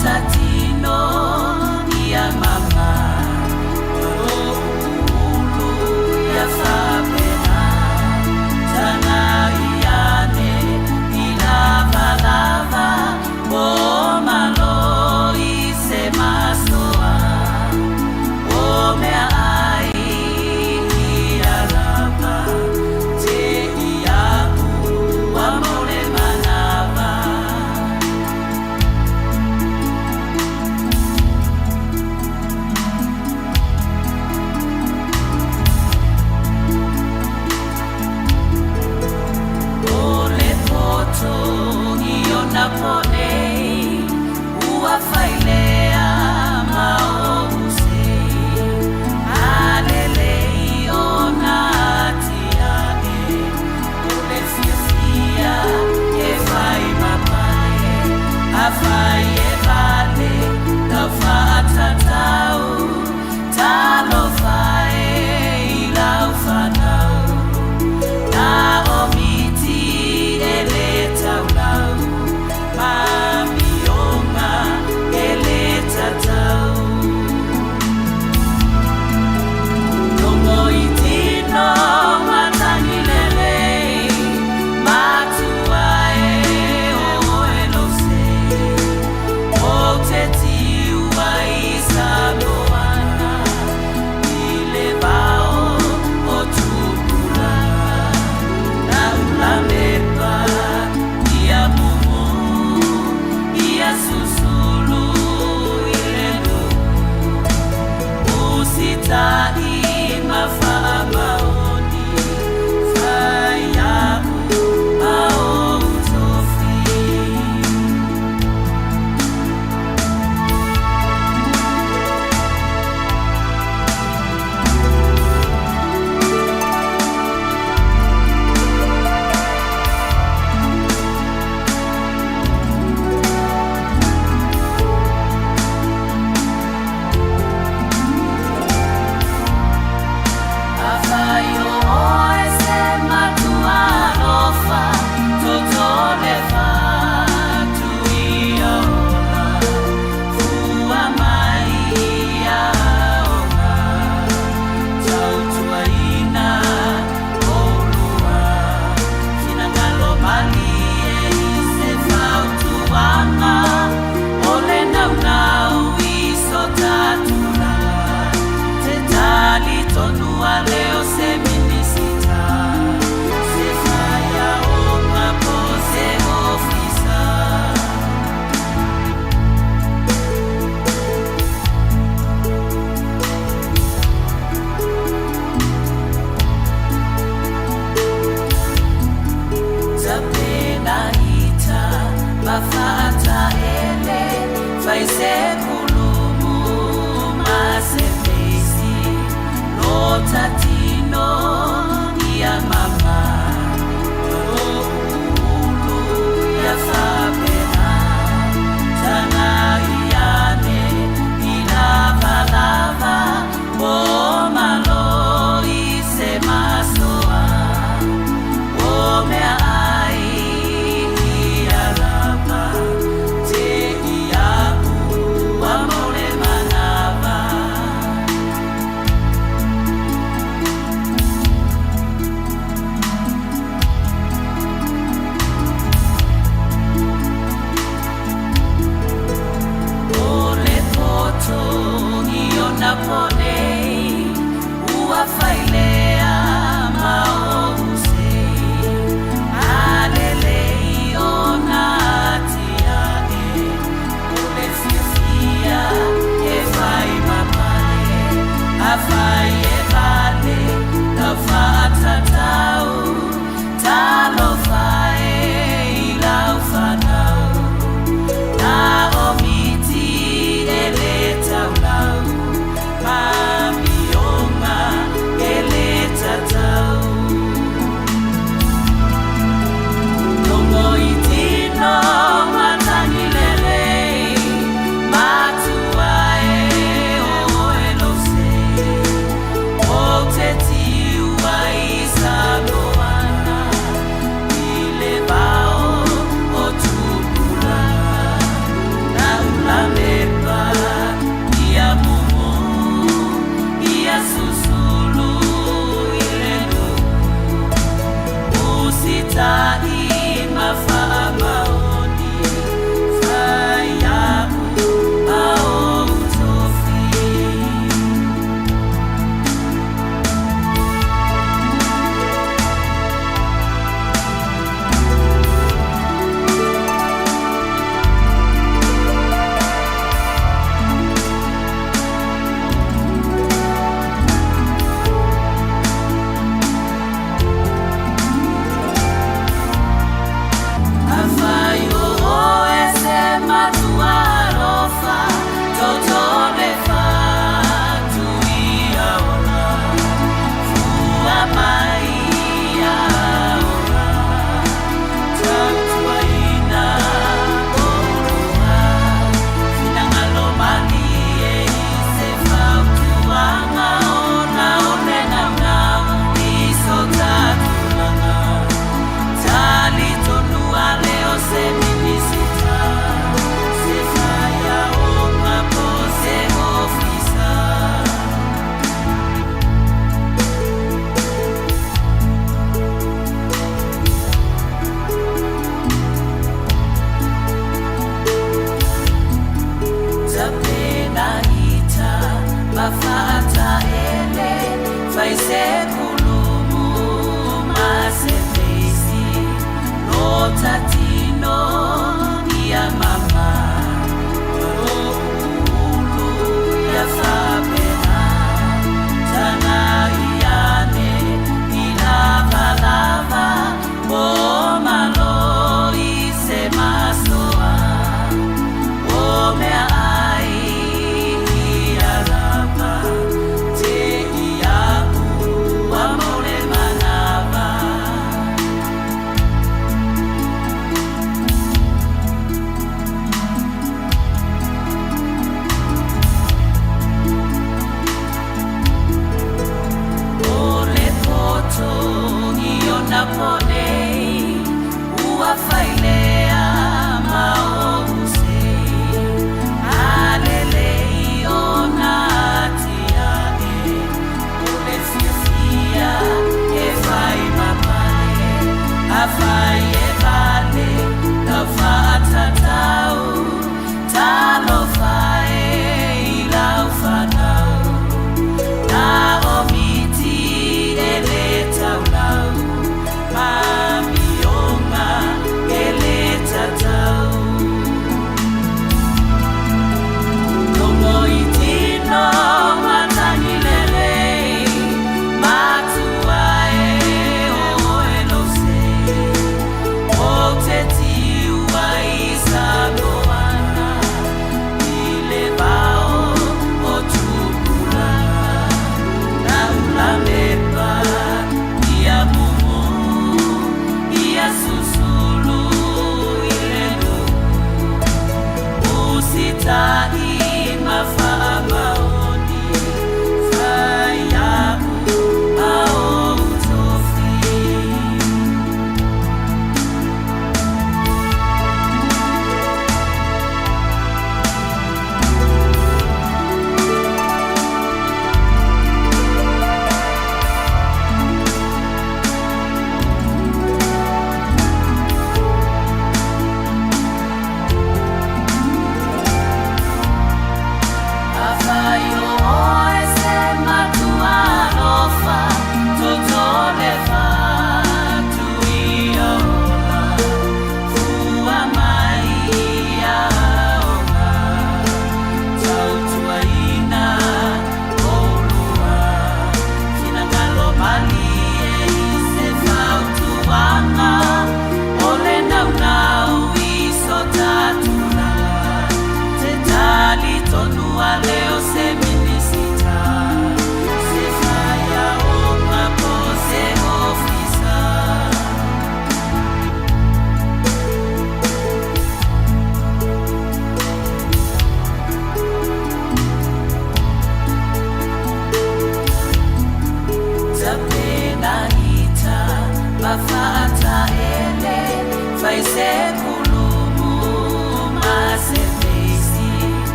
tatino ia mama ulu ia fapena tagai ane i lavalava o malo i se masoa o meaai ia lava te iaʻu ua mau le manava.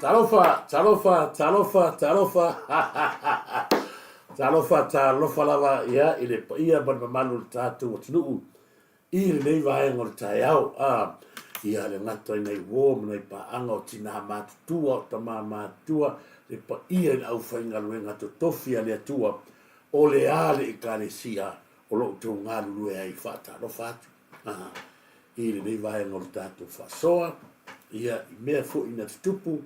Talofa, talofa, talofa, talofa, talofa, talofa lava ia i le paia ma le mamalu o le tatou atunuu i lenei vaega o le taeao. A, ia le gata i nai uo ma nai paaga o tinā matutua, o tamā matutua, le paia i le aufaigaluega totofi a le Atua, o le a le Ekalesia o lo o outou galulue ai faatalofa atu i lenei vaega o le tatou faasoa, ia, i mea foi na tutupu,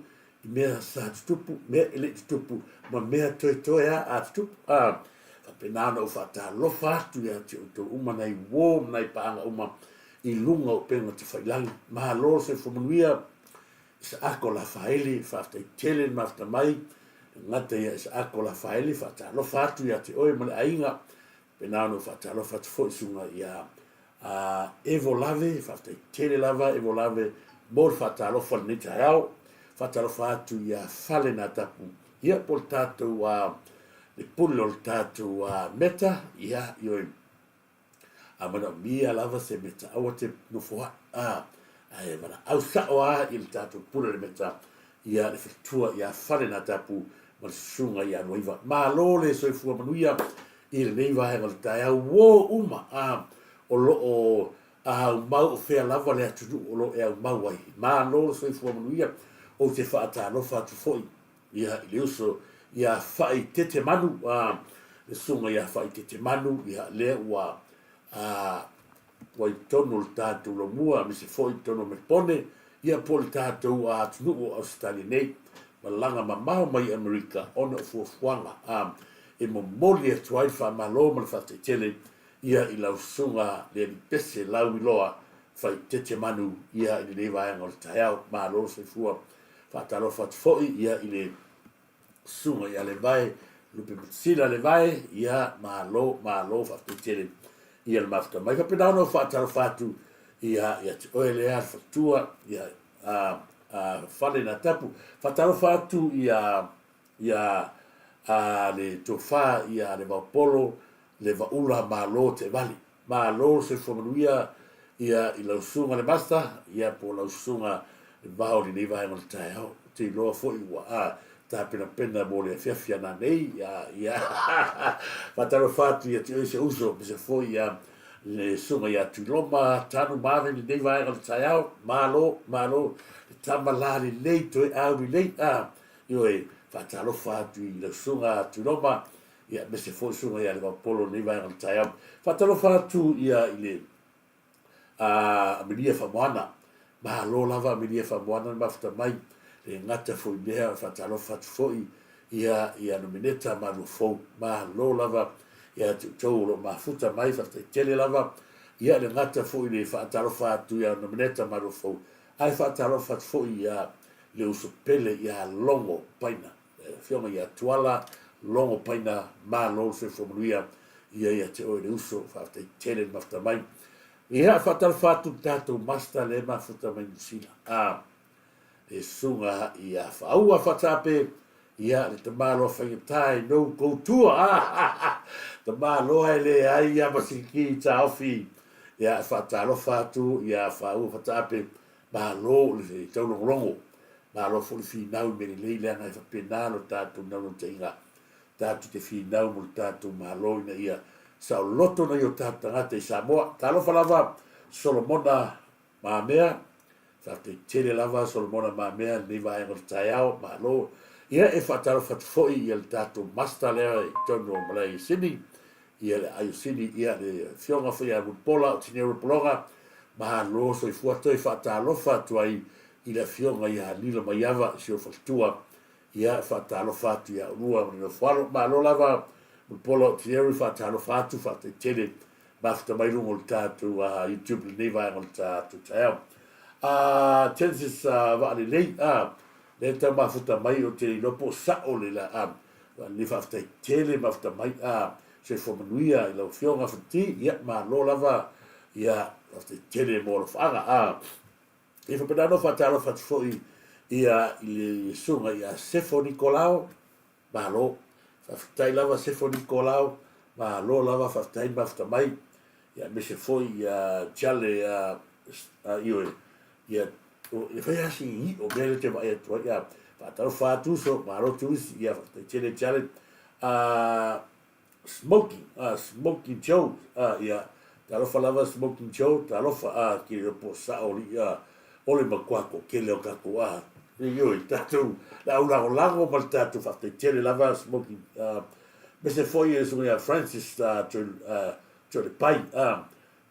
i mea sa tutupu, mea e le i tutupu, ma mea toetoe a a tutupu. A, faapena ona ou faatalofa atu ia te outou uma nai uo ma nai paaga uma i luga o upega tafailagi. Malo le soifua manuia. Isaako Lafaele, faafetai tele le mafuta mai, e gata ia Isaako Lafaele, faatalofa atu ia te oe ma le aiga, faapena ona ou faatalofa atu foi susuga ia Evo Lave, faafetai tele lava Evo Lave mo le faatalofa lenei taeao, faatalofa atu ia Fale Natapu, ia po o le tatou le pule o le tatou meta, ia ioe, A manaomia lava se meta, aua te nofo ai, a, ae valaau sao lava i le tatou pule o le meta, ia le faletua ia Falenatapu ma le susuga ia Luaiva. Malo le soifua manuia i lenei vaega o le taeao, uo uma, a, o lo o aumau o fea lava le atunuu o lo o e aumau ai. Malo le soifua manuia, ou te faatalofa atu foi Ia, i le uso ia Faaitetemanu, a, le susuga ia Faaitetemanu, ia, lea ua, a, ua i totonu o le tatou lomua, aemaise foi i totonu o Melepone, ia, po o le tatou atunuu o Ausetalia nei, malaga mamao mai Amerika ona o fuafuaga, a, e momoli atu ai le faamalo ma le faafetai tele, ia, i lau susuga le Alii Pese Lauiloa Faaitetemanu, ia, i lenei vaega o le taeao. Malo le soifua. Faatalofa atu foi ia i le susuga ia Levae Lupe Matasila Levae, ia malo, malo faafetai tele ia le mafuta mai. Faapena ona ou faatalofa atu ia ia te oe lea le faletua ia a, a Fale Natapu. Faatalofa atu ia ia a le tofa ia le Vaopolo le Vaula Malo Teevale. Malo le soifua manuia ia i lau susuga le Master ia po o lau susuga le vao i lenei vaega o le taeao. Ou te iloa foi ua a tapenapena mo le afiafi a nanei ia ia faatalofa atu ia te oe si ou uso aemaise foi ia le susuga ia Tuiloma Tanu Marvin i lenei vaega o le taeao. Malo malo le tama la lelei toe au lelei a ioe faatalofa atu i lau susuga Tuiloma Ia, aemaise foi susuga ia Levapolo i lenei vaega o le taeao. Faatalofa atu ia i le Amelia Faamoana. Malo lava Amelia Faamoana le mafuta mai. Le gata foi i mea, faatalofa atu foi ia ia Nomeneta Maluafou. Malo lava ia te outou o lo o mafuta mai, faafetai tele lava. Ia le gata foi i le faatalofa atu ia Nomeneta Maluafou, ae faatalofa atu foi ia le uso pele ia Logo Paina. Le Afioga ia Tuala Logo Paina, malo le soifua manuia ia ia te oe le uso, faafetai tele le mafuta mai. Ia, faatalofa atu le tatou master lea e mafuta mai Niu Sila. A, le susuga ia Faaua Faataape, ia le tamaloa faigata i nou kou tua. A, tamaloa e leai ia ma siki taofi. Ia, faatalofa atu ia Faaua Faataape, malo le taulogologo. Malo foi le finau i mea lelei leaga e faapena lo tatou naunautaiga tatou te finau mo le tatou Malo ina ia saoloto nai o tatou tagata i Samoa. Talofa lava Solomona Mamea, faafetai tele lava Solomona Mamea lenei vaega o le taeao, malo. Ia e faatalofa atu foi ia le tatou master lea i totonu o Malae i Sini, ia le Aio Sini, ia le afioga foi ia Mulipola o Tineu Pologa, malo soifua toe faatalofa atu ai i le afioga ia Lilo Maiava, si ou faletua, ia faatalofa atu ia oulua ma le nofoalo. Malo lava Mulipola o Thierry, faatalofa atu, faafetai tele mafuta mai luga o le tatou YouTube lenei vaega o le tatou taeao. Genesis Vaalelei, lea e tau mafuta mai ou te iloa po o sao le la, Vaalelei faafetai tele mafuta mai, soifua manuia i lau afioga Fonti, ia malo lava, ia faafetai tele mo alofaaga. E faapena ona faatalofa atu foi ia i le susuga ia Sefo Nikolao, malo. Faafetai lava Sefo Nikolao, malo lava faafetai mafuta mai. Ia aemaise foi ia Tiale ia ioe, ia e fai lava si i'i o mea lea ou te vaai atu ai. Ia Faatalofa atu uso, malo Turisi, ia faafetai tele Jared. Smoking, Smoking Joe, ia, talofa lava Smoking Joe, talofa, ke iloa po o sao alii, o le matua toatele o tatou, ioe, tatou le au lagolago ma le tatou faafetai tele lava Smoking, aemaise foi le susuga ia Francis Toalepai,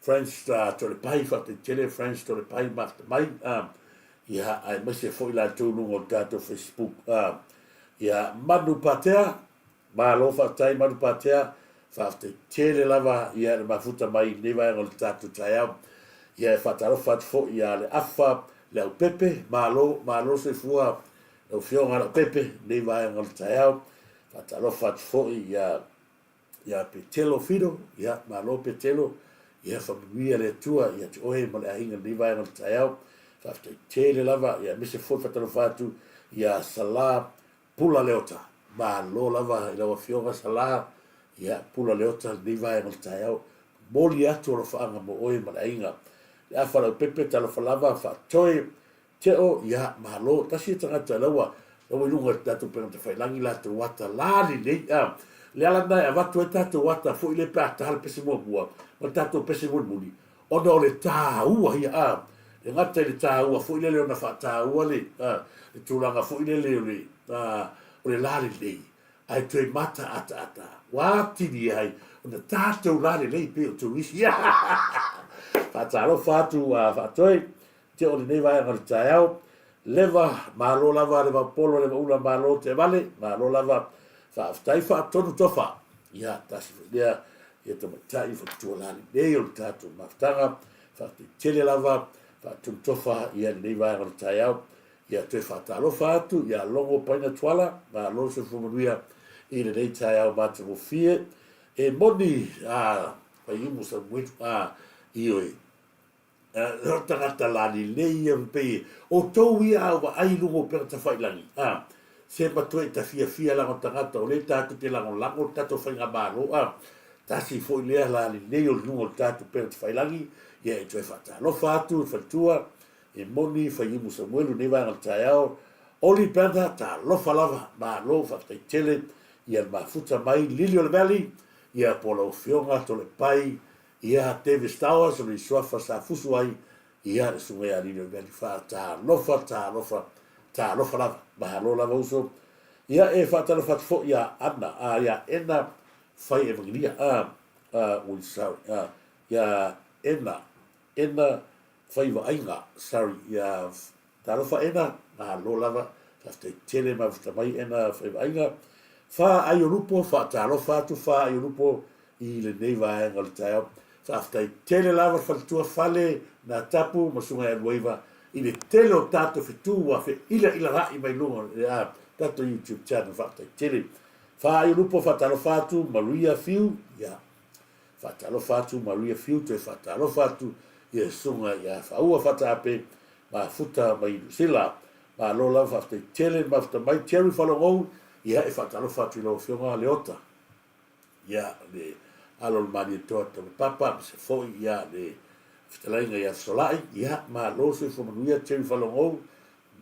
Francis Toalepai, faafetai tele Francis Toalepai mafta mai, ia, aemaise foi latou i luga o le tatou Facebook, ia, Manu Patea, Malo faafetai Manupatea, faafetai tele lava ia le mafuta mai i lenei vaega o le tatou taeao. Ia e faatalofa atu foi ia Leafa Leaupepe, malo, malo soifua lau Afioga Leaupepe i lenei vaega o le taeao. Faatalofa atu foi ia ia Petelo Fido, ia malo Petelo, ia faamanuia le Atua ia te oe ma le aiga i lenei vaega o le taeao. Faafetai tele lava, ia aemaise foi faatalofa atu ia Sala Pula Leota, malo lava i lau Afioga Sala, ia Pula Leota lenei vaega o le taeao, momoli atu alofaaga mo oe ma le aiga. Le afa laupepe talofa lava faatoe Teo, ia malo, tasi ia tagata la ua la ua i luga i le tatou upega tafailagi latou ata la lelei a. Le ala lena e avatu ai tatou ata foi lea pe a ta le pese muamua ma le tatou pese mulimuli, ona o le taua ia a, e gata i le taua foi lele ona faataua le a, le tulaga foi lele o le a, o le lalelei, ae toe mata ataata ua atili ai ona tatou lalelei pei o turisi. Faatalofa atu a faatoe te o lenei vaega o le taeao. Leva, malo lava le vaupolo le vaula malo Teavale, malo lava faafetai faatonu tofa. Ia, tasi foi lea ia tamaitai faletua lalelei o le tatou mafutaga, faafetai tele lava faatonu tofa ia lenei vaega o le taeao. Ia toe faatalofa atu ia Logo Paina Tuala, malo le soifua manuia i lenei taeao matagofie. E moni a Faiumu Samuelu a ioe O tagata lalelei ia pei outou ia a vaai i luga o upega tafailagi a se matua ta fiafia leaga o tagata o lea tatou te lagolago le tatou faigamalo a tasi foi lea lalelei o luga o le tatou upega tafailagi ia e toe faatalofa atu le faletua e moni Faiumu Samuelu nei vaega o le taeao Oli brother talofa lava malo faafetai tele ia le mafuta mai Lily o le Valley ia po lau afioga Tolepai Ia Davis Towers o le suafa sa fusu ai ia le susuga ia Lilio Valley faatalofa talofa talofa lava mahalo lava uso ia e faatalofa atu foi ia Anna a ia Ena Fai Evangelia a a ui sorry a ia Ena Ena Fai Vaaiga sorry ia Talofa Ena, malo lava, faafetai tele mafuta mai Ena Faivaaiga. Fa Aiolupo, faatalofa atu Fa Aiolupo i lenei vaega o le taeao. Faafetai tele lava le faletua Fale na Tapu ma Susuga ia Luaiva i le tele o tatou fetu ua feilailagai mai luga o le tatou YouTube channel. Faafetai tele. Fa Aiolupo, faatalofa atu Maria Fiu, ia. Faatalofa atu Maria Fiu, toe faatalofa atu ia Susuga ia Faua Fataape, mafuta mai Niu Sila. Malo lava faafetai tele le mafuta mai Terry Falogou, ia e faatalofa atu i lau Afioga Leota, ia le alo o le Malietoa Taulapapa, aemaise foi ia le fetalaiga ia Fesolai, ia malo soifua manuia Terry Falogou,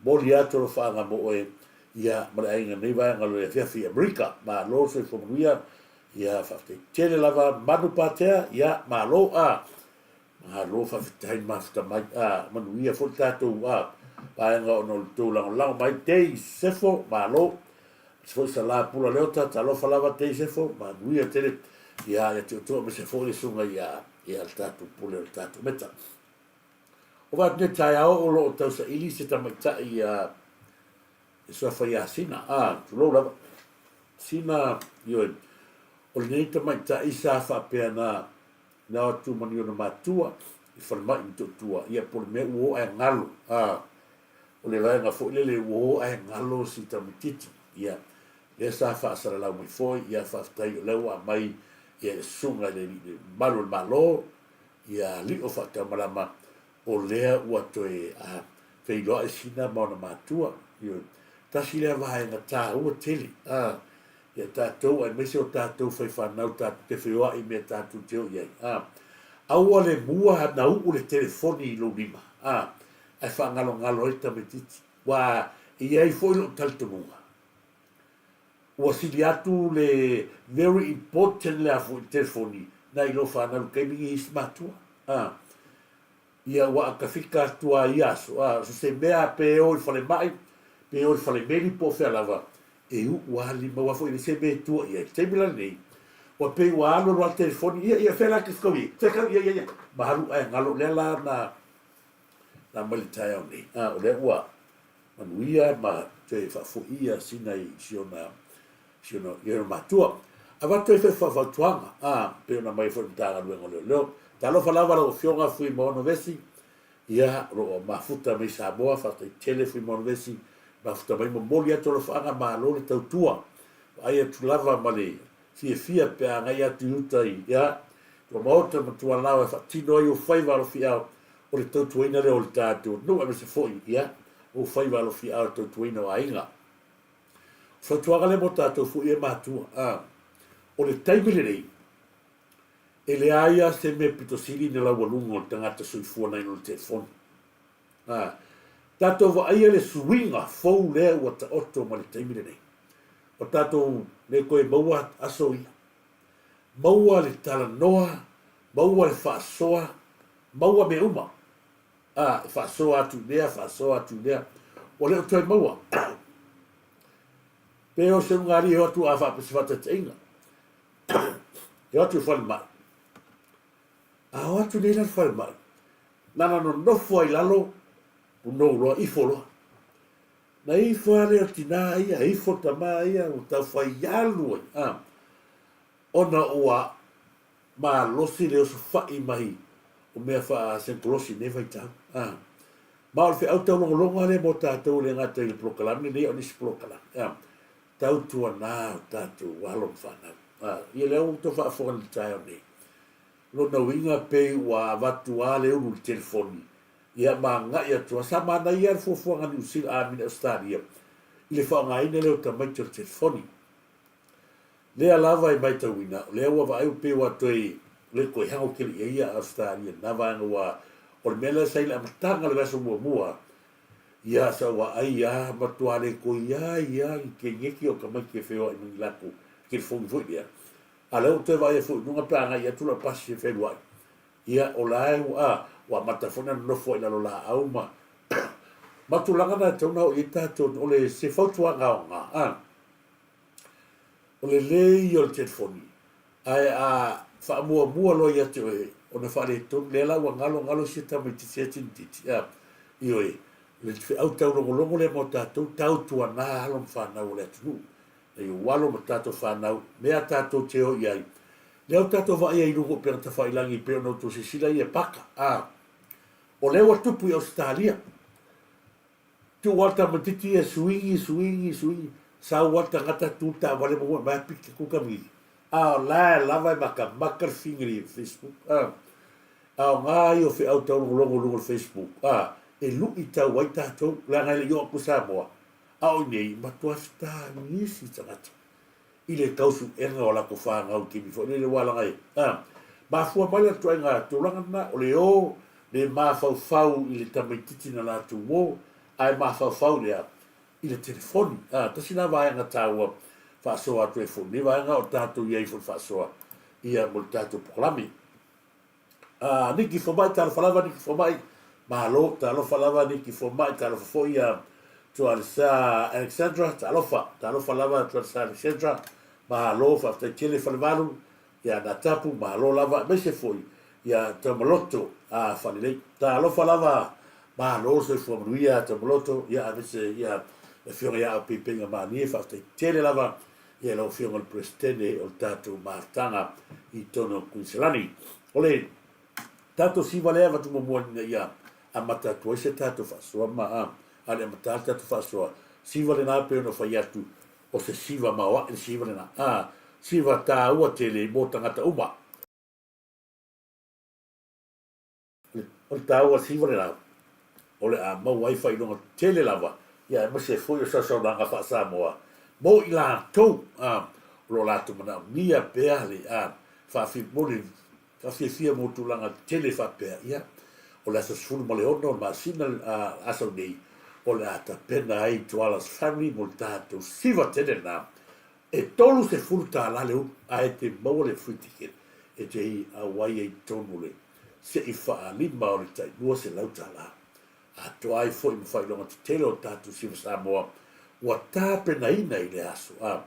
Momoli atu alofaaga mo oe ia ma le aiga nei vaega o le afiafi i Amerika. Malo le soifua manuia. Ia faafetai tele lava Manu Patea. Ia malo a. Malo faafetai mafuta mai. A manuia foi le tatou a vaega ona o le tou lagolago mai. Dei Sefo, malo. Aemaise foi Sala Pula Leota, talofa lava Dei Sefo, manuia tele. Ia ia te outou aemaise foi le susuga ia ia le tatou pule o le tatou meta. O vae nei taeao o lo o tausaili se tamaitai ia e suafa ia Sina, a, tulou lava. Sina, ioe, o lenei tamaitai sa faapea na, na o atu ma ni ona matua i falemai i Motootua, ia po o le mea ua o ae galo, a, o le vaega foi lele ua o ae galo si tamaitiiti, ia, lea sa faasalalau mai foi, ia faafetai o lea ua aumai ia le susuga i le alii le mamalu o le Malo, Ia Lio Faataumalama, o lea ua toe feiloai Sina ma ona matua. Ioe. Tasi lea vaega taua tele a ia tatou aemaise o tatou faifanau tatou te feoai i mea tatou te o i ai. A, aua le mua na uu le telefoni i lou lima, a, ae faagalogalo ai le tamaitiiti. Ua E i ai foi lou talitonuga, ua sili atu le very important le a foi telefoni nai lo fanau i le taimi nei i isi matua. A, ia ua atafika atu a ia aso, a, so se mea pe o i falemai, pe o i falemeli po o fea lava, e uu a lima, aua foi e leai se mea e tua i ai. I le taimi la lenei, ua pei ua alu alu lava le telefoni, ia, ia, fea la e te fetaui ai? Fea tau, ia, ia, ia, ma alu ae galo, o lea la na, na aumai i le taeao nei, a, o lea ua manuia ma toe faafoia sina i si ona, si ona, i ona matua. Avatu ai foi fautuaga, a, pei ona aumai foi i le Matagaluega o Leoleo. Talofa lava lau Afioga Fuimaono Vesi, ia, o lo o mafuta mai Samoa, faafetai tele Fuimaono Vesi, mafuta mai, momoli atu alofaaga, malo le tautua. Vaai atu lava ma le fiafia pe a agai atu i uta i, ia, tua maota ma tua laoa e faatino ai ou faiva alofiao o le tautuaina lea o le tatou nuu aemaise foi, ia, ou faiva alofiao i le tautuaina o aiga. O fautuaga lea mo tatou foi e matua, a, o le taimi lenei, e leai lava se mea pito sili ona laualuga o le tagata soifua nai lo le telefoni. A, tatou vaaia le suiga fou lea ua taoto mai le taimi lenei. O tatou le toe maua aso ia. Maua le talanoa, maua le faasoa, maua mea uma. A, e faasoa atu i lea, faasoa atu i lea. Ua le o toe maua. Pe o se ulugalii e o atu a faapea se faataitaiga. E o atu i falemai. A o atu nei la i le falemai, na ona nonofo lava i lalo, punou loa, ifo loa. Na ifo lava lea o le tinā ia, ifo le tamā ia, ua tau fai alu ai, a, ona ua malosi le osofai mai o mea faa-senkolosi i nei vaitau. A, ma o le feau taulogologo lava lea mo tatou e le gata i le polokalame lenei a o nisi polokalame. A, tautuana o tatou alo ma fanau. A, ia lea ua outou faafofoga i le taeao nei. Lona uiga pei ua avatu lava le ulu i le telefoni, ia ma agai atu lava. Sa manaia lava le fuafuaga a Niu Sila, a mine Ausetalia i le faaaogaina lea o tamaiti o le telefoni. Lea lava e matauina, o lea ua vaai pei ua toe le toe hago tele i ai ia Ausetalia i lena vaega aua o le mea lea sa i le amataga o le vaiaso muamua, ia sa ou vaai lava, matua le toe i ai lava ni teineti o tamaiti e feoai ma ni latou telefoni foi lea. A o lea ua toe vaaia foi i luga pe a agai atu lau pasi e feluai. Ia, o la e ua, a, ua amata foi ona nonofo ai i lalo laau ma, ma tulaga na e tatau ona oo i ai tatou, o le, se fautuaga aoga, a, o le lei o le telefoni, ae a faamuamua loa ia te oe, ona faaletonu, lea la ua galo galo isi tamaitiiti ia tinititi, a, ioe, le feau taulogologo lea mo tatou, tautuana alo ma fanau o le atunuu. E ou alo ma tatou fanau, mea tatou te o i ai. Lea ua tatou vaai ai i luga o upega tafailagi pei ona outou silasila ia paka. A, o lea ua tupu i Ausetalia. Tuu lava le tamaitiiti ia suigi, suigi, suigi, sau lava le tagata tu le taavale ma mai piki tu kamili. A o la e lava e makamaka le figa i le Facebook. A, aoga ia o feau taulogologo i luga o le Facebook. A, e lui tau ai tatou, leaga e le i oo atu i Samoa. A o i nei, matua fetagisi tagata i le tausuega o latou fanau i taimi foi lele, aua leaga e, a, mafua mai la le ituaiga tulaga lena, o le o le mafaufau i le tamaititi na latou o, ae mafaufau lea i le telefoni. A, tasi la vaega taua faasoa atu ai foi i lenei vaega o tatou i ai foi i le faasoa ia mo le tatou polokalame. A, Niki Fomai, talofa lava Niki Fomai, malo, talofa lava Niki Fomai, talofa foi ia Tualesa Alexandra, talofa, talofa lava Tualesa Alexandra, malo, faafetai tele Falevalu, ia Natapu, malo lava, aemaise foi ia Taumaloto, a Falelei, talofa lava, malo le soifua manuia Taumaloto, ia aemaise ia le afioga ia Aupeipeiga Malie, faafetai tele lava Ia lau Afioga i le Peresetene o le tatou mafutaga i totonu o Kuiniselani. O le tatou siva lea e avatu muamua ina ia amata atu ai se tatou faasoa ma a, a le amata le tatou faasoa, siva lena pei ona fai atu o se siva maoae le siva lena, a, siva taua tele mo tagata uma. O le taua siva le lau, o le a maua ai faailoga tele lava, ia aemaise foi o sausaunoaga faa-Samoa mo i latou a o lo o latou manaomia pea le a mo le faafiafia mo tulaga tele faapea. Ia, o le aso 16 o le masina a asau nei, o le a tapena ai Tuala's family mo le tatou siva tele lena. E $30 le ulu ae e te maua le free ticket e te auai ai i totonu o le se'i faalima o le tai $200. Atoa ai foi ma faailoga tetele o tatou Siva Samoa ua tapenaina i le aso a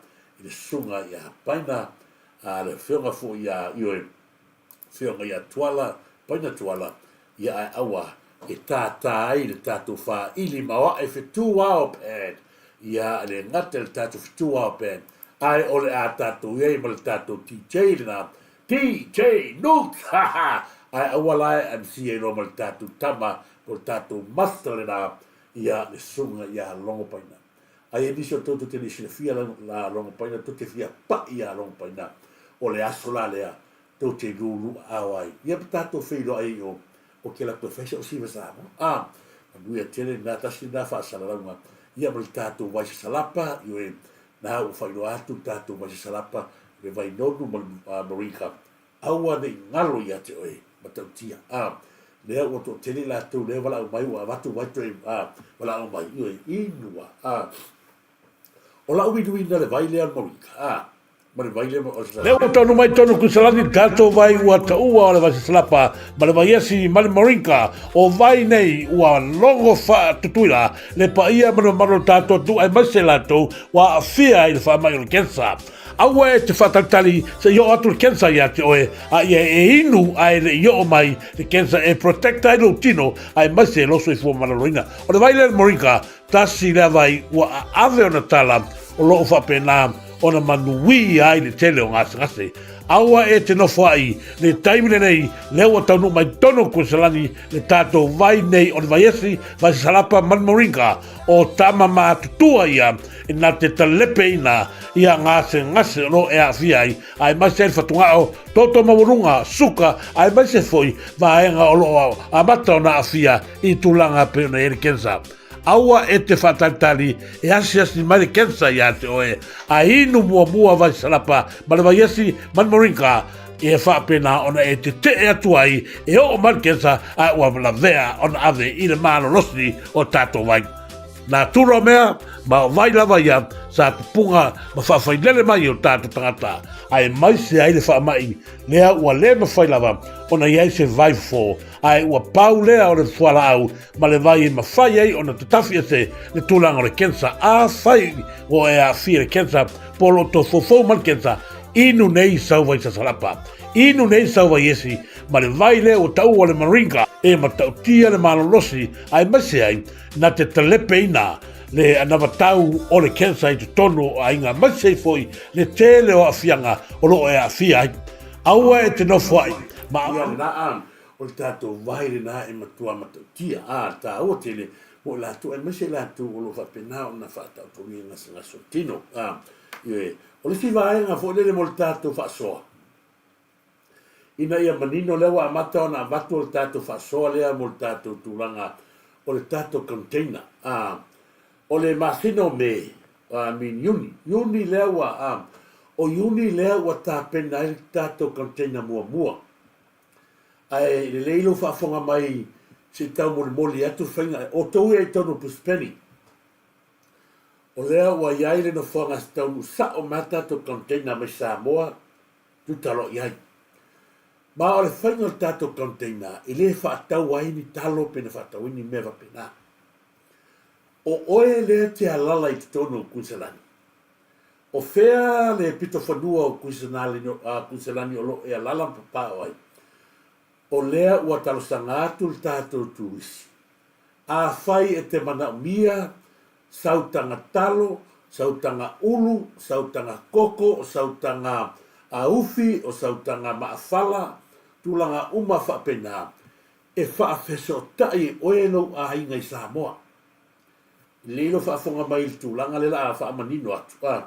i le susuga ia Paina a le afioga foi ia Ioe afioga ia Tuala Paina Tuala ia ae aua e tātā ai le tatou faaili maoae fetu ao band ia le gata i le tatou fetu ao band ae o le a tatou i ai ma le tatou DJ lena DJ Nuke haha ae aua la e MC ai loa ma le tatou tama po o le tatou master lena ia le susuga ia Logo Paina. Ai e nisi o tou tou te le i silafia la Logo Paina tou te fia pa'i ia Logo Paina o le aso la lea tou te lulu aao ai ia ma tatou feiloai ai o o ke la toe fai sa'u siva Samoa. A manuia tele lena tasi lena faasalalauga ia ma le tatou vai sasalapa ioe na ua faailoa atu le tatou vai sasalapa le Vainonu ma le Marika aua ne i galo ia te oe matautia a lea ua toatele i latou lea valaau mai ua avatu vai toe a valaau mai ioe inu a a o la'u inuina le vai lea o le Marika a ma le vai lea o le Lea ua taunuu mai tonu Kuisalani le tatou vai ua taua o le Vaisasalapa ma le Vaiesi ma le Moringa. O vai nei ua logo faatutuila le paia ma le mamalu o le tatou atunuu aemaise latou ua aafia i le faamai o le kensa. Aua e te faatalitali se i oo atu le kensa ia te oe a ia e inu ae le i oo mai le kensa e protect ai lou tino aemaise lou soifua maloloina. O le vai lea le Moringa Tasi lea vai ua aave ona tala o loo faapena ona manuia ai le tele o gasegase. Aua e te nofoai le taimi lenei lea ua taunuu mai tonu o Kuesalani le tatou vai nei o le Vaiesi, Vaisasalapa ma le Moringa o tama matutua ia e na te talepeina ia gasegase o loo e aafia ai aemaise ai le fatugao, toto maualuga, suka aemaise foi vaega o loo amata ona aafia i tulaga pei ona i ai le kensa. Aua e te faatalitali e asiasi mai le kensa ia te oe, a inu muamua vai salapa ma le vaiesi ma le moringa, e faapena ona e tetee atu ai e oo mai le kensa a ua lavea ona ave i le malolosi o tatou vai. Nā tūroa mea, ma o vai lava ia sa tupunga ma faafailele mai e o tatou tagata, aemaise ai le faamai lea ua le mafai lava ona i ai se vai fofo, ae ua pau lea o le fualaau ma le vai e mafai ai ona tatafi ese le tulaga o le kensa. Afai ua e aafia i le kensa po o lo o tofoufou ma le kensa, inu nei sau vai sasalapa, inu nei sau vai esi, ma le vai lea ua taua le moringa e matautia le malolosi aemaise ai na te talepeina le anavatau o le kensa i totonu o aiga aemaise ai foi le tele o aafiaga o lo o e aafia ai. Aua e te nofoai ma. Ia lena O le tatou vai lena e matua matautia, ā, tāua tele mo i latou, aemaise i latou o lo o faapena ona faataotogia gasegase o le tino. Ā, ioe, o le isi vaega foi lele mo le tatou faasoa, ina ia manino lea ua amata ona avatu le tatou faasoa lea mo le tatou tulaga o le tatou container, ā, o le masina o Me, I mean Iuni, Iuni lea ua, ā, o Iuni lea ua tapena ai le tatou container muamua. Ae lelei lou faafofoga mai se i taumolimoli atu le faiga o tou ia i totonu o Puspeni. O lea ua i ai le nofoaga se taunuu sao mai a tatou container mai Samoa tuta loa i ai. Ma o le faiga o le tatou container e le faatau ai ni talo pe na faatau ai ni mea faapena. O oe lea e te alala i totonu o Kuiselani. O fea le pito fanua o Kuiselani o lo o e alala ma papao ai? O lea ua talosaga atu le tatou turisi. Afai e te manaomia sau taga talo, sau taga ulu, sau taga koko, o sau taga ufi, o sau taga maafala, tulaga uma faapena, e faafesootai e oe lou aiga i Samoa. Lelei lou faafofoga mai i le tulaga lea la a faamanino atu, a,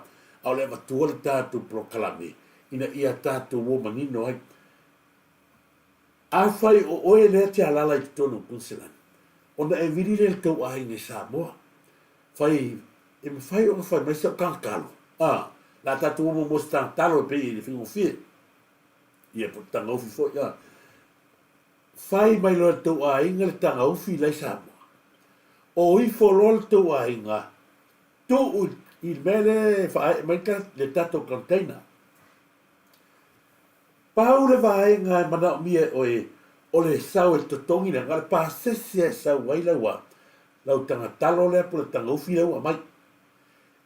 a o le avatua le tatou polokalame ina ia tatou o manino ai. Afai o oe lea te alala i totonu o Queensland, ona e vili lea i le tou aiga i Samoa. Fai, e mafai ona fai mai sau tagatalo, a, la tatou o muamua i se tagatalo e pei e faigofie. Ia, po o le tagaufi foi, a. Fai mai loa e le tou aiga le tagaufi la i Samoa. O ifo loa le tou aiga, tuu i le mea lea e faaee mai le tatou container. Pau le vaega e manaomia e oe o le sau e totogi lea, na o le pasese e sau ai lau a, lau tagatalo lea po o le tagaufi lea ua aumai.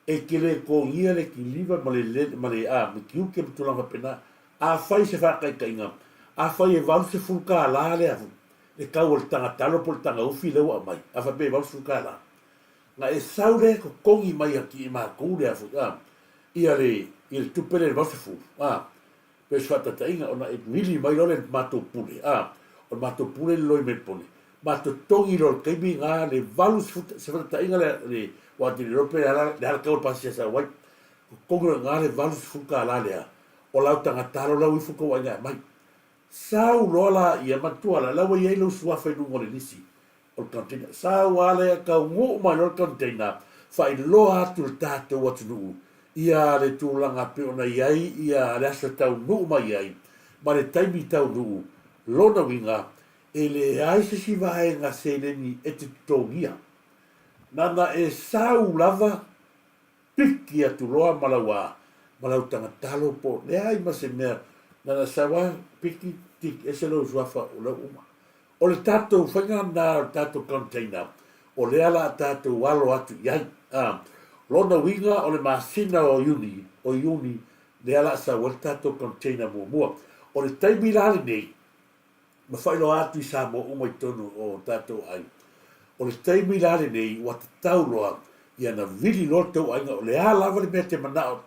E te le togia le kiliva ma le ma le a, ma tiute ma tulaga faapena. Afai se faataitaiga, afai e $80 le le tau o le tagatalo po o le tagaufi lea ua aumai, a faapea e $80, na e sau lea e totogi mai atu i matou le a foi a, ia le ia le tupe lea i le 80, a, pei o se faataitaiga, ona e vili mai loa lea i le matou pule, a, o le matou pule e loloi mai i le pone, ma totogi loa i le taimi lena le 80, se faataitaiga le, le, aua ou te le iloa pe a le a le tau o le pasese e sau ai, totogi loa i ina le $80 lea, o lau tagatalo la ua ifo tou aiga e aumai. Sau loa laia, manatua la, la ua i ai lou suafa i luga o le lisi o le container. Sau lava lea taunuu mai loa le container, faailoa atu i le tatou atunuu ia le tulaga pei ona i ai ia le aso e taunuu mai ai ma le taimi taunuu. Lona uiga, e leai se isi vaega seleni e te totogia. Nana e sau lava piki atu loa ma lau a, ma lau tagatalo po o leai ma se mea na na sau a piki tik ese lou suafa o lea ua uma. O le tatou faiga lena o le tatou container o lea la a tatou alo atu i ai. A, lona uiga o le masina o Iuni, o Iuni lea la a sau ai le tatou container muamua. O le taimi la lenei, ma faailoa atu i Samoa uma i totonu o tatou aiga. O le taimi la lenei ua tatau loa ia na vili loa le tou aiga o le a lava le mea e te manao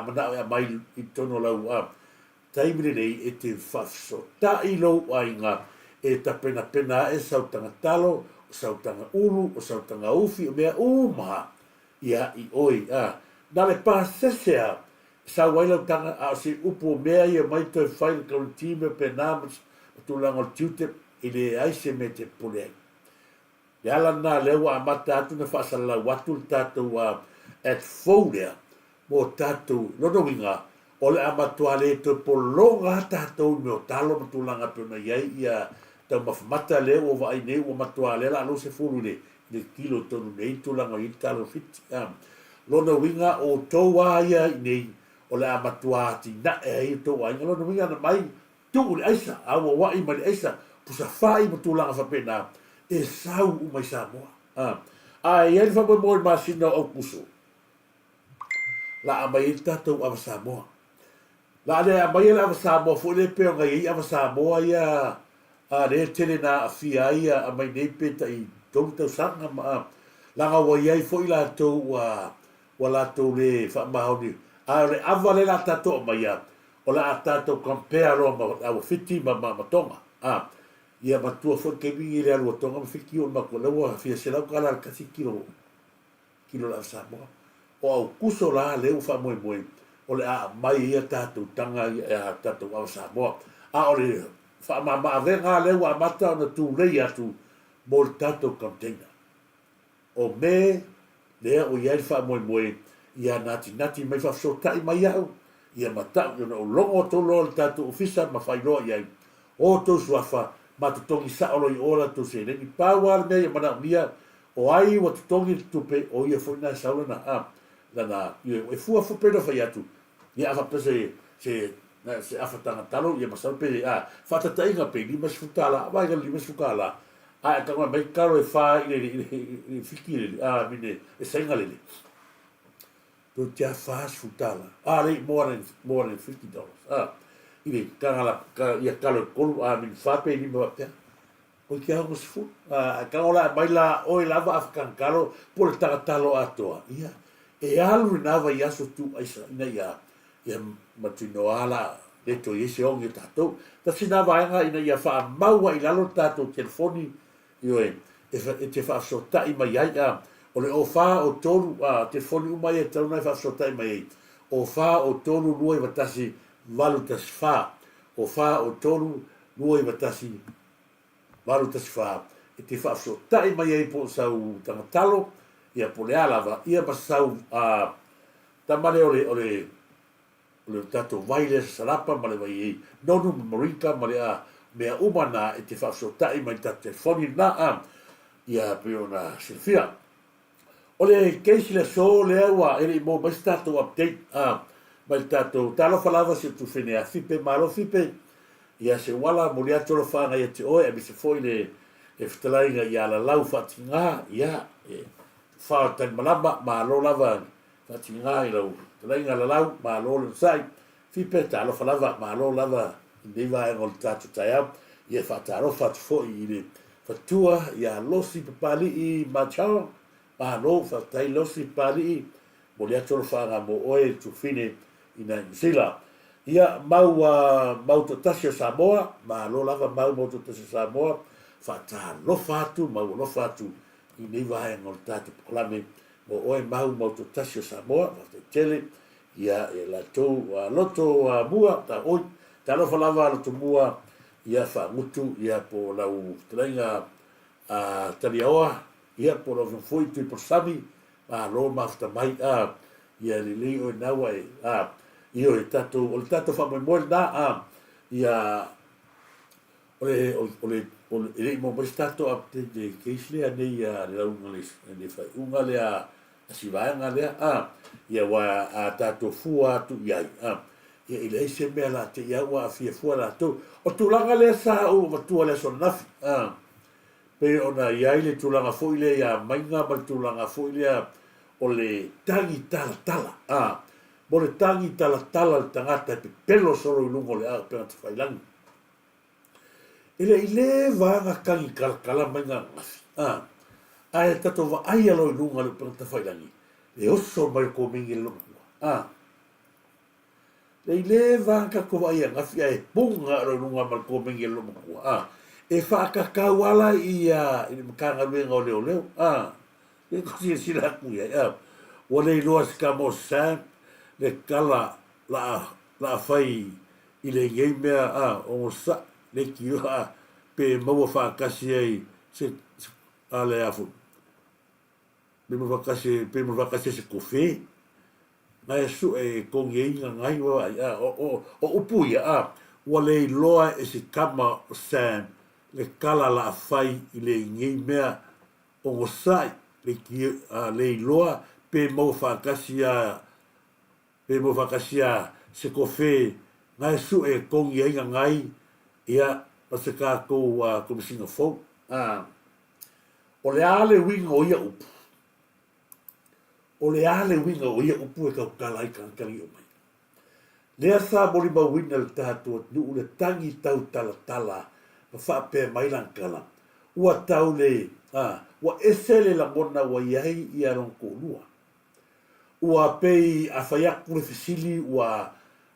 manao e aumai i totonu o lau taimi lenei e te faafesootai lou aiga e tapenapena ae sau tagatalo, o sau tagaulu, o sau tagaufi, o mea uma ia i oe. Na le pasese a Sau ai lau taga, a o se upu o mea ia mai toe fai le guarantee mea pena ma tulaga o le tiute, e leai se mea e te popole ai. Le ala lena lea ua amata atu na faasalalau atu le tatou ad fou lea mo tatou, lona uiga, o le a matua le toe pologa lava tatou i mea o talo ma tulaga e pei ona i ai ia taumafa mata lea ua vaai nei ua matua lea la 20 i le le kilo tonu nei tulaga o i ai le talo Fiti. A, lona uiga o outou a ia i nei, o le a matua atinae ai o tou aiga. Lona uiga na mai tuu le aisa, a ua ua'i mai le aisa, pusa fa'i ma tulaga faapena, e sau uma i Samoa. A, a e i ai le faamoemoe i le masina o Aukuso, la a mai ai le tatou ava Samoa. La a le aumaia le ava Samoa foi lea pei ona i ai ava Samoa ia a lea e tele na aafia ai ia aumai nei pe tai 3 tausaga ma a laga ua i ai foi latou ua ua latou le faamaoni a o le ava lea la a tatou aumaia o le a tatou compare loa ma ava Fiti ma ma ma Tonga a ia matua foi le taimi lenei le alu a Tonga ma Fiti o le matua lea ua fia $100 le tasi kilo kilo le ava Samoa. O Aukuso la lea ua faamoemoe o le a aumai ai a tatou taga ia a tatou ava Samoa. A o le faamama-avega lava lea ua amata ona tulei atu mo le tatou container. O me lea ua i ai le faamoemoe ia natinati mai faafesootai mai au ia ma ta'u ona ou logo atu loa le tatou ofisa ma faailoa i ai o outou suafa ma totogi sa'o loa i o latou seleni. Pau lava le mea ia manaomia O ai ua totogi le tupe, o ia foi na e sau lana, a, lana, ioe, e fua fua pei ona fai atu, ia a faapea se, se, se afa tagatalo, ia masalo pe, a, faataitaiga pe $50, vaai i le $50, a e tago mai talo e fa i le, i le, i le fiki le, a, mine, le saina lele, toeitiiti lava $40, a, le, more than, more than $50, a, i le taga la, ia talo e tolu, a, mine fa pe lima faapea. Oi ke 60, a tago la mai la oe lava a whakangalo po le tagatalo atoa. Ia, e alu lena vaiaso tu aisa ina ia ia matinoa la le toe i ai se ogi o tatou. Tasi na vaega ina ia faamau ai i lalo le tatou telefoni, ioe, e, e te faafesootai mai ai, a, o le 04 o 3, a, telefoni uma ia e tatau ona e faafesootai mai ai, 04 o 3 2 9 1 8 1 4, 04 o 3 2 9 1 814 e te faafesootai mai ai po o sau tagatalo, ia po o le a lava, ia ma sau a tama lea o le, o le, o le tatou vai lea sasalapa ma le vai ei nonu ma moringa ma le a mea uma na e te faafesootai mai le tatou telefoni lena a. Ia pei ona silafia. O le case le aso lea ua e le i maua mai se tatou update a mai le tatou talofa lava si o tufine a Fipe malo Fipe ia se uala moli atu alofaaga ia te oe aemaise foi le le fetalaiga ia Lalau Faatiga ia e fa o Talimalama malo lava Faatiga i lau fetalaiga Lalau malo le onosai Fipe talofa lava malo lava i lenei vaega o le tatou taeao ia faatalofa atu foi i le Fatua ia Losi Papalii Machao, malo faafetai Losi Papalii, momoli atu alofaaga mo oe le tufine i nai Niu Sila. Ia mau a mau toatasi o Samoa, malo lava mau mau toatasi o Samoa, faatalofa atu mau alofa atu i nei vaega o le tatou pokalame mo oe mau mau toatasi o Samoa, faafetai tele ia ia latou loto mua ta oi, talofa lava loto mua Ia faagutu ia po o lau fetalaiga a Taliaoa, ia po o lau afioga foi Tuipolasami, malo mafuta mai a, ia lelei oe na ua e a, ioe tatou, o le tatou faamoemoe lena a, ia o le, o le, o le, e le i maua mai se tatou update i le case lea nei a le lauga le, le faaiuga lea a si vaega lea a, ia aua a tatou fua atu i ai a, Ia i leai se mea la te i au ua aafia fua latou. O tulaga lea sa ou avatua le aso ananafi, a, pei ona i ai le tulaga foi lea ia Maiga ma le tulaga foi lea o le tagi talatala, a, mo le tagi talatala le tagata e pepelo solo i luga o le auupega tafailagi. E le i leva lava na tagi talatala mai na ananafi, a, ae tatou vaai aloa i luga o le upega tafailagi, le oso mai o komeni e le lomatua, a. Lei leva lava tatou vaai ananafi ae puga loa i luga ma le komeni a le loomatua a. E faatatau lava la ia i le Matagaluega o Leoleo a. Lea tou silasila atu i ai a. Ua le iloa e se tama o Sam le tala la la fai i lenei mea a onosai leitioa pe maua faatasi ai se a le a foi pe maua faatasi pe maua faatasi ai se kofe Na e sue e kogi ai gagai ua vaai a o o o upu ia a ua le iloa e si tama o Sam le tala la fai i lenei mea onosai le ki a le iloa pe maua faatasi a pe maua faatasi a se kofe na e sue e kogi ai gagai ia ma se tatou a Komesina fou a o le a le uiga o ia upu? O le a le uiga o ia upu e tautala ai tagata nei omai? Lea sa molimauina le tatou atunuu le tagi tautalatala ma faapea mai lana tala, ua tau le, a, ua ese le lagona ua i ai ia lona toalua. Ua pei a fai atu le fesili ua,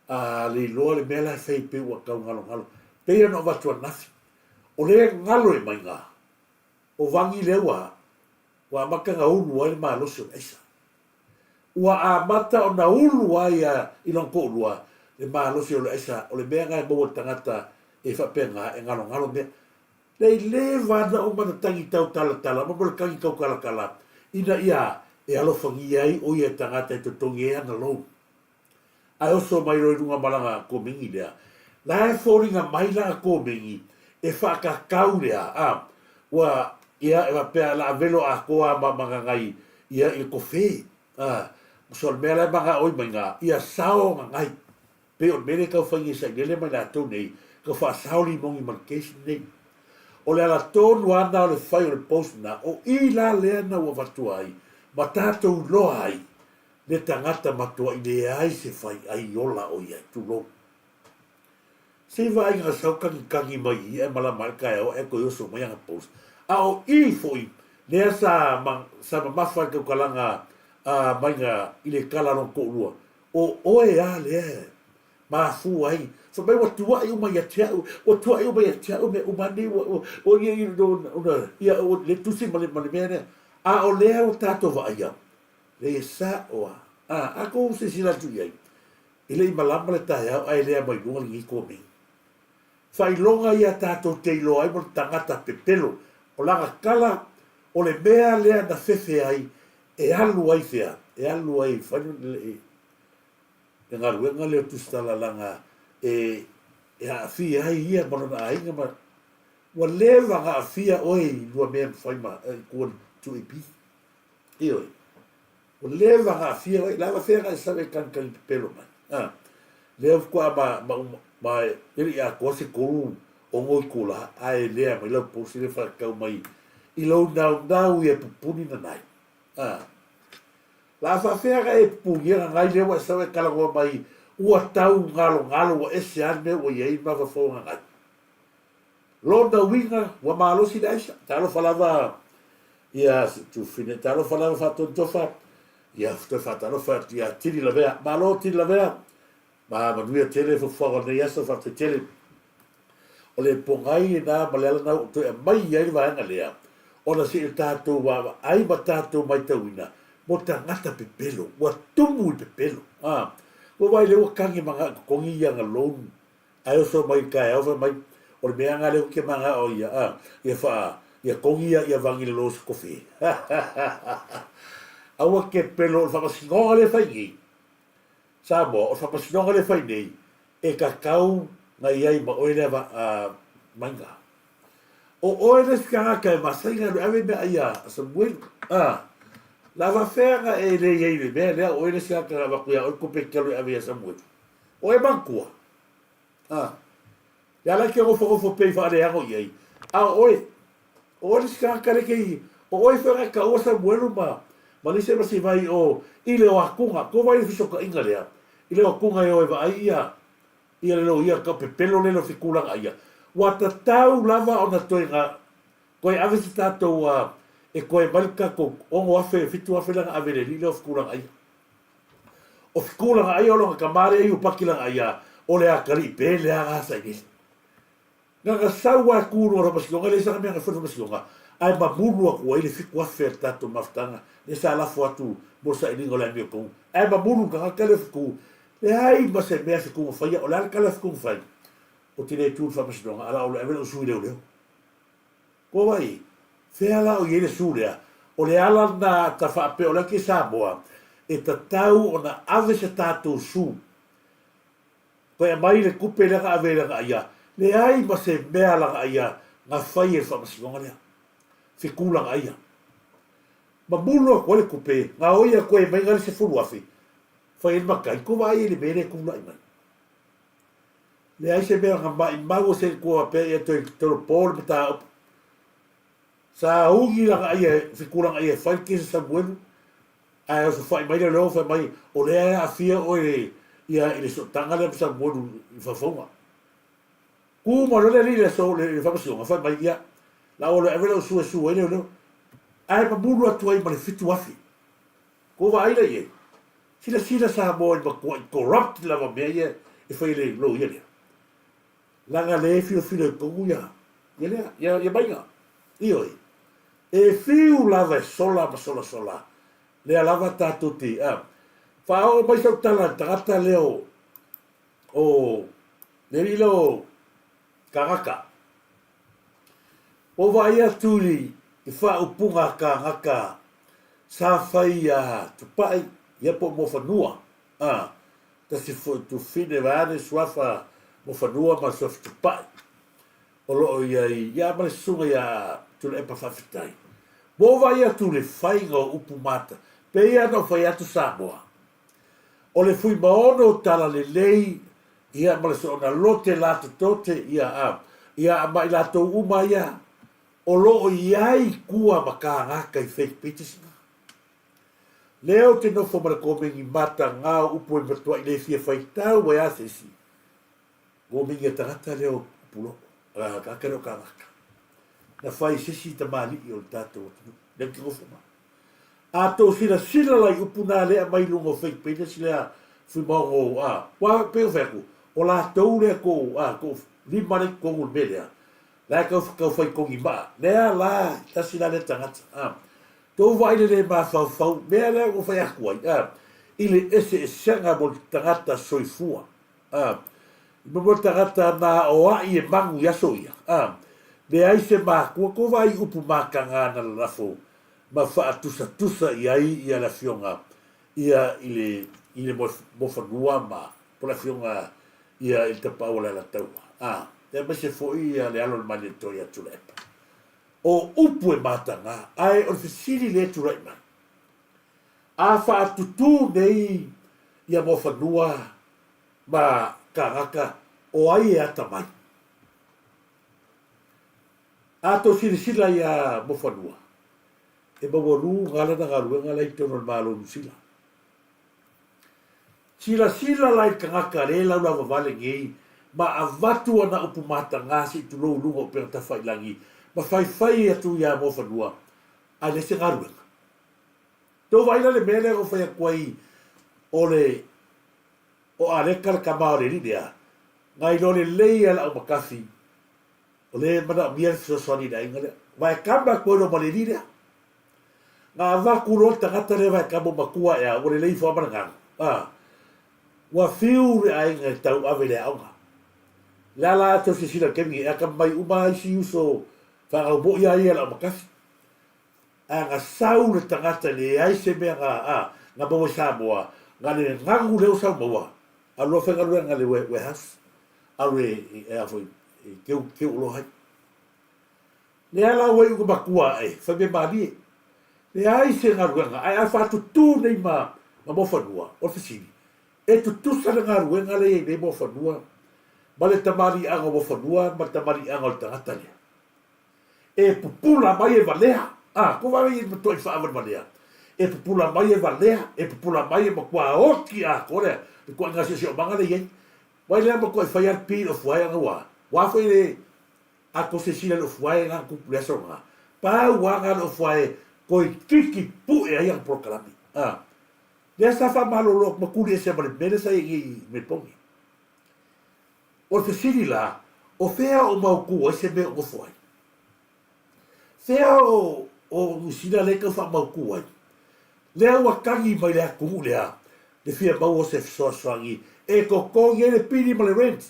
a, le iloa le mea la e fai pei ua tau galogalo. Pei ona avatu ananafi, o lea e galo e maiga, o vagi lea ua, Ua amata ona ulu ai le malosi o le aisa. Ua amata ona ulu ai a i lona toalua le malosi o le aisa, o le mea lena e maua i le tagata e faapena e galogalo mea. Lei leva ana uma ona tagi tautalatala ma mo le tagi tautalatala ina ia e alofagia ai o ia tagata e totogi ai ana loan. Ae oso mai loa i luga ma lana komeni lea. La e foliga mai lana komeni e faakakau lea, a, ua, ia, e faapea la velo atoa ma magagai ia i le kofe, a, so o le mea la e manao ai maiga, ia sao gagai. Pei o le mea lea e tau fai nei sailele ma i latou nei, tau faasao limoni ma le case lenei. O le ala tonu lava lena o le fai o le post lena, o i la lea na ua avatua ai ma tatou iloa ai Le tagata matuai leai se fai ai ola o ia, tulou. Se i vaai na sau kagikagi mai i ae malama ai le taeao ae toe oso mai ana post. A o i foi lea sa sa mamafa le tautalaga a maiga i le tala lona toalua, o oe a lea e mafua ai. Fai mai ua tuai uma ia te au, ua tuai uma ia te au mea uma nei ua ua ua ia ia ia le tusi ma le ma le mea lea. A o lea ua tatou vaaia, Leai e sao a. A, a kou silasila atu i ai, e le i malama le taeao ae lea mai luga lenei komeni. Faailoga ia tatou te iloa ai mo le tagata pepelo, o lana tala, o le mea lea na fefe ai e alu ai fea, e alu ai e fai le, le galuega lea o Tusitala leaga e, e aafia ai ia ma lona aiga ma. Ua leva ona aafia oe i lua mea mafai ma i tua i le 2AP. Ioe. Ua leva ona aafia oe, lava fea na e sau e kanikani pepelo mai. A. Lea faatoa ma, ma, ma e le i atoa se 36 itula, ae lea mai lau posi le faatatau mai i lou naunau ia pupuni nanai. A. La faafea na e pupunia nanai lea ua e sau e talanoa mai ua tau galogalo ua ese lava le mea ua i ai mafaufau o nanai. Lona uiga, ua malosi le aisa. Talofa lava ia Tufine, talofa lava Faatoni-tofa, ia toe faatalofa atu ia Tili Lavea. Malo Tili Lavea, ma manuia tele fuafuaga o lenei aso, faafetai tele. O le pogai lena ma le ala lena ua toe aumai ai le vaega lea, ona se i o tatou vaavaai ma tatou maitauina mo tagata pepelo, ua tumu i pepelo. Ua vaai lea ua tagi ma ga totogi ia ana loan Ae oso mai i le taeao fai mai, o le mea lena lea ou te manao ia, a, ia faa, ia togi ia, ia vagi le lo se kofe. Aua te pelo, o le faamasinoga lea e fai nei, Samoa, o le faamasinoga lea e fai nei, e tatau na i ai ma oe lea va, a, maiga. O oe le isi tagata e masani na alu e ave meaai a Samuelu. A, la faafefea na e le i ai i le mea lea, o oe le isi tagata na avatu ia oe le tupe e te alu e ave ia Samuelu. O e manatua. A. E ala ke nofonofo pei faaleano i ai. A o oe, o oe le isi tagata le ke, o oe foi na taua Samuelu ma, ma le isi ma si vai o, i le o atuga, ko vai le fesootaiga lea, i le o atuga e o e vaai ia, ia le loia ka pepelo le lo fetulaga ia. Ua tatau lava ona toe na, toe ave se tatou a, e toe mai le tatou 6,000, 7,000 lea na ave i le alii lea o fetulaga ia. O fiku langa aia o lona tama lea i paki langa aia o le atalii pe le aga sa i Na na sau a ku no faamasinoga le sanga mea na fai faamasinoga ae mamulu atu ai le 7,000 a le tatou mafutaga le sa lafo atu mo le sailiga o le amiotonu ae mamulu le tagata lea o fiku. Leai ma se mea fiku na faia o le a le tala fiku na fai ou te le tu i le faamasinoga a la o le ave lau sui leoleo. Ko wai? Fea la o i ai le su lea? O le ala lena ta faapea o le ake Samoa e tatau ona ave se tatou su toe aumai le tupe lea na ave ai lana aia. Leai ma se mea lana aia na fai e le faamasinoga lea. Feku lana aia. Mamulu atu ai le tupe, gaoi atu ai mai na le 10,000, fai ai le matai, ko vaai ai le mea lea e tulai mai. Leai se mea na maimau o se kua pea ia toe tolopo le mataupu. Sa ugi lana aia, fiku lana aia e fai le kesi a Samuelu, ae osofai mai le leoleo fai mai, o lea e aafia oe ia i le sootaga lea ma Samuelu i faufauga. Ku mai loa le alii i le aso le faamasinoga, fai mai, ia, la ua alu e ave lau sue e sue ai leoleo. Ae mamulu atu ai ma le 7,000. Ua vaai lea i ai? Silasila Samoa i le matuai corrupt lava mea ia e fai e le loia lea. Leaga lea e filofilo i tonu ia, ia lea, ia, ia maiga. Ioe. E fiu lava e sola ma solasola. Lea lava tatou te, a, faaoo mai sau tala i le tagata lea o, o, le alii lea o Kagaka. Ua ou vaai atu i faaupuga a kānaka sa fai iā Tupai, ia po o Moafanua, a, tasi foi tufine vaeane suafa Moafanua ma suafa Tupai, o lo o i ai, ia ma le susuga iā Tuilaepa Faafetai. Ua ou vaai atu i le faiga o upu mata, pei lava ona ou fai atu Samoa, O le Fuimaono Talalelei, ia ma le soona lote latotote, ia, a, ia, a ma i latou uma ia, o lo o i ai tua ma kāgaka i fake pages na. Lea ou te nofo ma le komeni mata ngao upu e matuai le fia faitau ai a se isi. Komeni a tagata lea o upu loko, a tagata lea o kāgaka. Na fai se isi tamalii o le tatou atunuu. Lea ou te nofo ma. A tou silasila la i upu na lea aumai i luga o fake pages lea Fuimaono a, ua pei ona fai atu, o latou lea kou a kou lima lea i totonu o le mea lea, la e tau tau fai togi maa, lea la tasi la lea tagata a. Tou vaai le le mafaufau, mea lea ua fai atu ai a, i le eseesega mo le tagata soifua a. I mo le tagata na oaʻi e manu i aso ia a, leai se makua, tou vaai i upu mataga na lalafo ma faatusatusa i ai ia le afioga ia i le i le Moafanua ma po le afioga ia i le Tapaau o le Alataua. A. aemaise foi le alo o le Malietoa ia Tuilaepa. O upu e mataga, ae o le fesili lea e tulai mai, a faatutū nei ia Muafanua ma Kagaka, o ai e atamai? A tou silasila ia Muafanua, e maualuga lana galuega la i totonu o le Malo o Niu Sila. Silasila la i le tagata lea e laulavavale nei ma avatu ana upu mataga se i tulou i luga o upega tafailagi ma faifai atu ia Muafanua ae leai se galuega. Tou vaai la i le mea lea na ou fai atu ai o le o Aleka le tama o le alii lea, na iloa lelei e lau matafi o lea e manaomia le fesoasoani i le aiga lea. Vae kama atu ai loa ma le alii lea. Na avatu loa le tagata lea vae kama ua matua ae a, ua lelei ifo lava ma le galu. A, ua fiu le aiga e tauave i le aoga. Le a la tou silasila i le taimi nei, e atamamai uma lava isi uso fanau moi lava ia i lau matafi. Ae na sau le tagata e leai se mea na, a, na maua i Samoa, na le ganu lea ua sau maua, alu loa faigaluega i le warehouse, alu e, e a foi, e teu, teu oloa ai. Lea la ua iu ina matua ae, fai mea malie. Leai se galuega, ae a faatutū nei ma, ma Moafanua, o le fesili, e tutusa le galuega lea e i ai nei Moafanua ma le tamaliiaga o Moafanua ma le tamaliiaga o le tagata lea? E pupula mai e valea. A, ko wai e matuai whaawalevalea. E pupula mai e valea, e pupula mai e matua oti atoa le, le tuaiga siosiomaga le i ai. Wai lea matuai whai a le pi o fuae ana ua. Wā foi le, a ko se sila le o fuae ngā kupu le aso ngā. Pau a ngā le o fuae koi kiki pu'e ai ana polokalame. A, lea sa whaamalolo atu ma kuli ese ma le mele sa i i Melbourne. O le fesili la, o fea o mautū ai se mea o nofo ai? Fea o, o Niu Sila lea e tau faamautū ai? Lea ua tagi mai le atunuu lea le fia maua o se fesoasoani e totogi ai le pili ma le rent.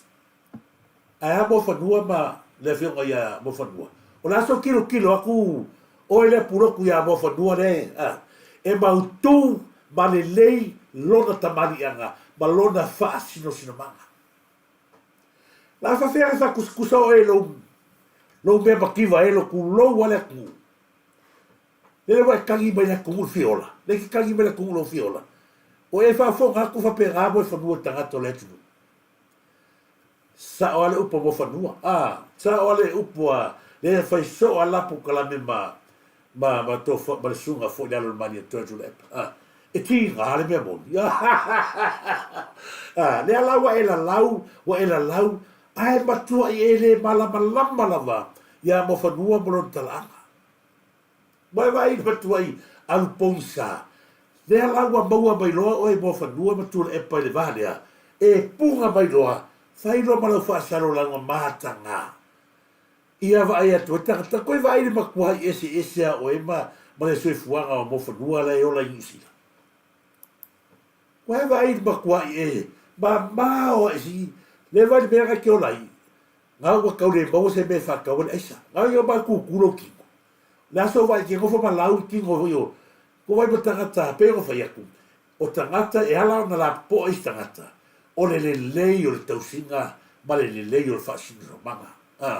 Ae a Moafanua ma le afioga ia Moafanua? O le a sou tilotilo atu oe lea pulotu ia Moafanua lea a, e mautū ma lelei lona tamaliiaga ma lona faasinosinomanga. La faafefea e faakusakusa oe i lou, lou mea mativa e lou tulou a le atunuu. Lele ua e tagi mai le atunuu le fia ola. Le ke tagi mai le atunuu lou fia ola. O e faafofoga atu faapena mo e fanua i tagata o le atunuu. Sao a le upu a Moafanua. A, sao a le upu a le fai soo a lapo kalame ma ma ma to ma le susuga foi le alo o le Malietoa Tuilaepa. A, e tiga le mea moni. A, lea la ua e lalau, ua e lalau, ae matuai e le malamalama lava iā Moafanua ma lona talaaga. Ua e vaai i le matuai alu pogisa, lea la ua maua mai loa oe i Moafanua ma Tuilaepa i le va lea, e puga mai loa, fai loa ma lau faasalolauga mataga. Ia vaai atu ai tagata, koe vaai i le matuai eseese a oe ma ma le soifuaga o Moafanua la e ola i Niu Sila. Koe vaai i le matuai e mamao ae si, le vaai i le mea na e te ola ai, Ngā ua kau le maua se mea e whākau ai le aisa. Ngā ia mai kūkū lou kino. Le aso wai ke ngofo ma lau i kino hoi o, ko wai ma tangata, pei ona whai aku, o tangata e ala ona la popoa isi tangata, o le lelei o le tausiga ma le lelei o le faasinosomanga. A,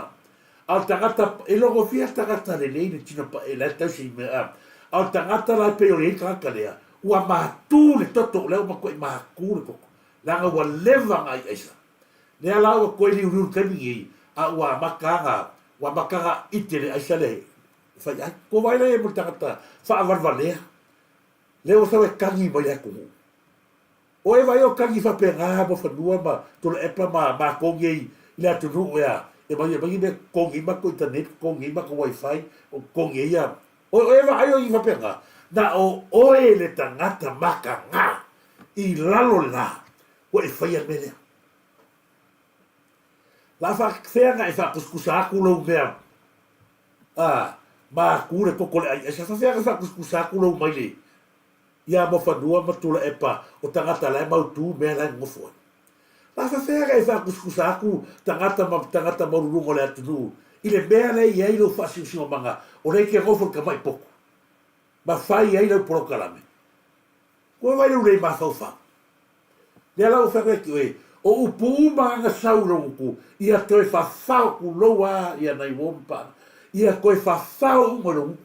a o le tangata, e logofia tagata lelei le tino pa, e la e tausi i mea, a, a o le tagata la e pei o le i tagata lea, ua matū le toto, o lea ua matuai matū le toto, leaga ua leva ona ai aisa. Lea la ua toe liuliu i le taimi nei, a ua amata ana, ua amata ana ite le aisa lea e fai ai. Ko wai la ia mo le tagata faavalevalea, lea ua sau e tagi mai le atunuu. O e vai o tagi faapena mo fanua ma Tuilaepa ma matou nei i le atunuu ea, e mai e mai ni mea totogi ai matou internet, totogi ai matou wifi, totogi ai ia. O, o e vaai o i faapena, na o oe le tagata mataga i lalo le la, ua e faia le mea lea. La faafefea ona e faakusakusa atu lou mea a maku le koko le ai aisa faafefea ona faakusakusa atu lou maile ia Moafanua ma Tulaepa o tagata la e mautu mea la e nonofo ai. La faafefea ona e faakusakusa atu tagata ma tagata maualuluga o le atunuu i le mea la e i ai lou faasinosinomaga o lea e te nofo i le tamai potu ma fai ai lau polokalame. Koe vai lou le mafaufau. Lea la ua fai atu e oe, O upu uma nga sau i lou gutu, ia toe fafao kulou a ia nai uo ma paaga. Ia toe fafao uma i lou gutu.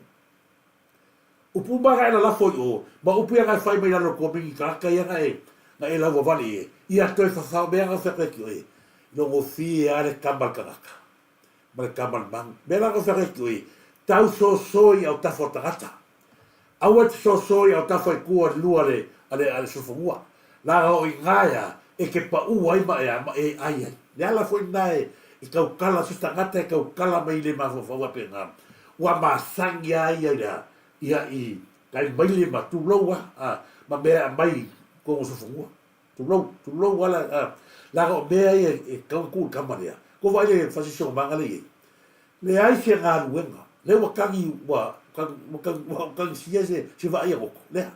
Upu uma nga e lalafo i o, ma upu ia nga e fai mai lalo komeni tagata ia nga e nga e lau wawale i e, ia toe fafao mea nga whea koe ki oe. I longofie a le kama le tagata, ma le kama le manu. Mea la nga whea koe ki oe, tau soso i autafa o tagata. Aua e te soso i autafa i kua le lua le a le a le sofonua. Laga o i ngaea e ke paʻū ai ma e a ma e ai ai. Le ala foi na e i kaukala se tagata e kaukala mai le mafaufau faapena, ua masani a ia i le a, ia i kai maile ma tulou a, a, ma mea e aumai i kogo sofonua. Tulou, tulou ala, a, laga o mea ia e kau e kuu i le kama lea. Ko vaai le fasisiomaga le i ai. Leai se galuega, lea ua kagi, ua, ua kagi, ua kagisia se, se vaai a goto. Lea.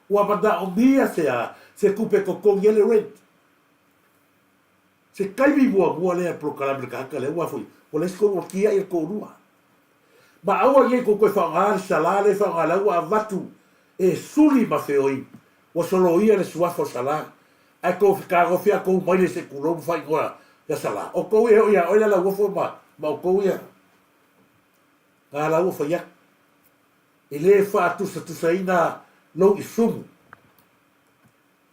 Ua manaomia se a, se tupe totogi ai le rent. Se taimi muamua lea polokalame le tagata lea ua foi, ua leai se tonu ua tiai le toalua. Ma aua nei kou toe faaaoga le salā lea e faaaoga la ua avatu e suli ma feoi, ua soloia le suafa o Salā, ae tou fetagofi a tou mai le se tulou ma faaigoa ia Salā. O tou ia e oo ia oe le alauofo ma ma outou ia nga la ua fai atu. E le faatusatusaina lou isumu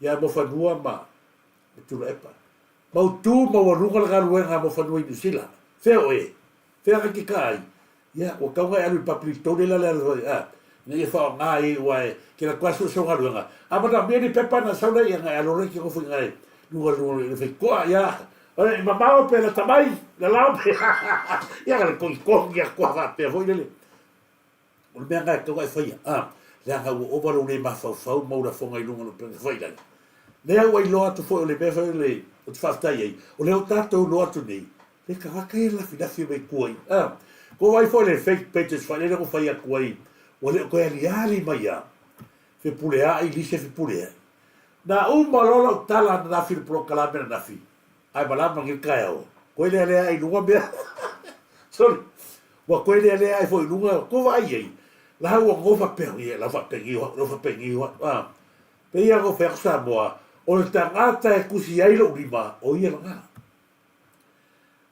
ia Mofanua ma Tuilaepa. Mautu maualuga le galuega a Mofanua i Niu Sila. Fea oe? Fea ka kika ai? Ia, ua tau nga e alu i public toilet la le alu ai, a, ina ia faaaoga ai aua e ke la koe suesue galuega. A manaomia ni pepa na sau lea ia nga e alo loa ke nofo i nga e luga luga le faitoa, ia, e i mamao pe lata mai, lalao pe, ia ka le kogikogi atu a faapea foi lele. O le mea lena e tatau ona e faia, a, leaga ua ova lou le mafaufau ma ou lafoga i luga o lou upega tafailagi. Lea ua iloa atu foi o le mea foi le ou te faafetai ai, o lea ua tatou iloa atu nei, le tagata ia e lafilafi mai tua i, a. Ua vaai foi le fake pages foi lele na fai atu ai, ua le o toe aliali mai lava, Fepuleai, Lise Fepuleai. Na uma loa lau tala ananafi i le polokalame ananafi, Ae malama nei le taeao, koe lealea ai i luga mea. Sorry. Ua koe lealea ai foi i luga, ko vaai ai. La ua ngo faapea, ia, lau faapeni o, lau faapeni o. Ah. Pei a ngo fai atu Samoa, o le tagata e tusi ai lou lima, o ia lena.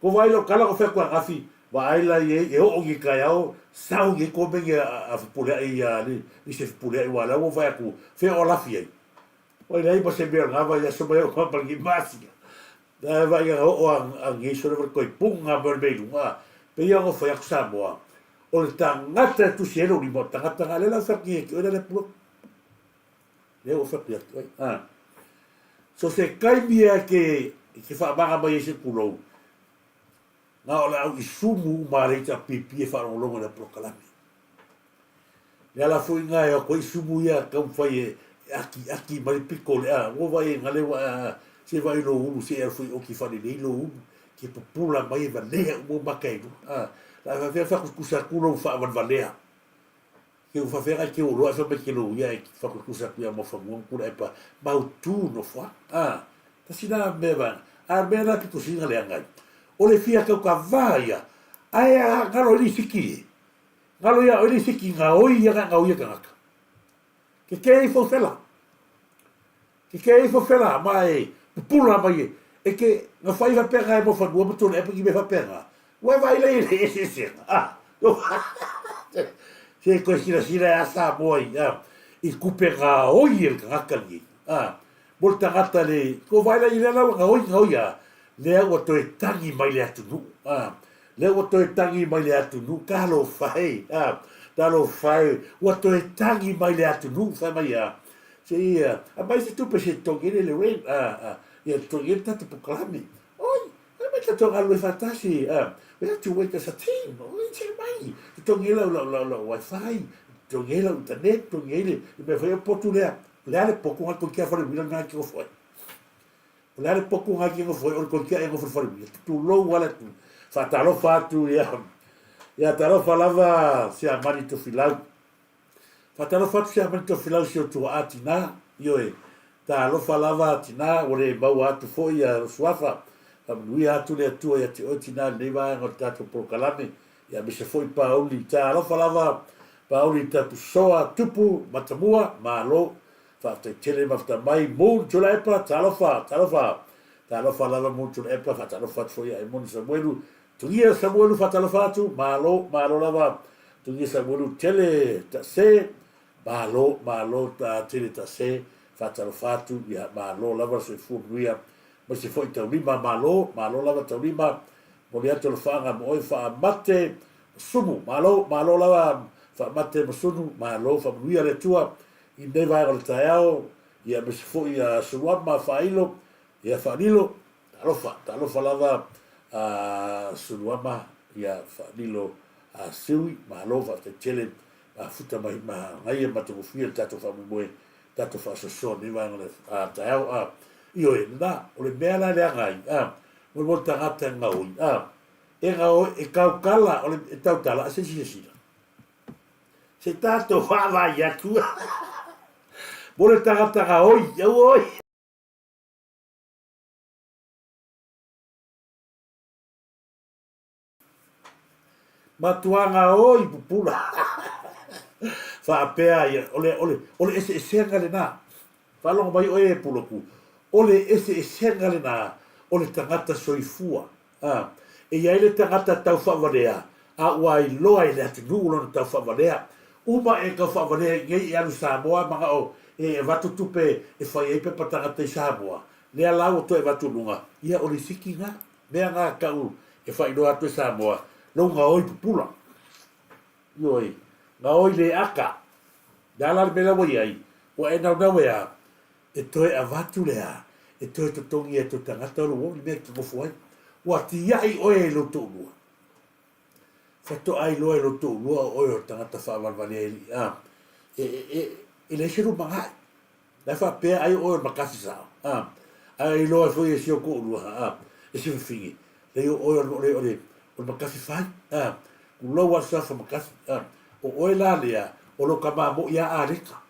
Ko vaai lau tala ko fai atu angafi, vaai la i ai, e oo nei taeao, sau nei komeni a Fepuleai ia Lise Fepuleai, ua la ua fai atu, fea o lafi ai. Oi leai ma se mea o lena vaiaso mai au ma lenei masina. Ae vaai ana oo a Geiso le toe puga mai o le mea i luga. Pei lava ona fai atu Samoa, o le tagata e tusi ai lou lima, o le tagata lena lea la ua fai atu nei e oe le pulotu. Lea ua fai atu ai. Ah. So se taimi e ke, ke faamaga mai ai se pulou, na o le au isumu uma a le HRPP e faalogologo i le polokalame. Le ala foi nga e ko isumu ia taumafai e akiaki mai le pito o le a ua vai e gale ua a se vai lo ulu se e foi oki faalelei lo ulu ke pupula mai e valea uma maka e lua a la faafefea faakusikusa atu lou faavalevalea ke u faafefea ke oloa e fai mai ke lou ia e faakusikusa atu ia Muafanua ma Tuilaepa mautu nofoaga a tasi la mea vaega a mea la pito sili na leaga ai o le fia taukava ia ae a galo ai le isiki e Ngalo ia oe le isi ki ngaoi ia nga ngaoi e tagata. Ke ke ifo fela. Ke ke ifo fela ma e pupula mai e. E ke nga whai whapenga e mo whanua ma tōna epa ki me whapenga. Ua vai lei le ese ese. Ah. Se koe sila sila e asa moa i. Ah. I kupe ngaoi e le tagata ni. Ah. Mo le tagata le, ko vai la i le lau ngaoi ngaoi a. Lea ua toe tangi mai le atunuu. Ah. Lea ua toe tangi mai le atunuu, talofa e, a, talofa e, ua toe tangi mai le atunuu, fai mai a, se ia, aumai se tupe se totogi ai le rent, a, a, ia totogi ai le tatou polokalame. Oi, aumai tatou galulue faatasi, a, we have to work as a team, oi, se mai, totogi ai lau, lau, lau, lau wifi, totogi ai lau internet, totogi ai le, le mea foi o potu lea, o le a le potu ga koikia fale uila lena ki nofo ai. O le a le potu ga ki nofo ai, o le koikia e nofo i le fale uila. Tulou ala atu, faatalofa atu ia, ia talofa lava Siamani Tofilau. Faatalofa atu Siamani Tofilau si o tuaa tinā, ioe, talofa lava tinā, ua le maua atu foi ia lou suafa, faamanuia atu le Atua ia te oe tinā i lenei vaega o le tatou polokalame, ia aemaise foi Pauli, talofa lava Pauli Tapusoa Tupu Matamua, malo, faafetai tele mafta mai, Moon Tuilaepa, talofa, talofa. Talofa lava mo Tuilaepa, faatalofa atu foi ia Emoni Samuelu. Tugia Samuelu faatalofa atu, malo, malo lava. Tugia Samuelu tele tase, malo, malo ta tele tase, faatalofa atu, ia malo lava le soifua manuia. Maise foi Taulima, malo, malo lava Taulima. Momoli atu alofaaga mo oe faamate Sumu, malo, malo lava faamate ma sunu, malo faamanuia le Atua i lenei vaega o le taeao, ia aemaise foi ia Suluama Faailo, ia Faalilo, talofa, talofa lava a Suluama, ia Faalilo a Siui, malo faafetai tele mafuta mai magaia matagofie le tatou faamoemoe, tatou faasoasoa i lenei vaega o le taeao. A, ioe, lena, o le mea la e leaga ai, a, mo le tagata e gaoi, a, E gaoi, e tautala, o le, e tautala, a se i silasila. Se tatou vaavaai atu. Mo le tagata gaoi, auoi. Matua gaoi pupula. Faapea ia, o le, o le, o le eseesega lena. Faalogo mai oe e Puloku, o le eseesega lena o le tagata soifua. A, e i ai le tagata tau faavalea, a ua iloa e le atunuu lona tau faavalea. Uma e tau faavalea i nei e alu i Samoa manao e avatu tupe e fai ai pepa tagata i Samoa, lea la ua toe avatu i luga, ia o lisiti na. Mea na tau e faailoa atu e Samoa, lou gaoi pupula. Ioe, gaoi le aka. Le a la le mea la ua i ai, ua e naunau e a? E toe avatu le a? E toe totogi atu e tagata o lou ou le mea e te nofo ai. Ua tiai oe e lou toalua. Faatoa iloa e lou toalua o oe o le tagata faavalevalea e, a, e, e, e, e leai se lumagae. La e faapea ai o oe o le makasi sao, a, ae iloa ai foi e si ou toalua, a, e si fafine, leai o oe o le, o le, o le, o le makasi fai, a, tulou a le suafa makasi, a, o oe la lea, o lou tama moʻi a Aleka.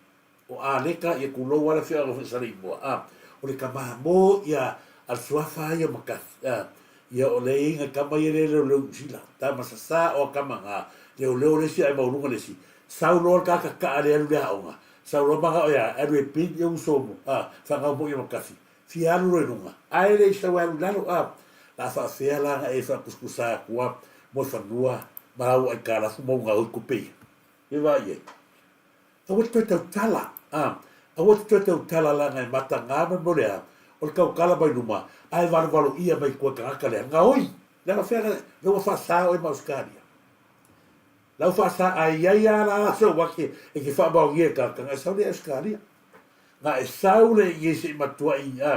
O Aleka, ia tulou a le afioaga foi o Saleimoa, a, o le tama moʻi a, a le suafa ia o makasi, a, ia o le iga tama ia lea leoleo i Niu Sila, tama sasā o a tama na, leoleo le isi ae maualuga le isi, sau loa le tagata kaa le alu i le aoga, Sau loa manao ia e alu e pin ia uso mo a whangau mo ia makasi. Fia alu loa i luga. Ae le i sau e alu i lalo a. La whaafea la nga e whaakuskusa akua mo whanua ma lau aikalafu mo ngā ui kupe ia. Me wā i ai. Aua te toe tautala, a. Aua te toe tautala la nga e mata ngā me mo lea, o le tautala mai luma, ae valevalo ia mai koe tagata lea. Ngā oi! Le whea nga, le ua whaasa oe ma Australia. Lau faasa ai ai a la sau ake e ke faamaonia e ka nga e sau le Australia. Nga e sau le i se i matua i a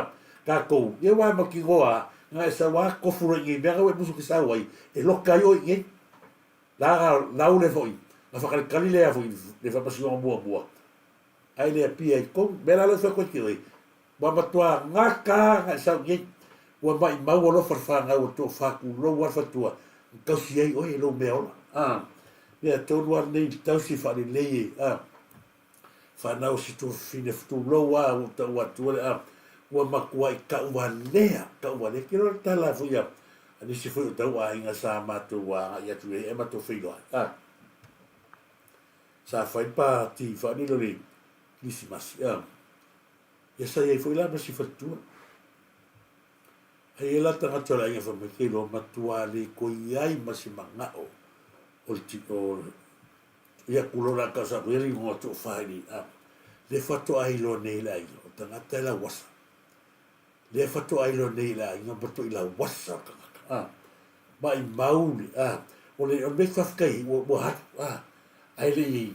kakou ia wa ma ki goa nga e sau a kofu le i mea nga we musu ki sau ai e loka ai o i nei. La ga lau le foi nga whakalikali le a foi le whapasi o mua mua. Ai le apia i kou me la le wha koe ki oi. Ua matua ngaka nga e sau nei. Ua maʻimau alofa le fanau o tō whākūlou a le whatua, i tausi ai oe e lou mea ola. A, mea tonu a lenei i le tausi whaalelei e, a, whanau si tō whine whtūlou a ua tau atu ale, a, ua matua i kau walea, kau walea. Ke loa le tala foi a, a nisi foi o tau aiga sa matou a ngai atu e, e matou wheiloa. A, sa whai pa ti whanilo le Kirisimasi. A, Ia sa i ai foi la ma si faletua. Ai e la tagata o le aiga fai mai ke iloa matua le koi ai ma se manao o le ti o ia kulo la ka sa ko ia le ingoa to fa ni a le fato ai lo nei le aiga o tagata e la wasa. Le fato ai lo nei le aiga ma to i la wasa tagata. A maʻimau le, a, o le, o le mea faafetai ua, ua alu, a, ae le i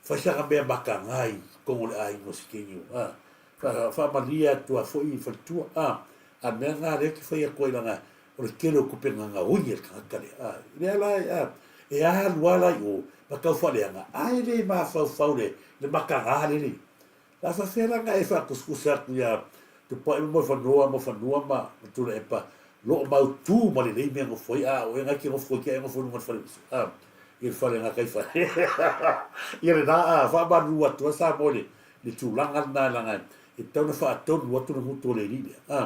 fai sana mea mataga i totonu o le aiga o Sikeniu, a, fa, faamalie atu a foi i faletua, a, a mea na lea ke fai atu ai lana, o le tele o tupe gagaoi a le tagata lea, a, lea la, a, e alu a la i o, ma tau faaleaga, ae le mafaufau le, le mataga lele. La faafefea la na e faakusikusa atu iā Tupai ma Moefanua, Moefanua ma Tuilaepa, loo mautū ma lelei mea nofo ai, a o e na ke nofo ai, e nofo i luga o le fale uso, a, i le fale gakai fale. Ia lena, a, faamalulu atu a Samoa i le, le tulaga lena leaga e tatau ona faatonu atu le gutu o le alii lea, a,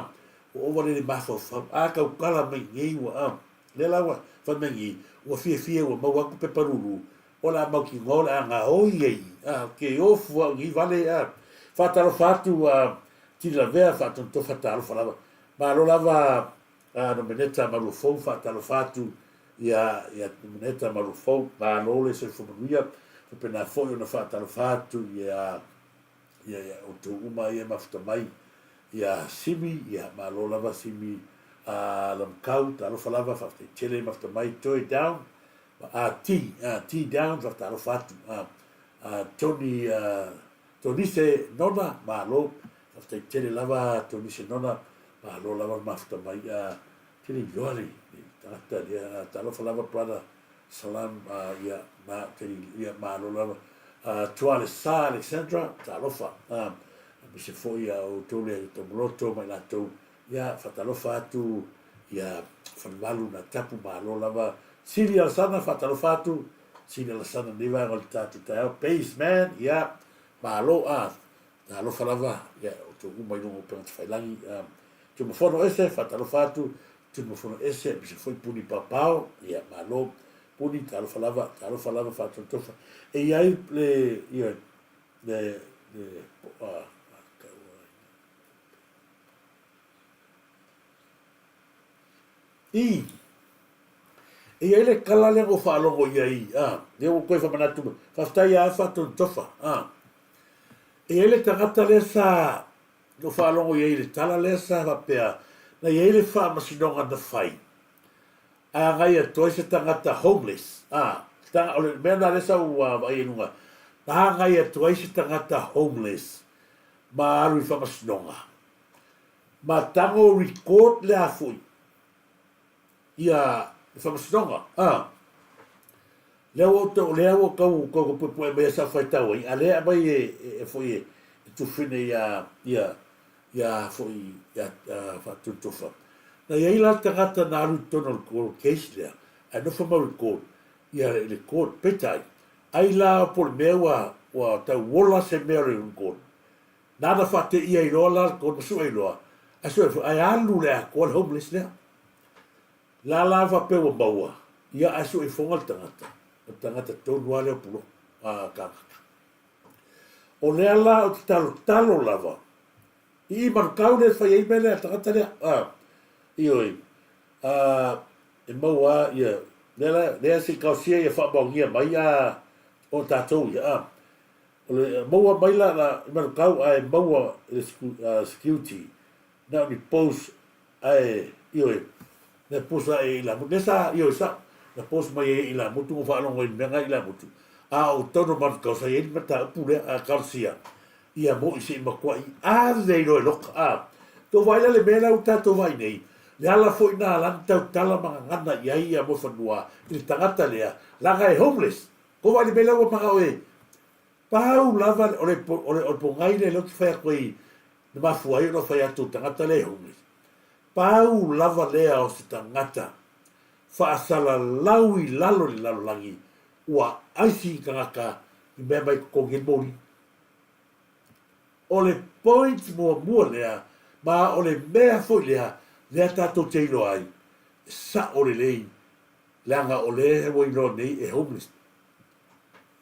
ua ova lea i le mafaufau, a tautala mai nei ua, a, lea la ua fai mai nei, ua fiafia ua maua atu pepa lulu, O le a mautinoa o le a gaoi ai a ke ofu au nei vale a. Faatalofa atu a Tililavea faatotofa talofa lava. Malo lava a Nomeneta Maluafou, faatalofa atu ia ia Nomeneta Maluafou, malo le soifua manuia, faapena foi ona faatalofa atu ia ia ia outou uma ia e mafuta mai ia Simi, ia malo lava Simi a Lamkau, talofa lava, faafetai tele mafuta mai Toi Down, a T, a T Down, faatalofa atu a a Tony a Tonise Nona, malo, faafetai tele lava Tonise Nona, malo lava le mafuta mai, a tele iloa le tagata lea, talofa lava brother Salam, a ia, ma, tele, ia, malo lava. A Tualesa Alexandra, talofa, a aemaise foi a outou le Taumaloto ma i latou, ia, faatalofa atu ia Falevalu na tapu, malo lava. Sili Alasana, faatalofa atu, Sili Alasana nei vaega o le tatou taeao, Base man, ia, malo, a, talofa lava, ia, outou uma i luga o upega tafailagi, a, Tumafono ese, faatalofa atu, Tumafono ese, aemaise foi Puni Paopao, ia, malo, Puni, talofa lava, talofa lava, faatotofa. E i ai le, ia, le, le, a, I. E i ai le tala lea na ou faalogo i ai, a, lea ua toe faamanatu mai. Faafetai ia Afa Totofa, a. E i ai le tagata lea sa na ou faalogo i ai i le tala lea sa faapea, na i ai le faamasinoga na fai, ae agai atu ai se tagata homeless, a, o le mea lena lea sa ou vaai ai i luga, na agai atu ai se tagata homeless ma alu i faamasinoga, ma tago record le a foi, ia le faamasinoga a lea ua outou lea ua tau tau puepue mai sa faitau ai a lea aumai e e foi e tufine ia ia ia foi ia faatutofa na iai la tagata na alu i totonu o le court case lea ae nofo mau i le court ia i le court peitai ai la po o le mea ua ua tau ola se mea o le court Nana faateia ai loa la le kona sue loa, ae sue foi, ae alu le atoa le homeless lea. La la faapea ua maua, ia ae sue ifoga le tagata, o le tagata tonu lava lea o Puloku, a Kākaka. O lea la ou te talotalo lava, i i Manukau lea e fai ai mea lea a le tagata lea, a, ioe, a, e maua lava, ia, lea la, lea se i taosia ia faamaonia mai a, o tatou ia, a. O le maua mai la la i Manukau ae maua i le security na o ni post ae ioe na post ae i Ilamutu lea sa ioe sa na post mai ai i Ilamutu na faalogo ai i le mea na Ilamutu a o totonu o Manukau sa i ai le mataupu lea a talosia ia mo'i se i matuai ave ai loa e loka a tou vaai la le mea la ua tatou vaai nei le ala foi na ala na tautala ma gagana i ai ia Muafanua i le tagata lea leaga e homeless Ko wai le mea lea ua manao e pau lava o le, o le, o le pogai lea lea ou te fai atu ai na mafua ai ona fai atu o tagata lea e homeless. Pau lava lea o se tagata faasalalau i lalo i le lalolagi ua aisi i tagata i mea mai totogi ai le moli. O le point muamua lea ma o le mea foi lea lea tatou te iloa ai e sao lelei Leaga o lea ua iloa nei e homeless.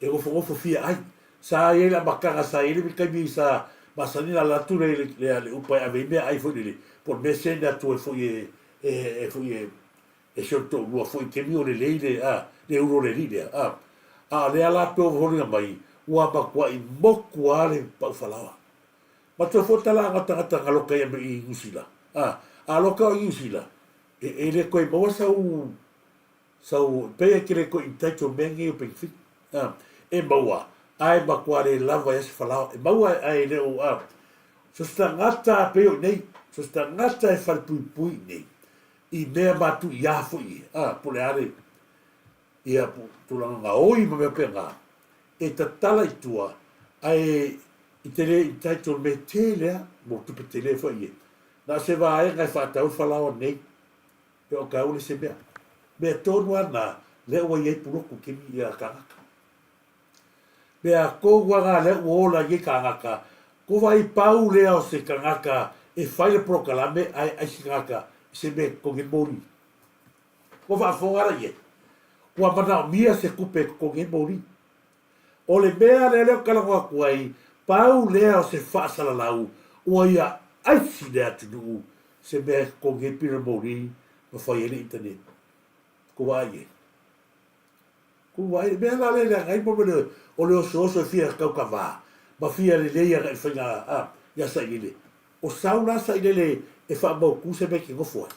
E nofonofo fia ai. Sa i ai le amataga sa i ai le taimi sa masani ona ala atu le le le upa e ave ai meaai foi lele po o le mea send atu ai foi e e e foi e e si ona toalua foi i taimi o lelei le a le ulu o le alii lea a. A o lea la pei ua foliga mai ua matuai motu lava le pau falaoa. Matua foi talaaga o tagata na loka i Niu Sila a. A loka o i Niu Sila E, e le toe maua sau, sau, pei e te le toe entitle mea nei o benefit. A, e maua, ae matua le lava ai se falaoa. E maua ae le o, a, so se tagata pei o i nei, so se tagata e falepuipui i nei, i mea matuia foi ia, a, po o le a le, ia, po, tulaga gaoi ma mea faapena, e tatala i tua, ae i te le entitle mea tele lava, mo tupe tele foi ia. Na o se vaega e faatau le falaoa nei, pe o taua se mea. Mea tonu lava na, lea ua i ai puloku kini ia kānaka. Mea tonu lava na lea ua ola ai nei kānaka, ko vai pau lea o se tagata e fai le polokalame ae ai se tagata i se mea e totogi ai le moli. Ua faafofoga la i ai, ua manaomia se tupe e totogi ai le moli. O le mea lea lea ou te talanoa atu ai, pau lea o se faasalalau ua ia aisi le atunuu se mea e totogi ai pila moli ma fai ai le internet. Kou vaai i ai. Kou vaai, mea la lea e leaga ai mo mea o le osooso e fia taukava ma fia lelei agai i le faiga a, ia sailele. O sau la sailele e faamautu se mea e te nofo ai.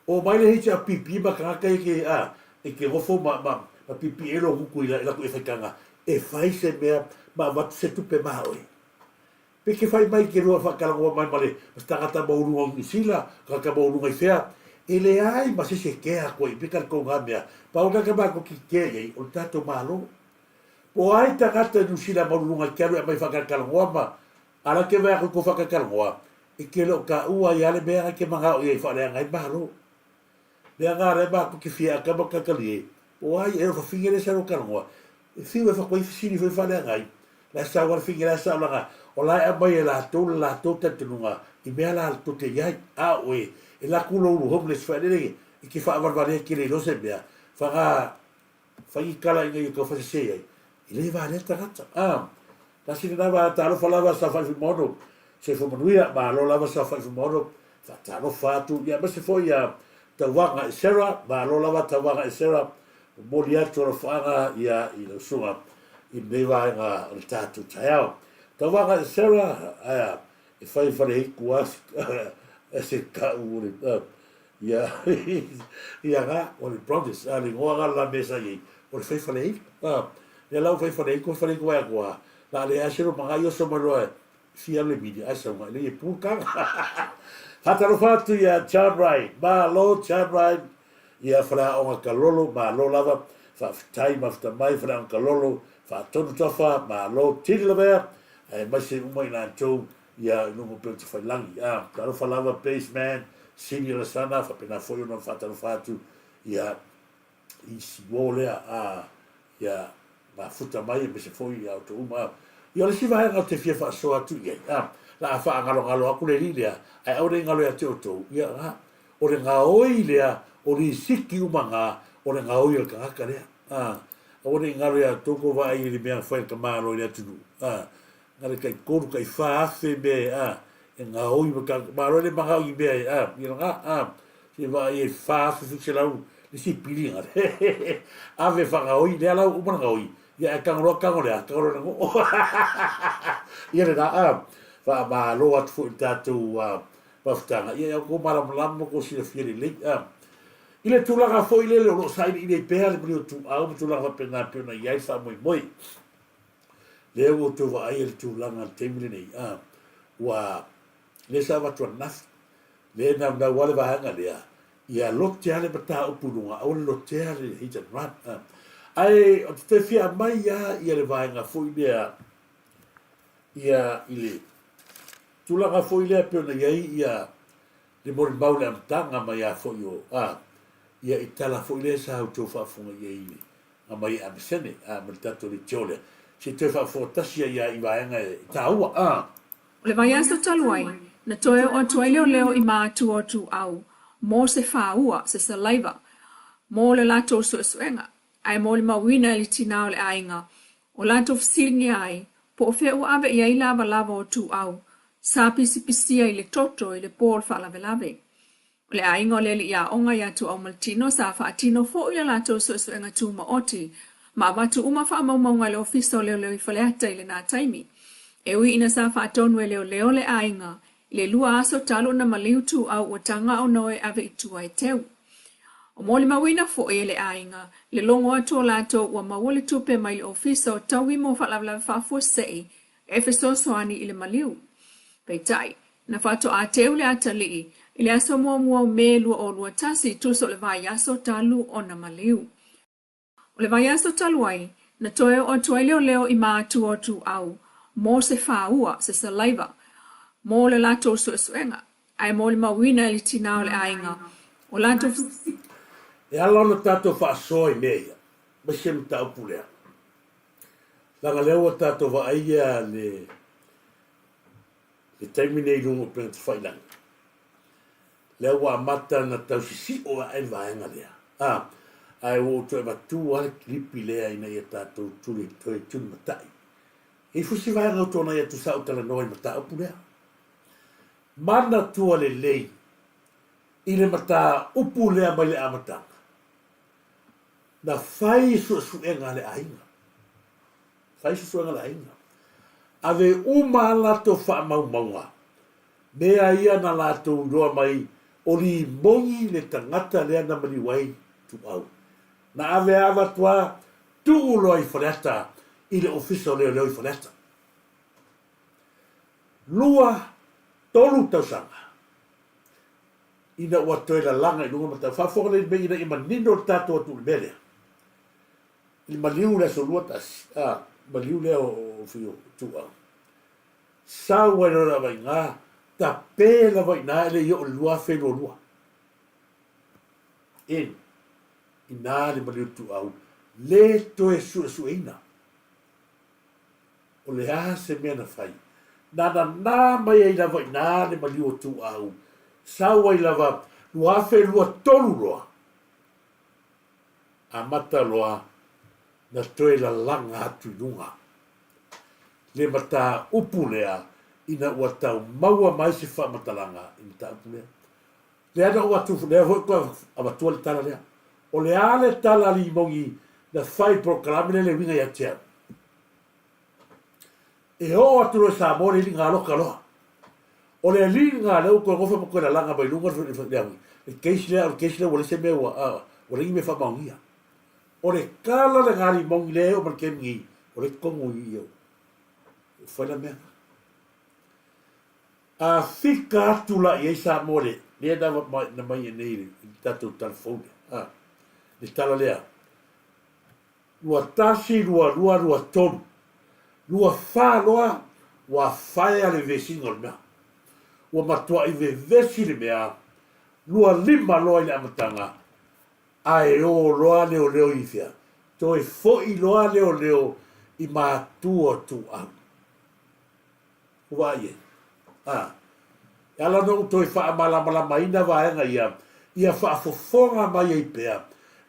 Oo mai le HRPP ma tagata ia e te, a, e te nofo ma, ma, ma piipii ai lou gutu i la, i latou faitaga e fai se mea ma avatu se tupe ma oe. Pe ke fai mai ke lua faatalanoa mai ma le ma se tagata maualuga o Niu Sila, tagata maualuga i fea, e leai ma se isi e kea atu ai i peka le tou na mea. Pau le tagata matou te kea i ai, o le tatou Malo. Po o ai tagata i Niu Sila maualuluga e te alu e aumai faatalatalanoa ma a la te vaai atu i tou faatalatalanoa, e te le o taua ai lava le mea na e te manao i ai e faaleaga ai Malo. Mea na lea matou te fia ata ma talitalie, po o ai ea o fafine lea sa lua talanoa, e fiu e fatu ai fesili foi faaleaga ai, la e sau lava le fine la e sao leaga o la e aumai e latou le latou talitonuga i mea la tou te i ai. A o oe, e alu atu lou homeless faelele e te faavalevalea e te le iloa se mea, faga Fai ni tala ina ia tau fasese ai, e le valea tagata. A, tasi lena vaega talofa lava sa fai Fuimaono, soifua manuia, malo lava sa fai Fuimaono, faatalofa atu, ia aemaise foi ia Tauvaga Esera, malo lava Tauvaga Esera, momoli atu alofaaga ia i lau susuga i lenei vaega o le tatou taeao. Tauvaga Esera, aea, e fai falehitu a se tau o le Ia, ia ga, o le brothers, a le igoa ga la mea sa i ai, o le fai faleaiga. A, lea la ua fai faleaiga, ko faleaiga wai atu a, la le ase lo manga i oso mai loa, fia alu e mili, ai sau ngai le e pul kanga. Whatalofa atu ia John Wright, malo John Wright, ia whaleaonga kalolo, malo lava, whaafetai mafta mai whaleaonga kalolo, whaatonu tofa, malo tini lavea, aemaise uma i latou Ia, i luga o Peutafailangi. A, talofa lava Base Man, Sini Alasana, faapena foi ona faatalofa atu ia i si uo lea, a, ia mafuta mai aemaise foi ia outou uma. A, ia o le isi vaega ou te fia faasoa atu i ai, a, la a faagalogalo atu le alii lea, ae aua ne i galo ia te outou, ia, a, o le gaoi lea, o lisiti uma na, o le gaoi o le tagata lea. A, aua ne i galo ia outou kou vaai i le mea na fai e le tamāloa i le atunuu. A, Na le tai tolu tai 4000 mea a e gaoi ma tagata malo e le magao i mea e a ia na a se vaai e 4700 le isi piliga ave faagaoi lea la ua uma na gaoi ia ae tago loa tago lea tago loa le ia lena a faamalo atu foi i le tatou mafutaga ia ia outou malamalama ma outou silafia lelei a i le tulaga foi lele o lo o sailiili ai pea le maliu ituau ma tulaga faapena e pei ona i ai le faamoemoe. Lea ua outou vaaia le tulaga i le taimi lenei, a, ua, lea sa avatu ananafi, lea e naunau lava le vaega lea, ia lote lava le mataupu i luga, aua le lotea le hit and run. A. Ae ou te toe fia aumai lava ia le vaega foi lea, ia i le tulaga foi lea pei ona i ai ia le molimau i le amataga mai lava foi o, a, ia i tala foi lea sa outou faafofoga i ai i le a mai e Amesene, a ma le tatou leitio lea, se i toe faafofoga tasi ai lava i vaega e taua, a. O le vaiaso talu ai, na toe oo atu ai leoleo i matua o Tuuau mo se fāua, se saliva, mo le latou suesuega, ae molimauina e le tinā o le aiga, o latou fesiligia ai, po o fea ua ave i ai lavalava o Tuuau sa pisipisia i le toto i le po o le faalavelave. O le aiga o le alii aoga ia Tuuaumaletino sa faatino foi le latou suesuega tumaoti ma avatu uma faamaumauga i le Ofisa o Leoleo i Faleata i lena taimi. E ui ina sa faatonu e leoleo le aiga i le lua aso talu ona maliu Tuuau ua taga ona o e ave i tua e teu. O molimauina foi e le aiga le logo atu o latou ua maua le tupe mai le Ofisa o Taui mo Faalavelave Faafuasei e fesoasoani i le maliu. Peitai, na faatoa teu le atalii i le aso muamua o Me 2021 tusa o le vaiaso talu ona maliu. O le vaiaso talu ai, na toe oo atu ai leoleo i matua o Tuuau mo se fāua, se saliva, mo le latou suesuega, ae molimauina e le tinā o le aiga o latou. E ala ona tatou faasoa i mea ia, aemaise le mataupu lea, leaga lea ua tatou vaaia le le taimi nei i luga o upega tafailagi, lea ua amata ona tau sisio ae le vaega lea, a, ae ua ou toe avatua lava le kilipi lea ina ia tatou tuli, toe tulimatai. E i ai foi si vaega o tuanai atu sa ou talanoa i le mataupu lea. Manatua lelei. I le mataupu lea mai le amataga, na fai suesuega a le aiga. Fai suesuega a le aiga. Ave uma a latou faamaumauga, mea ia na latou iloa mai o limogi le tagata lea na maliu ai Tuau. Na ave a avatu a tuu loa i Faleata i le Ofisa o Leoleo i Faleata. Lua, tolu tausaga ina ua toe lalaga i luga matau. Faafofoga lelei mai ina ia manino le tatou atunuu i le mea lea. I le maliu i le aso 21, a, maliu lea o Fiu Tuau. Sau ai loa le avaiga, tape lava i ina e le i oo i le 2022. In, ina le maliu Tuau, le toe suesueina. O le a se mea na fai? Na nanā mai ai lava i ina le maliu o Tuuau, sau ai lava 2023 loa, amata loa na toe lalaga atu i luga le mataupu lea ina ua tau maua mai se faamatalaga i le mataupu lea. Lea na ou atu, lea foi ua avatua le tala lea. O le a le tala a Limogi na fai i polokalame lea le uiga ia te au? E oo atu loa i Samoa le iliga aloka loa. O le aliga lea ua toe gofa ma toe lalaga mai luga le le case lea, o le case lea ua leai se mea ua, ua leai ni mea faamaonia. O le tala lena a Limogi lea e oo mai le taimi nei, o lea e totonu i i, o fai la mea. A fika atu la i ai Samoa le lea na na mai nei i le tatou tala fou lea, a, le tala lea, 21, 22, 23, 24 loa ua faea le vesiga o le mea. Ua matuai vevesi le mea, 25 loa i le amataga, ae o loa leoleo i fea? Toe foi loa leoleo i matua ituau. Ua vaai ai. A. E ala ona ou toe faamalamalamaina vaega ia, ia faafofoga mai ai pea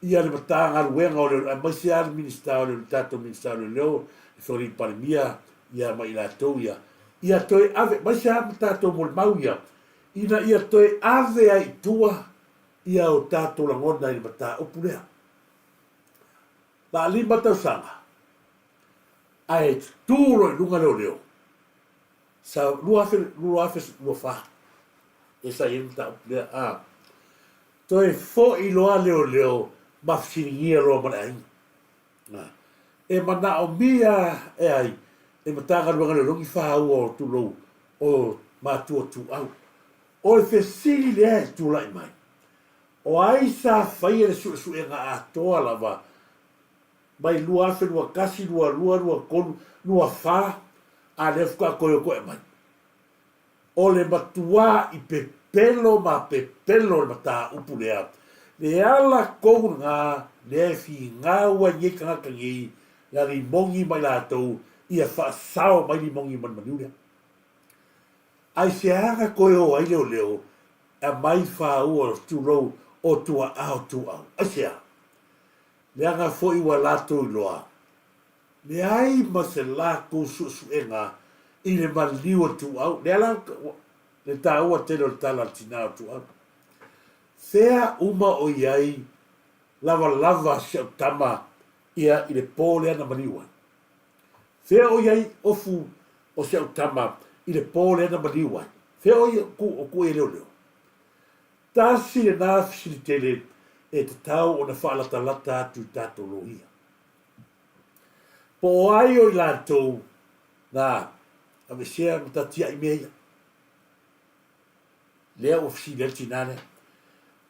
ia le Matagaluega o Leoleo, aemaise lava le Minisita o Leoleo, le tatou Minisita o Leoleo, le Afioga i le Palemia, ia ma i latou ia, ia toe ave, aemaise lava ma tatou molimau ia, ina ia toe ave ai i tua ia o tatou lagona i le mataupu lea. Laalima tausaga, ae tutū loa i luga leoleo, sa 2024 lea sa i ai le mataupu lea, a toe foi loa leoleo ma fesiligia loa ma le aiga. A, e manaomia e ai e Matagaluega o Leoleo ni fāua o tulou o matua ituau. O le fesili lea e tulai mai, o ai sa faia le suesuega atoa lava mai 2021, 22, 23, 24, a lea faatoa toe o toe aumai. O le matuā i pepelo ma pepelo le mataupu lea, le ala kou lena lea e finau ai nei tagata nei la limogi ma i latou ia faasao mai limogi ma le maliu lea. Aisea na toe o ai leoleo e aumai fāua tulou o tua'a o tuau? Aisea? Leaga foi ua latou iloa, leai ma se latou suesuega i le maliu o Tuau, lea la le taua tele o le tala a le tina o Tuau. Fea uma o i ai lavalava si au tama ia i le po lea na maliu ai? Fea o i ai ofu o si au tama i le po lea na maliu ai? Fea o i o ku e leoleo? Tasi lena fesili tele e tatau ona faalatalata atu i tatou loia. Po o ai o i latou na aveesea ma tatiai mea ia? Lea ua fesili ai le tina lea.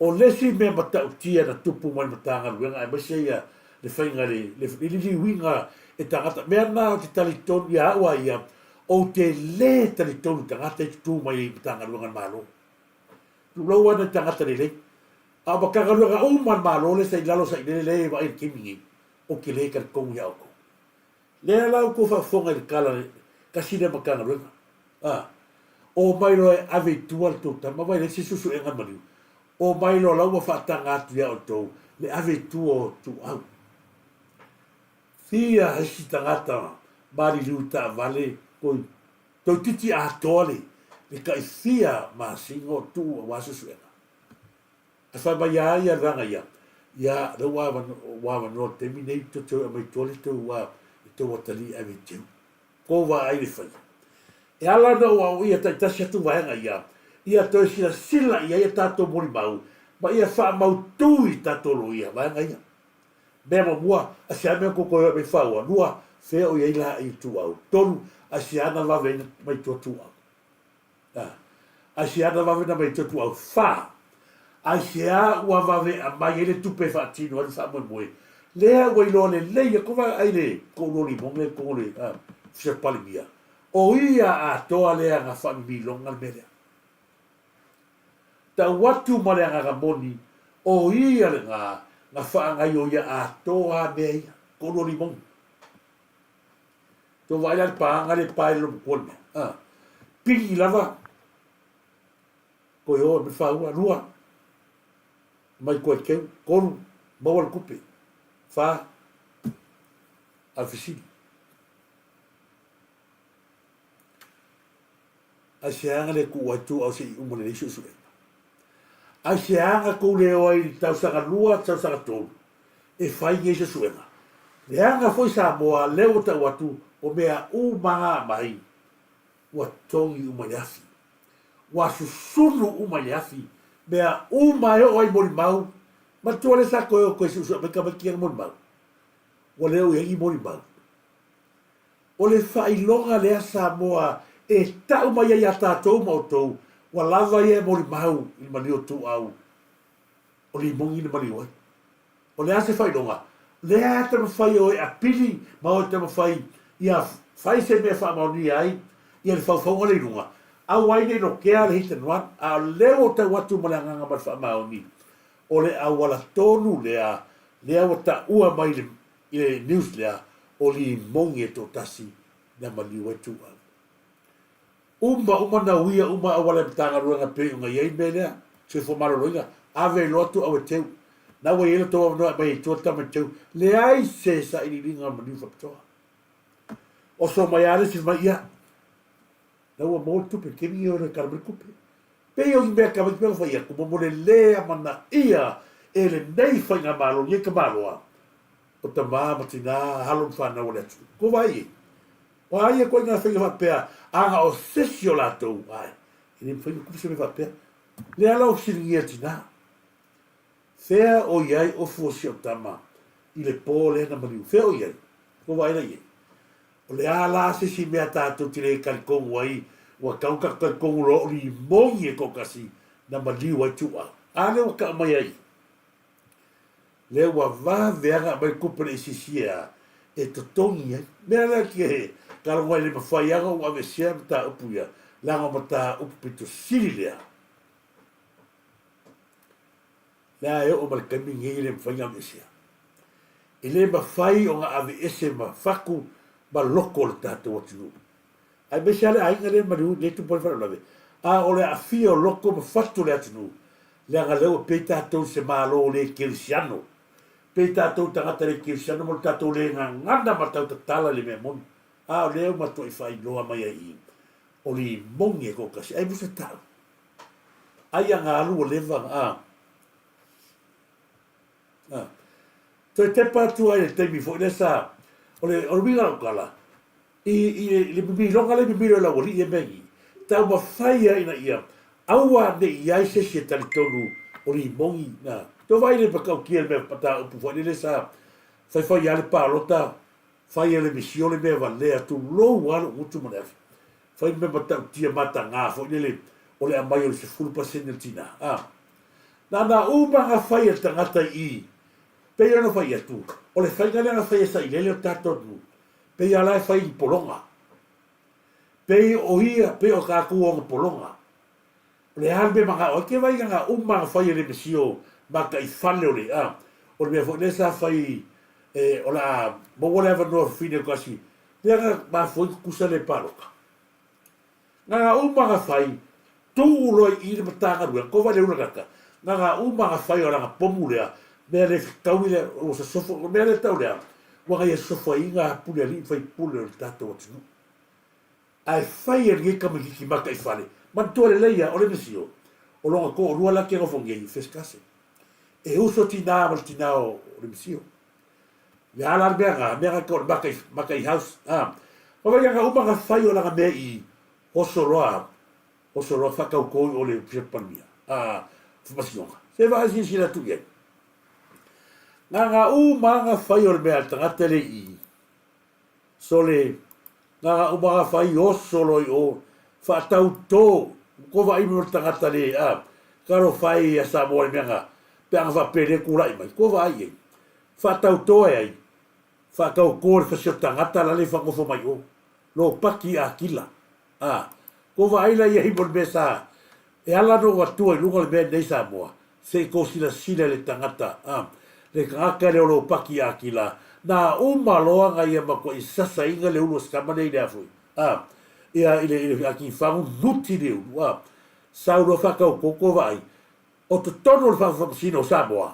O le isi mea matautia na tupu mai le Matagaluega aemaise ia le faiga le, le, le liliuina e tagata, mea na ou te talitonu ia au a ia, ou te le talitonu i tagata e tutū mai ai i Matagaluega a le Malo. Tulou ana i tagata lelei. A o Matagaluega uma a le Malo lea sa i lalo sa i lele lea e vaai i le taimi nei, ou te le talitonu ia outou. Lea la outou faafofoga i le tala tasi lea Matagaluega. A, omai loa e ave i tua le tou tama, vaai leai se suesuega maliu. Omai loa la ua faataga atu ia outou le ave i tua o ituau. Fia isi tagata maliliu i taavale toi Toeitiiti atoa le le tai fia masina o tuu aua suesuega. Ae fai mai a ia le vaega ia, ia, lea ua ua avanoa i le taimi nei tou te o e aumai i tua le tou a, le tou atalii e ave i teu. Kou vaai le faia. E ala ona ou aoaia taitasi atu vaega ia, ia toe silasila i ai a tatou molimau ma ia faamautu i tatou loia vaega ia. Mea muamua, asia mea kou toe aumai faua. Lua, fea o i ai laei ituau. Tolu, asia na vave ai mai tua tuau. Aisea na vave na mai tua tuau? Fa. Aisea ua vave aumai ai le tupe e faatino ai le faamoemoe? Lea ua iloa lelei atu va ai le toalua limone le tonu o le Ofisa Palemia. O ia atoa lea na faamimiloga le mea lea. Tau atu ma le agaga moni, o ia lena na faagaioia atoa mea ia. Toalua limone. Tou vaai la le paaga le pae le lomatua le mea. A. Pili lava. Koe o me whaua. Lua. Mai koe keu. Kolu. Maua le kupe. Wha. A fisili. Aisea le tuu ai tuu au seʻi uma lelei suesuega? Aisea na tou le o ai i le tausaga lua, tausaga tolu e fai nei suesuega? Leaga foi Samoa lea ua tau atu o mea uma na aumai ua togi uma i le afi. Ua susunu uma i le afi mea uma e oo ai molimau. Manatua lea sa toe o toe suesue mai tamaiti ia na molimau. Ua le o i ai ni molimau. O le faailoga lea Samoa e tau mai ai ia tatou ma outou, ua lava ia e molimau i le maliu o Tuuau, o Limoni na maliu ai. O le a se faailoga? Lea e taumafai e o e apili ma o e taumafai ia fai se mea e faamaonia ai ia le faufauga lea i luga, aua ai ne i lotea le hit and run, a o lea ua ou tau atu ma le agaga ma le faamaoni, o le auala tonu lea, lea ua taua mai i le I le news lea, o limoni e toatasi na maliu ai Tuuau. Uma uma na uia uma auala e Matagaluega pei ona i ai mea lea, Soifua Maloloina, ave loa Tuuau e teu. Na ua i ai lo tou avanoa e aumai ai tua tama e teu. Leai se sailiiliga o maliu faapitoa. Oso mai a le isi fai mai, ia, na ua maua le tupe, kemi o le kala mai le tupe. Pei o ni mea tamaiti mea na fai atu, mo le lē amanaia e lenei faigamalo, lenei tamaloa, o tamā ma tinā, alo ma fanau a le atunuu. Ko wai e? O a ia koe ngā whainga faapea, anga o sesi o lātou, ae, e le mawhai kupu se mea faapea. Le ala o filigia tinā. Fea o i ai ofu o si au tama i le pō lea na maliu? Fea o i ai? Ko wai la i ai? O le a la se isi mea tatou te le talitonu ai, ua tatau ona tatou talitonu loa o limoni e toatasi na maliu ai Tuuau. A lea ua tau mai ai? Lea ua vave lava ona aumai tupe le ACCA e totogi ai. Mea lea ke kalogo ai le mafai lava ona ou aveesea mataupu ia, leaga o mataupu pito sili lea. Lea e oo mai le taimi lenei e le mafai ona aveesea. E le mafai ona aveese ma fatu ma loko o le tatou atunuu. Aemaise lava le aiga lea e maliu, lea e tupu ai le faalavelave. A o le aafia o loko ma fatu o le atunuu, leaga lea ua pei tatou i se Malo le kerisiano. Pei tatou i tagata le kerisiano ma lo tatou le gagana ma tautatala i le mea moni. A o lea ua matuai faailoa mai ai i i, o limoni e toatasi. Ai musa tau. Ai ana alu ua leva a. A. Toe tepa atu ai le taimi foi lea sa, o le, o le uiga o lau tala, i, i le, i le mimiloga lea e mimilo e lau alii e mea i, taumafai ai ina ia aua ne i i ai se isi e talitonu o limoni na. Toe vaai le matautia i le mea mataupu foi lele sa faifai lava le palota Fai e le misio le mea valea, tulou lava lou gutu ma le afi. Fai le mea matautia mataga foi lele o le aumai o le 10% o le tina. A. Na na uma na fai e le tagata i i, pei ona fai atu, o le faiga lea na fai e Sailele o le tatou atunuu, pei a la e fai i pologa. Pei o ia, pei o tatou ona pologa. O le a le mea manao ai? Ke vai na uma na fai e le misio mataifale o le, a, o le mea foi lea sa fai e, o le a maua le avanoa fafine o tasi, lea na mafua ai tutusa le palota. Na na uma na fai, tuu loa i i le Matagaluega, ko vai le ula gata, na na uma na fai o lana pomu lea, mea le fetaui lea, ua sosofo, o mea lea tau lea, ua na ia sosofo ai ngā pule alii ma faipule o le tatou atunuu. Ae fai e lenei tamaitiiti mataifale, manatua lelei a, o le misio, o lona toalua la ke nofo nei, first cousin. E uso tinā ma le tinā o le misio. Ia ala le mea nga, mea nga ka o le maka i, maka i house. Ah. Ma vai anga uma nga fai o langa mea i oso loa, oso loa whakau koi o le Ofisa Palemia. Ah, whamasinoga. Se waa si sila tu iai. Nga nga uma nga fai o le mea tangata le i Sole, nga uma nga fai oso loa i o, faatautō, ko vaai mai o le tagata le a, kalo fai a Samoa i mea nga, pe a nga faapea le kulaʻi mai, ko vaai i ai. Faatautō e ai, faataukō le fasi o tagata la le fagofo mai o, lo paki a kila. A, ko vaai la i ai mo le mea sa, e ala no atua i luga o le mea nei Samoa, Se i kou silasila i le tagata, a, le tagata lea o lo o paki akila, na uma loa nga ia matua i sasaiga le ulu o se tama lea i le afoi, a, ia i le, i le akifagu nuti le ulu, a, sau loa faatau koko vaai, o totonu o le faamasino o Samoa,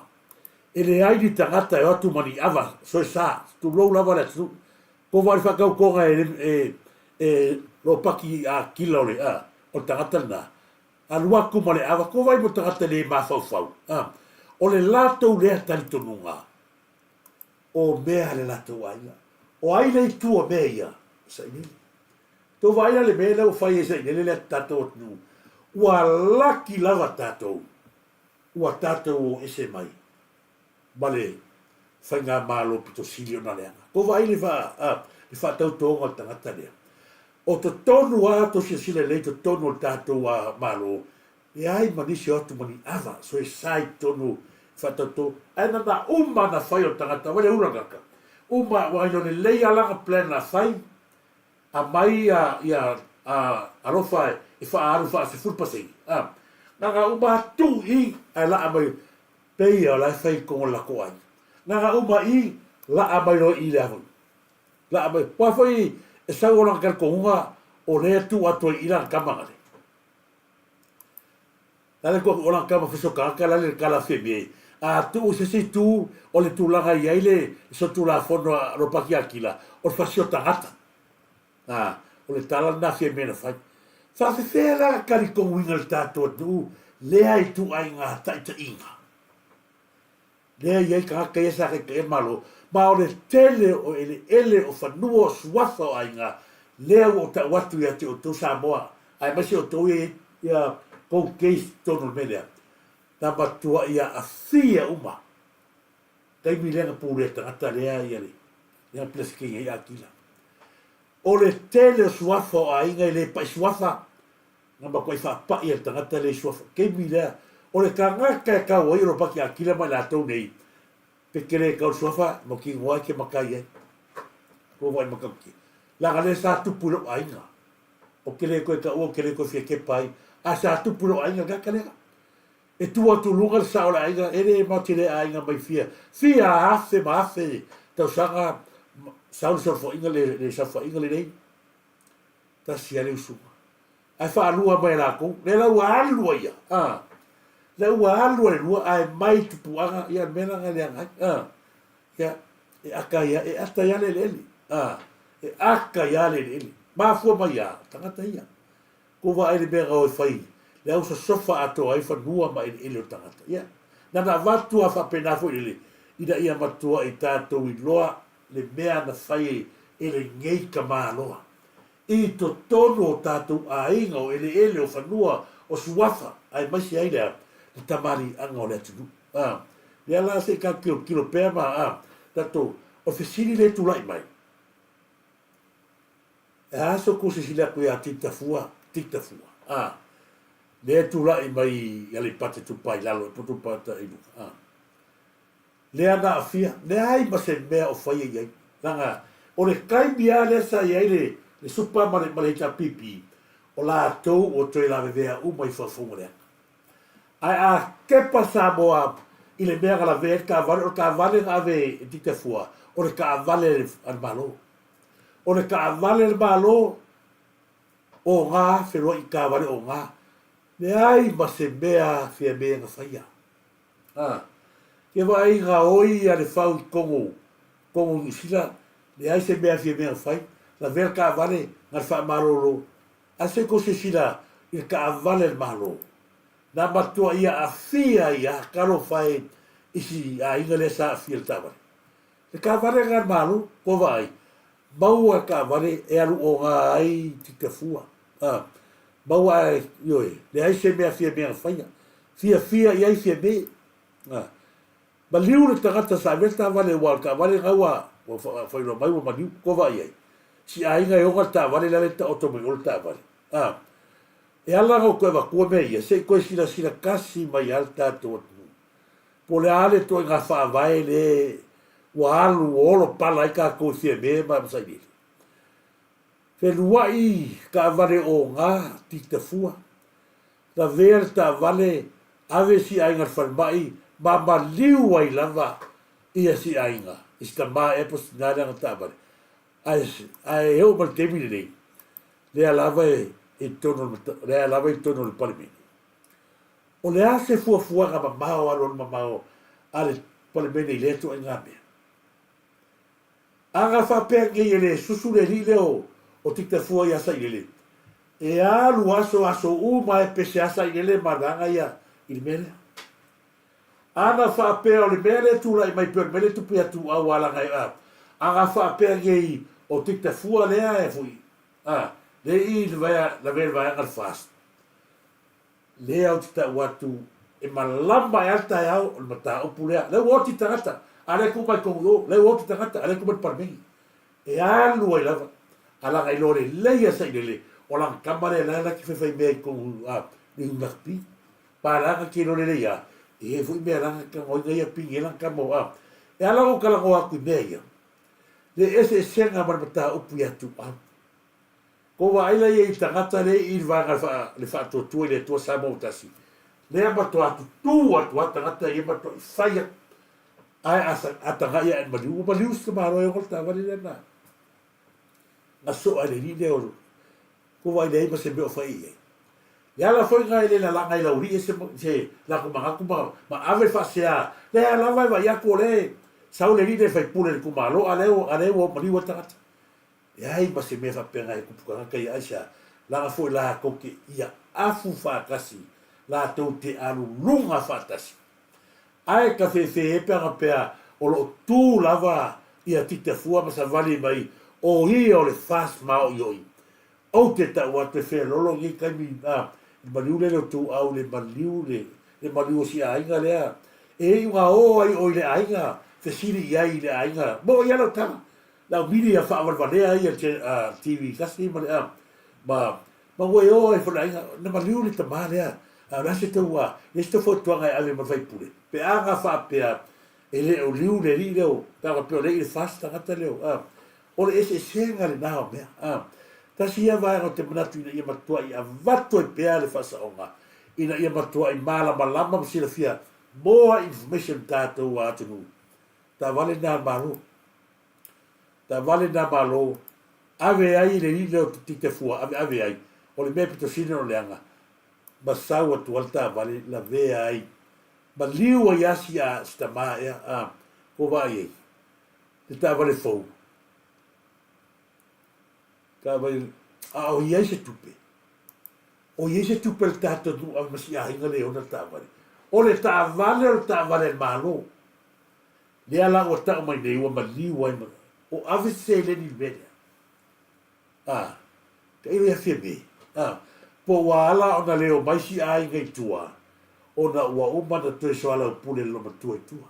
e leai ni tagata e o atu ma ni ava, soe sa, tulou lava le atunuu, ko vaai faatautoga e, e, e lo paki akila o le, a, o le tagata lena, Alu atu ma le ava, ko wai mo tagata le mafaufau, a, o le latou lea talitonuga, o mea le latou aiga. O ai le itu o mea ia? Sailele. Tou vaai la le mea lea ua fai e Sailele lea tatou atunuu. Ua laki lava tatou, ua tatou o ese mai ma le faigamalo pito sili ona leaga. Tou vaai le fa, a, le faatautoga o le tagata lea. O totonu a tou silasila lelei totonu o le tatou a Malo, leai ma nisi o atu ma ni ava, so e sa i totonu faatauto, ae na na uma na fai o le tagata, wale ula gaka. Uma, ua ilo lelei a langa plan na fai, amai ia, ia, a, alofa e faaalu faa 10%. A, na na uma atu i, ae laa mai, Pei o la e fai i kongo lako ai. Na nga uma i, laa mai loa i le aho. Laa mai. Kua foi e sau o langa kalikongunga o lea tu atu ai i langa kama ngale. Lale kua o langa kama fiso kaka lale le kala fie A tu se si tu o le tulaga i ai le so tulafono a Ropaki Akila o le fasio tagata. A, o le tala lena fia mea na fai. Faafefea la kalikonguina le tatou atunuu lea i tuaiga taitaiga? Lea i ai tagata ia sa taitaia le Malo, ma o le tele o eleele o fanua o suafa o aiga, lea ua ou tau atu ia te outou Samoa, aemaise outou ia i ai kou case i totonu o le mea lea, na matuai aafia uma taimi lea na pulea tagata lea ia le lea na Peresetene ai Akila. O le tele o suafa o aiga e le pai suafa, na matuai faapai e le tagata lea i suafa. Taimi lea, o le tagata e tau ai o Ropati Akila ma i latou nei, pe te le tau le suafa, mautinoa e te matai ai. Kua wai matautia. Leaga lea sa tupu i lou aiga. O te le toe taua, o te le toe fia kepa ai. A sa tupu i lou aiga le tagata lea. E tu atu luga le sao o le aiga, e le maoti le aiga mai fia, fia afe ma afe tausaga sau le saofaiga le, le saofaiga lenei. Tasi a le usuga. Ae faalua mai e latou, lea la ua alu ai ia. Ah. Lea ua alu ai lua, ae mai tupuaga, ia le mea la na leaga ai. Ah. Ia, e ata ia, e ata ia le eleele. Ah. E ata ia le eleele. Mafua mai ia, tagata ia. Ko vaai le mea na o e fai, le au sosofa atoa ai fanua ma eleele o tagata. Ia, na na avatu a faapena foi lele, ina ia matua i tatou iloa le mea na fai e lenei tamaloa. I totonu o tatou aiga, o eleele, o fanua, o suafa, aemaise ai le a? Le tamaliiaga o le atunuu. A, lea la se i tatou tilotilo pea ma, a, tatou, o le fesili lea e tulai mai, E a so kou silasila atu ia Titafua, Titafua, a, lea e tulai mai i Aleipata Itupa i lalo, po Itupa i luga, a. Lea na aafia, leai ma se mea o faia i ai. Leaga, o le taimi lava lea sa i ai le, le supa ma le, ma le HRPP, o latou ua toe lavevea uma i faufauga leaga. Ae a kepa Samoa i le mea na lavea ai le taavale, o le taavale na ave e Titafua, o le taavale a le Malo. O le taavale a le Malo, o gā, feloai i taavale o gā. Leai ma se mea Fiame na faia. A, ke vaai ngā oi a le whau i Kongo, Kongo Niu Sila, leai se mea Fiame na fai, lavea le taavale, nga le faamalolo. A se ko se sila i le taavale a le Malo. Na matua ia aafia ia talofa e. i si aiga lea sa aafia i le taavale. Le taavale lena a le Malo, kua vaai, maua le taavale e alu oga ai Titafua. A, maua ae, ioe, leai se mea Fiamē na faia. Fiafia i ai Fiamē. A, maliu le tagata sa avea le taavale aua o le taavale lena ua, ua faailoa mai ua maliu, kua vaai i ai. Si aiga e ona le taavale la le taoto mai o le taavale. A, e ala ona ou toe avatua mea ia, se i toe silasila tasi mai lava le tatou atunuu. Po o le a le ituaiga faavae le ua alu ua olo pala ai tatou i Fiamē ma Sailele. Feluai taavale oga, titafua, lavea le taavale, ave si aiga i le falemai ma maliu ai lava ia si aiga i si tama ea po o si tina lea ana taavale. Ae, ae oo mai le taimi lenei, lea lava e i totonu o le, lea lava e i totonu o le Palemene. O le a se fuafuaga mamao alualu mamao a le Palemene i lea ituaiga mea? A na faapea nei e le susu le alii lea o Titafua ia Sailele, e alu aso aso uma e pese a Sailele ma laga ia i le mea lea. A na faapea o le mea lea e tulai mai pei o le mea lea e tupu ia Tuuau a laga e a, a na faapea nei o Titafua lea e foi, a, lea i le vaea, lavea i le vaega le FAST, Lea ou te tau atu e malama ae a le taeao o le mataupu lea. Lea ua oti tagata, a lea e tuu mai totonu i o, lea ua oti tagata, a lea e tuu mai i le Palemene. E alu ai lava, a laga iloa lelei a Sailele, o lana tama lea la la te faifai mea i totonu a i rugby. Pa laga te iloa lelei a, e i ai foi mea laga te talanoaina ia pigi ai lana tama o a. E ala ona ou talanoa atu i mea ia, le eseesega ma le mataupu ia Tuuau. Ko vaai la ia i tagata lea i le vaega le faatuatua i le Atua Samoa ua tasi, lea matoa tutū atu a tagata ia matuai fai atu ae a tagai ae maliu, ua maliu si tamaloa e ona le taavale lea na na soa e le alii lea o ko vaai leai ma se mea o fai i ai. Le ala foi lena e le lalaga ai lau alii se se latou manatu ma ma ave le faasea lea lava e vaai atu o lea e sau le alii lea e faipule i le itumalo a lea a lea ua maliu ai le tagata. Leai ma se mea faapena e tupu tagata ia aisea, leaga foi latou te ia afu faatasi, latou te alu luga faatasi. Ae ka fefe pe ana pea o lo o tu lava ia Titafua ma savali mai o ia o le fast maoioi. Ou te tau atu e feololo nei taimi a le maliu lele o Tuuau le maliu le le maliu o si aiga lea e iu na o ai oi le aiga fesili i ai i le aiga mo ia lau tala Lau mili ia faavalevalea ai a TV tasi ma le a ma ma ua e o ai foi le aiga na maliu le tama lea a o le a se tau a le se tau fautuaga e ave ma le faipule pe a na faapea e le o liu le alii lea o pe a faapea o lea i le FAST tagata lea o a o le eseesega lena o mea a tasi ia vaega ou te manatu ina ia matuai avatu ai pea le faasaoga ina ia matuai malamalama ma silafia more information tatou atunuu taavale lena a le Malo. Taavale nā Malo, ave ai le alii lea o Titafua, ave ave ai, o le mea pito sili ona leaga, ma sau atu ai le taavale lavea ai, ma liu ai a si a si tama ea, a, ko vaai ai, le taavale fou, taavale, a o i ai se tupe, o i ai se tupe a le tatou nuu ave ma si aiga le ona le taavale, o le taavale o le taavale a le Malo. Lea la ua tau mai nei ua maliu ai ma o ave se seleni i le mea lea. A, tailo ia Fiamē, a, po ua ala ona le omai si aiga i tua, ona ua uma ona toe soalaupule le loomatua i tua.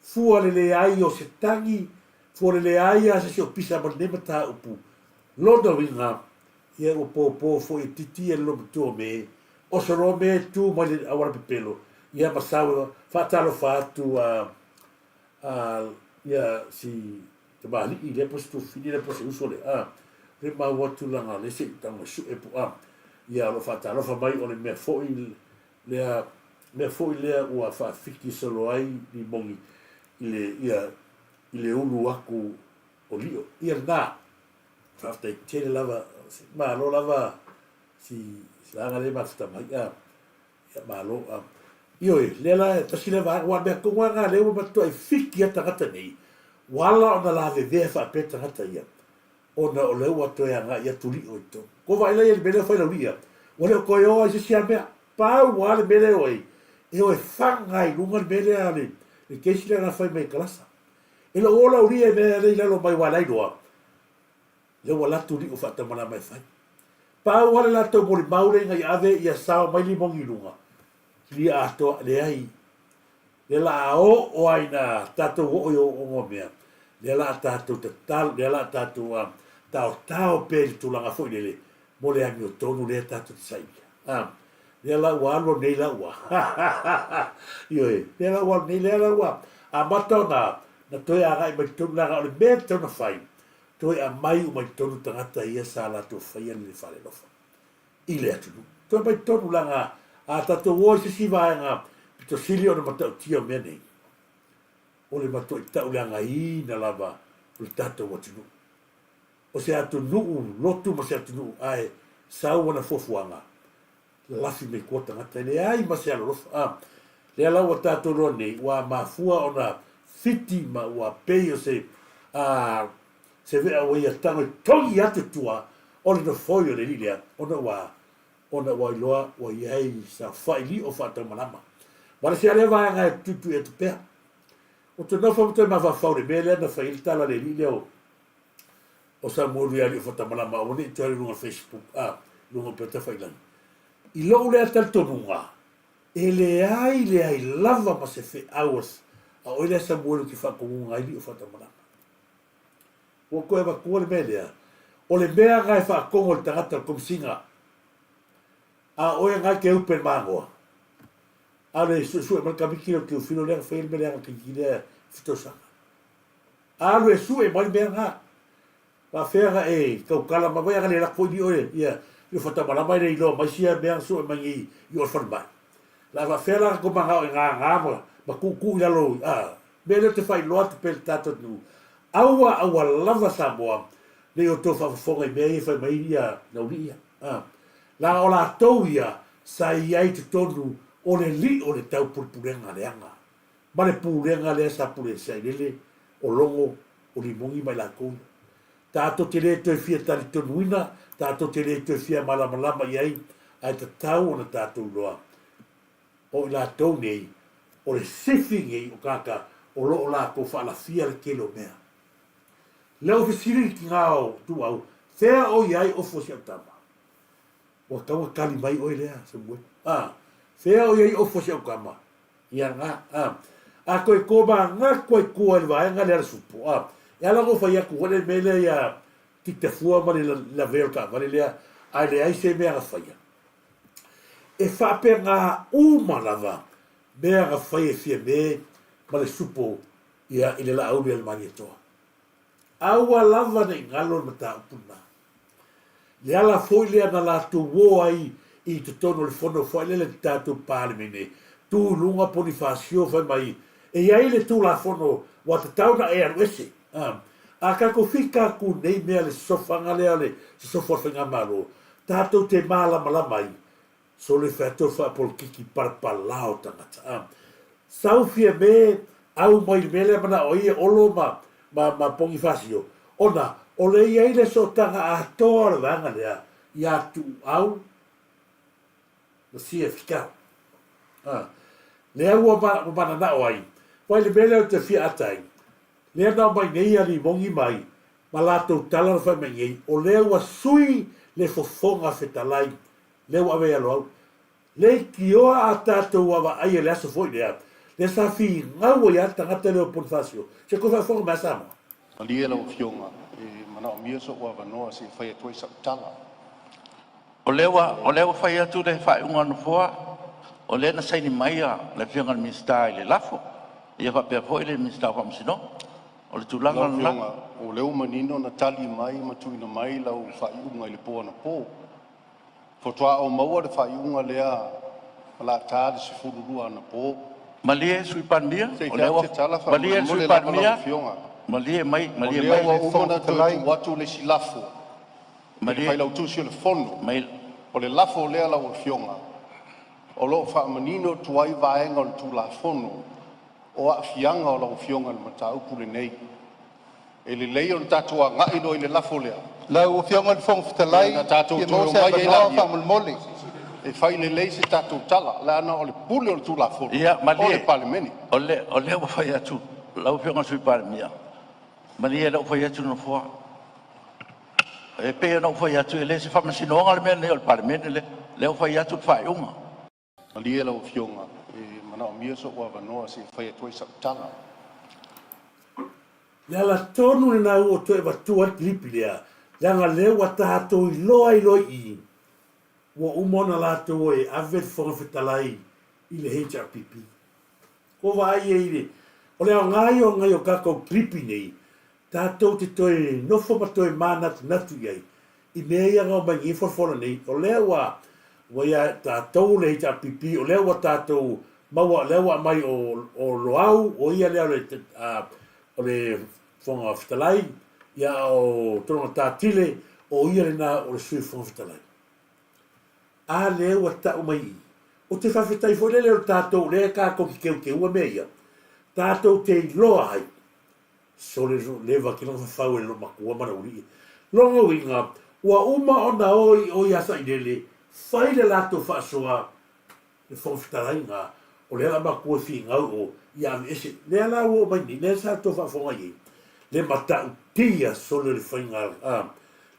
Fua le leai o se tagi, fua le leai a se isi o pisa ma lenei mataupu, lona uiga, ia ua pōpō foi e titi ia le loomatua o me, oso loa me tu mai le auala pepelo, ia ma sau e faatalofa atu a, a, ia si tamalii lea po o se tuafafine lea po o se uso lea, a, le mau atu laga le se i tago e sue po a, ia o lo o faatalofa mai o le mea foi lea, mea foi lea ua faafiki solo ai limogi i le, ia, i le ulu atu o lio. Ia lena, faafetai tele lava, malo lava si laga lea mafuta mai, a, Ia malo a. Ioe, lea la e tasi lea vaega, aua o le mea tonu lava lena lea ua matuai fiki ai tagata nei, ua ala ona lavevea faapea tagata ia, ona o lea ua toe agai atu lio i totonu. Kua vaai la ia i le mea lea o fai lau lia, ua le o toe o ai se isi lava mea. Pau lava le mea lea e o ai, E o e faga ai i luga le mea lea le, le kesi lea na fai mai e Kalasa. E lou ola ulia i mea lea i lalo mai wa lailoa, lea ua latu liu faatamalama e fai. Pau lava le latou molimau lea ina ia ave ia sao mai limogi i luga, lia atoa, leai. Lea la a oo ai ina tatou oo i ooooga o mea, lea la a tatou tatalo, lea la a tatou a, taotao pea i le tulaga foi lele mo le amiotonu lea tatou te sailia. A, lea la ua alu alu nei la ua, ioe, lea la ua alu nei, lea la ua amata ona na toe agai mai totonu, leaga o le mea e tatau ona fai, toe aumai uma i totonu tagata ia sa latou faia le le faalelofa i le atunuu. Toe aumai totonu leaga a tatou o i se isi vaega pito sili ona matautia o mea nei, o le matuai tauleagaina lava o le tatou atunuu. O se atunuu lotu ma se atunuu ae sau ana fuafuaga lalafi mai tua tagata e leai ma se alolofa. A, lea la ua tatou iloa nei, ua mafua ona fiti ma ua pei o se, a, se vea ua ia tago e togi atu i tua o le nofoi o le alii lea, ona ua, ona ua iloa ua i ai saofai lio faataumalama. Ma le isi lava lea vaega e tuitui atu pea. Ou te nofo ma toe mafaufau i le mea lea na fai ai le tala a le alii lea o, o Samuelu ia Aliiofaatamalama aua ne i toe alu i luga o le Facebook, a, luga o upega tafailagi. I lou lea talitonuga, e leai leai lava ma se feau a, a oe lea Samuelu e te faatonuga ai Aliiofaatamalama. Ua toe avatua le mea lea, o le mea na e faatonu e le tagata o le Komesina, a o oe na e te upe i le magoa, a o le suesue mai le Kamiti lea o le Teofilo lea na faia le mea leaga tamaiti lea i Fitosaga. Alu e sue mai le mea lena. Faafefea na e tautala mai, vai a na le lako foi lio ia lio fatamalama e le iloa mai sia mea na sue mai nei i o le falemai. La faafefea la na tou manao e gagā ma, ma tuutuu i lalo a mea lea ou te faailoa atu pea i le tatou atunuu, aua aua lava Samoa ne i outou faafofoga i mea ia e fai mai ia Naulii ia. A. Leaga o latou ia sa i ai i totonu o le lio o le taupulepulega leaga ma le pulega lea sa pule ai Sailele, o Logo, o Limogi ma i latou ia. Tatou te le toe fia talitonuina, tatou te le toe fia malamalama i ai, ae tatau ona tatou iloa, o i latou nei, o le sifi nei o tagata o lo o latou faalafia le tele o mea. Lea ua fesili le tina o Tuuau, fea o i ai ofu o si au tama? Ua tatau ona tali mai oe lea, Samuelu. A, fea o i ai ofu o si au tama? Ia na, a. A toe tomanatu ai tua i le vaega lea a le supo, a. E ala ona ou fai atu foi le mea lea ia Titafua ma le lavea o le taavale lea, ae leai se mea na faia. E faapena uma lava mea na fai e Fiame ma le supo ia i le Laauli a le Malietoa. Aua lava ne i galo le mataupu lena. Le ala foi lea na latou o ai i totonu o le fono foi lele le tatou Palemene, tu i luga Ponifasio fai mai, e i ai le Tulafono ua tatau ona e alu ese. A, a tatou fika atu nei mea le sosofaga lea o le sosofo a le Faigamalo, tatou te malamalama ai, Sole fai atu o faapolokiki palapala o tagata. A, sau Fiame au mai le mea lea manao ai e Olo ma, ma, ma Ponifasio, ona o le i ai le sootaga atoa o le vaega lea ia Tuuau ma CFK. A, lea ua, ma, ua mananao ai, vai le mea lea ou te fia ata ai, lea na omai nei ia Limogi mai ma latou tala na fai mai nei, o lea ua sui le fofoga fetalai lea ua ave i alo au. Leitioa a tatou vaavaai i le aso foi lea, lea sa finau ai lava le tagata lea o Ponifasio, se toe faafofoga mai a Samoa. Malie lau Afioga, e manaomia so'u avanoa se i fai atu ai sau tala. O lea ua, o lea ua fai atu le faaiuga a le Nofoa, o lea na saini mai le Afioga i le Minisita i le lafo, ia faapea foi le Minisita o Faamasinoga. O le tulaga Lau lena. Afioga, o lea ua manino na tali mai ma tuuina mai lau faaiuga i le po anapo. Faatoa ou maua le faaiuga lea o le a ta le 12 anapo. Malie le Sui Palemia, Se i o fai lea atu ua se tala malie le Sui faamolemole lava lau Palemia, Afioga. malie mai, O malie lea mai ua le uma Fofoga ona toe Fetalai, tuu atu le isi lafo i le malie Failautusi o le Fono. mai. O le lafo lea lau Afioga o lo o faamanino atu ai vaega o le Tulafono o aafiaga o lau Afioga i le mataupu lenei. E lelei ona tatou agai loa i le lafo lea lau Afioga i le Fofoga Fetalai, ona e tatou fia toe maua se omai ai avanoa lea. faamolemole. E fai lelei se tatou tala, leaga o le pule o le Tulafono Ia, o le malie, Palemene. o le, o lea ua fai atu lau Afioga i le Sui Palemia, malie o lea ua fai atu le Nofoa. E pei ona ou fai atu, e le o se faamasinoga le mea lenei o le Palemene lea. O lea ua fai atu le faaiuga. Malie lau Afioga, e manaomia sou avanoa se i fai atu ai sau tala. Le ala tonu lena ua toe avatua ai le kilipi lea, leaga lea ua tatou iloa ai loa i i, ua uma ona latou e ave le Fofoga Fetalai i le HRPP. Ua vaai ai i le, o le aoga ia o nai o tatou kilipi nei, tatou te toe nofo ma toe manatunatu i ai i mea ia na omai nei folafola nei, o lea ua ua ia tatou le HRPP, o lea ua tatou maua, o lea ua aumai o, o Loau, o ia lea o le, o le Fofoga Fetalai, ia o Tologata Tile, o ia lena o le Sui Fofoga Fetalai. A lea ua tau mai i i. Ou te faafetai foi lele o le tatou, lea tatou te teuteua mea ia, tatou te iloa ai Sole leva ki lona fafau e lou matua ma lou alii. Lona uiga, ua uma ona o i o ia Sailele, fai le latou faasoa le Fofoga Fetalaiga, o lea la matua e finau o ia aveese. Lea la ua oo mai nei, lea sa outou faafofoga i ai, le matautia sole o le faiga, a,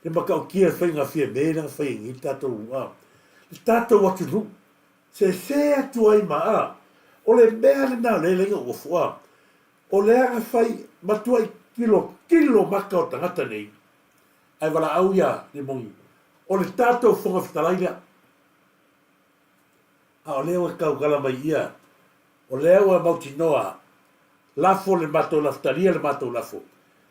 le matautia o le faiga fiame lea na fai ai nei le tatou, a, le tatou atunuu. Sese atu ai ma, a, o le mea lena o lea e leai na uafu, a, O le aga fai matuai tilotilo maka o tagata nei, ae valaau ia le moni, o le tatou Fofoga Fetalai lea. A o lea ua tautala mai ia, o lea ua mautinoa, lafo le matou lafo, talia le matou lafo,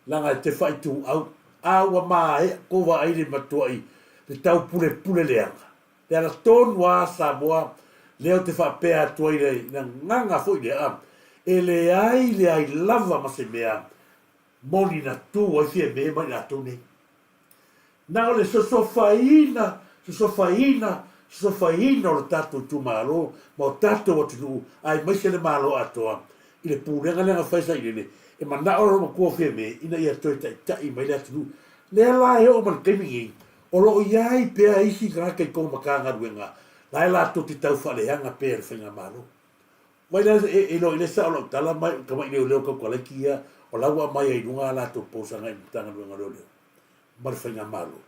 leaga e te faaituau, a ua maea kou vaai le matuai le taupulepule leaga. Le ala tonu a Samoa lea ou te faapea atu ai le gagana foi lea, e leai leai lava ma se mea moni na tu ai Fiame ma i latou nei. Na o le sosofaina, sosofaina, sosofaina o le tatou itumalo ma o tatou atunuu aemaise le Malo atoa i le pulega lea na fai Sailele e manao lona matua o Fiame ina ia toe taitai mai le atunuu. Lea la e oo mai le taimi nei, O lo o i ai pea isi tagata i kou Matagaluega la e latou te tau faaleaga pea i le Faigamalo. Mai la e iloa i le sao lau tala mai o tamai leoleo tautalaiti ia o la ua aumai ai i luga a latou post agai i le Matagaluega o Leoleo ma le Faigamalo.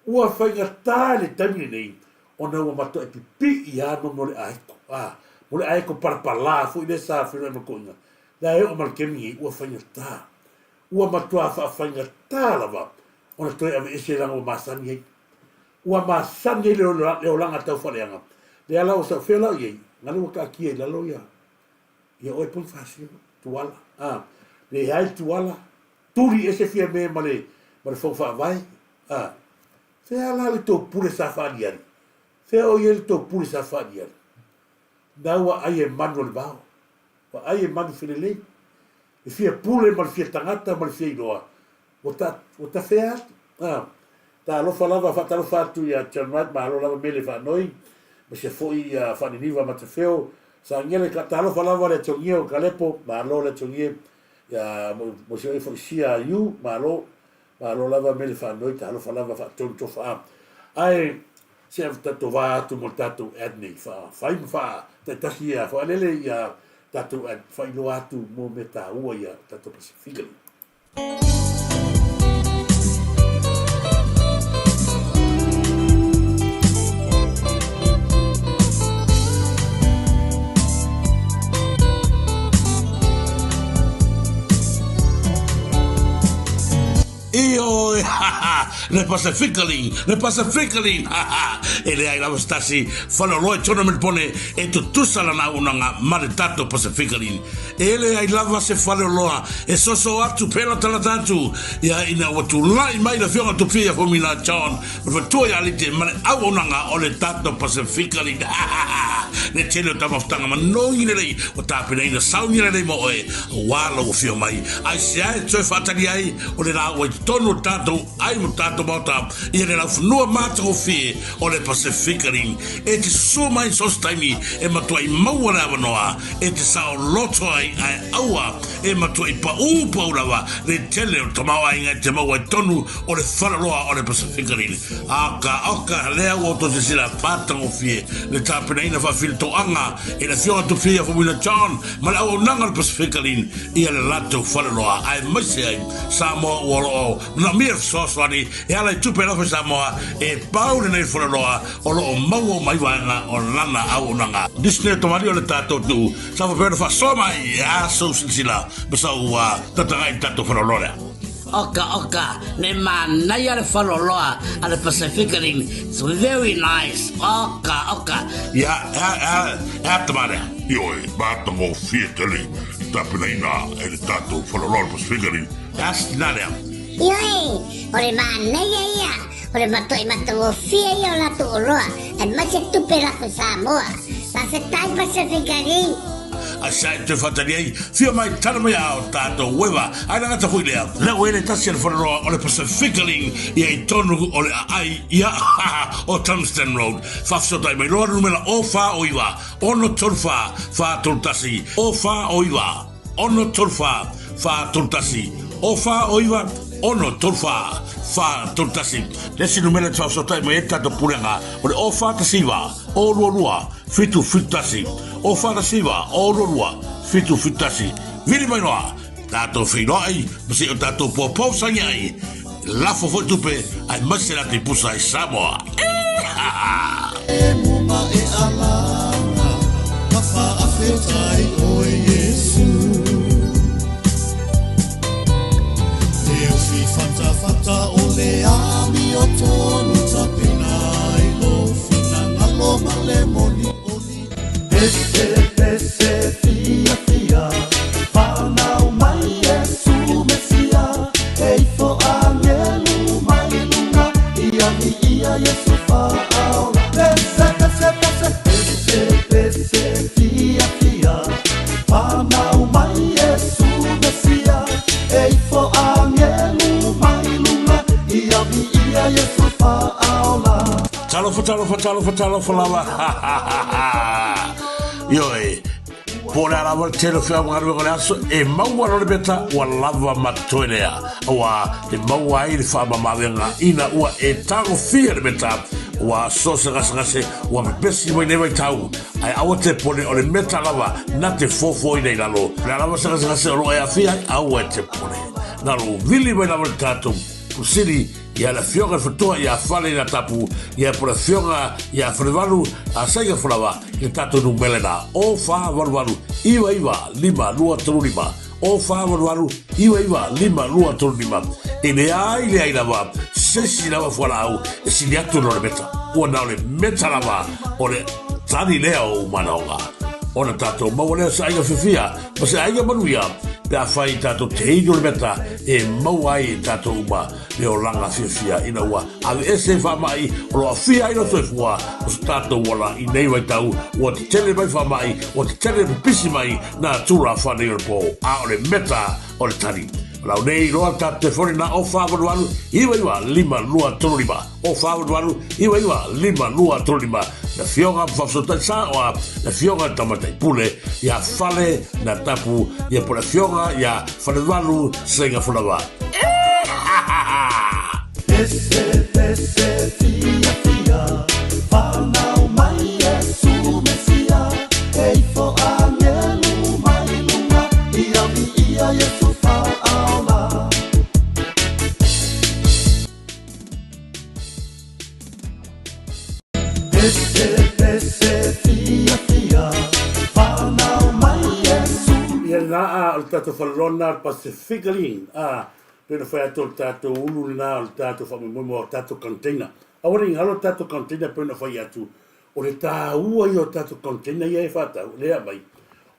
Ua faigata le taimi lenei ona ua matuai pipii lava mo le aeko, a, mo le aeko palapala foi lea sa feiloai ma toeaiina, la e oo mai le taimi lenei ua faigata. Ua matua faafaigata lava ona toe aveese leaga ua masani ai. Ua masani ai le olaga taufaaleaga. Lea la ua sau, fea la o i ai? Gale ua taatia i lalo ia, ia oe Ponifasio, Tuala. A, leai Tuala, tuli ese Fiame ma le, ma le Fono Faavae. A, fea la le tou pule sa faaliali? Fea o i ai le tou pule sa faaliali? Na ua ai e manu o le vao. Ua ai e manu felelei. Le fia pule ma le fia tagata ma le fia iloa, ua ta, ua tafea atu. A, talofa lava, faatalofa atu ia John Wright, malo lava mele faanoi, ma sia foi ia Faaniniva Matafeo, Sagiele, ka, talofa lava le Atogie o Kalepo, malo le Atogie, ia mo si oe foi sia Yu, malo, malo lava mele faanoi, talofa lava faatonu tofa a. Ae, se ave tatou va atu mo le tatou ad nei, fa, fai ma fa, taitasi ia, faalele ia tatou ad, faailoa atu mo mea taua ia tatou Pasifika nei. Ioe, ha ha, le Pacifically, le Pacifically, ha ha, e leai lava se tasi faleoloa i Tournament Pone e tutusa lana auaunaga ma le tatou Pacifically. E leai lava se faleoloa e soso atu pelatalata atu ia ina ua tulai mai le Afioga Tupia ia Fomina John ma le faletua ia Alite ma le auaunaga o le tatou Pacifically. Ha ha ha, le tele o taumafataga manogi lelei ua tapenaina sauni lelei mo oe aua lou afio mai. Aisea e toe faatali ai o le la ua i totonu o tatou ai mo tatou. tatou Maota ia le laufanua matagofie o le Pasefika Ring e te susua mai so o se taimi e matuai maua le avanoa e te saoloto ai ae aua e matuai paū pau lava le tele o le tamaoaiga e te maua i totonu o le faleoloa o le Pasefika Ring. Oka, oka, lea ua outou silasila matagofie le tapenaina faafilitoaga e le Afioga Tufia Faumuina John ma le auaunaga o le Pasefika Ring ia le latou faleoloa aemaise ai Samoa ua lo o manaomia le fesoasoani e ala i tupe alofa i Samoa e pau lenei faleoloa o lo o maua uma ai vaega o lana auaunaga. Disney o tamalii o le tatou atunuu sa faapea ona faasoa mai e a sou silasila ma sau tataga'i i le tatou faleoloa lea. Oka oka, ne manaia le faleoloa a le Pacific Rim, it's very nice, oka oka. Ia, e a, e a, e a tama lea? Ioe, matagofie tele i tapenaina e le tatou faleoloa o le Pacific Rim. E a se tina lea? Ioe, o le manaia ia, o le matuai matagofie ia o latou oloa, aemaise tupe lafo Samoa. Faafetai Pacific Rim. A sa e toe faatali ai, fia mai tala mai a o tatou ueva, ae le gata foi lea, lea ua i ai le tasi a le faleoloa o le Pacific Rim ia i tonu o le aai ia o Tungsten Road. Faafesootai mai loa le numera 0 4 o 9 6 3 4 4 3 1 0 4 o 9 6 3 4 4 3 1 0 4 o 9 6 3 4 4 3 1. Le isi numera e te faafesootai mai ai le tatou pulega o le 0 4 1 9 0 2 2 7 7 1 0 4 1 9 0 2 2 7 7 1. Vili mai loa tatou feiloai ma se i o tatou poupou sangi ai lafo foi tupe aemaise la te pusa i Samoa. Talofa, talofa, talofa, talofa lava. Ioe, po o le a lava le tele o feau ma galuega o le aso, e maua loa le meta ua lava ma totoe lea. Aua e maua ai le faamamaavega ina ua e tagofia le meta, ua so se gasegase ua pepesi mai nei vaitau, ae aua te pone o le meta lava na te fofoina i lalo. O le a lava se gasegase o lo o e aafia ai, aua e te pone. Na lou vili mai lava le tatou Pusili ia le Afioga i le Fatoa ia Fale i Latapu ia po le Afioga ia Falevalu a Saiga Falawa i le tatou numera lena 0 4 8 8 9 9 5 2 3 5 0 4 8 8 9 9 5 2 3 5. E leai leai lava se isi lava fualaau e sili atu i lo le meta. Ua na o le meta lava o le tali lea o ou manaoga. Ona tatou maua lea o se aiga fiafia ma se aiga manuia pe afai tatou te inu le meta e maua ai e tatou uma le olaga fiafia ina ua aveese faamai o lo o aafia ai lou soifua o so tatou ola i nei vaitau ua tetele mai faamai ua tetele pipisi mai nā tula whanei o le pō, a o le meta o le tali. O lau nei iloa tatou telefoni na o 488 99 5 2 3 5, o 488 99 5 2 3 5, le Afioga ma Faafesootai Saoa, le Afioga i le Tamaitai Pule ia Fale na Tapu ia po le Afioga ia Falevalu Seiga Folawa. Ia lena a o le tatou faleloa lena o le Pacific Line a pei ona fai atu o le tatou ulu lena o le tatou faamoemoe mo tatou container. Aua ne i galo tatou container pei ona fai atu o le taua ia o tatou container ia e faatau lea e aumai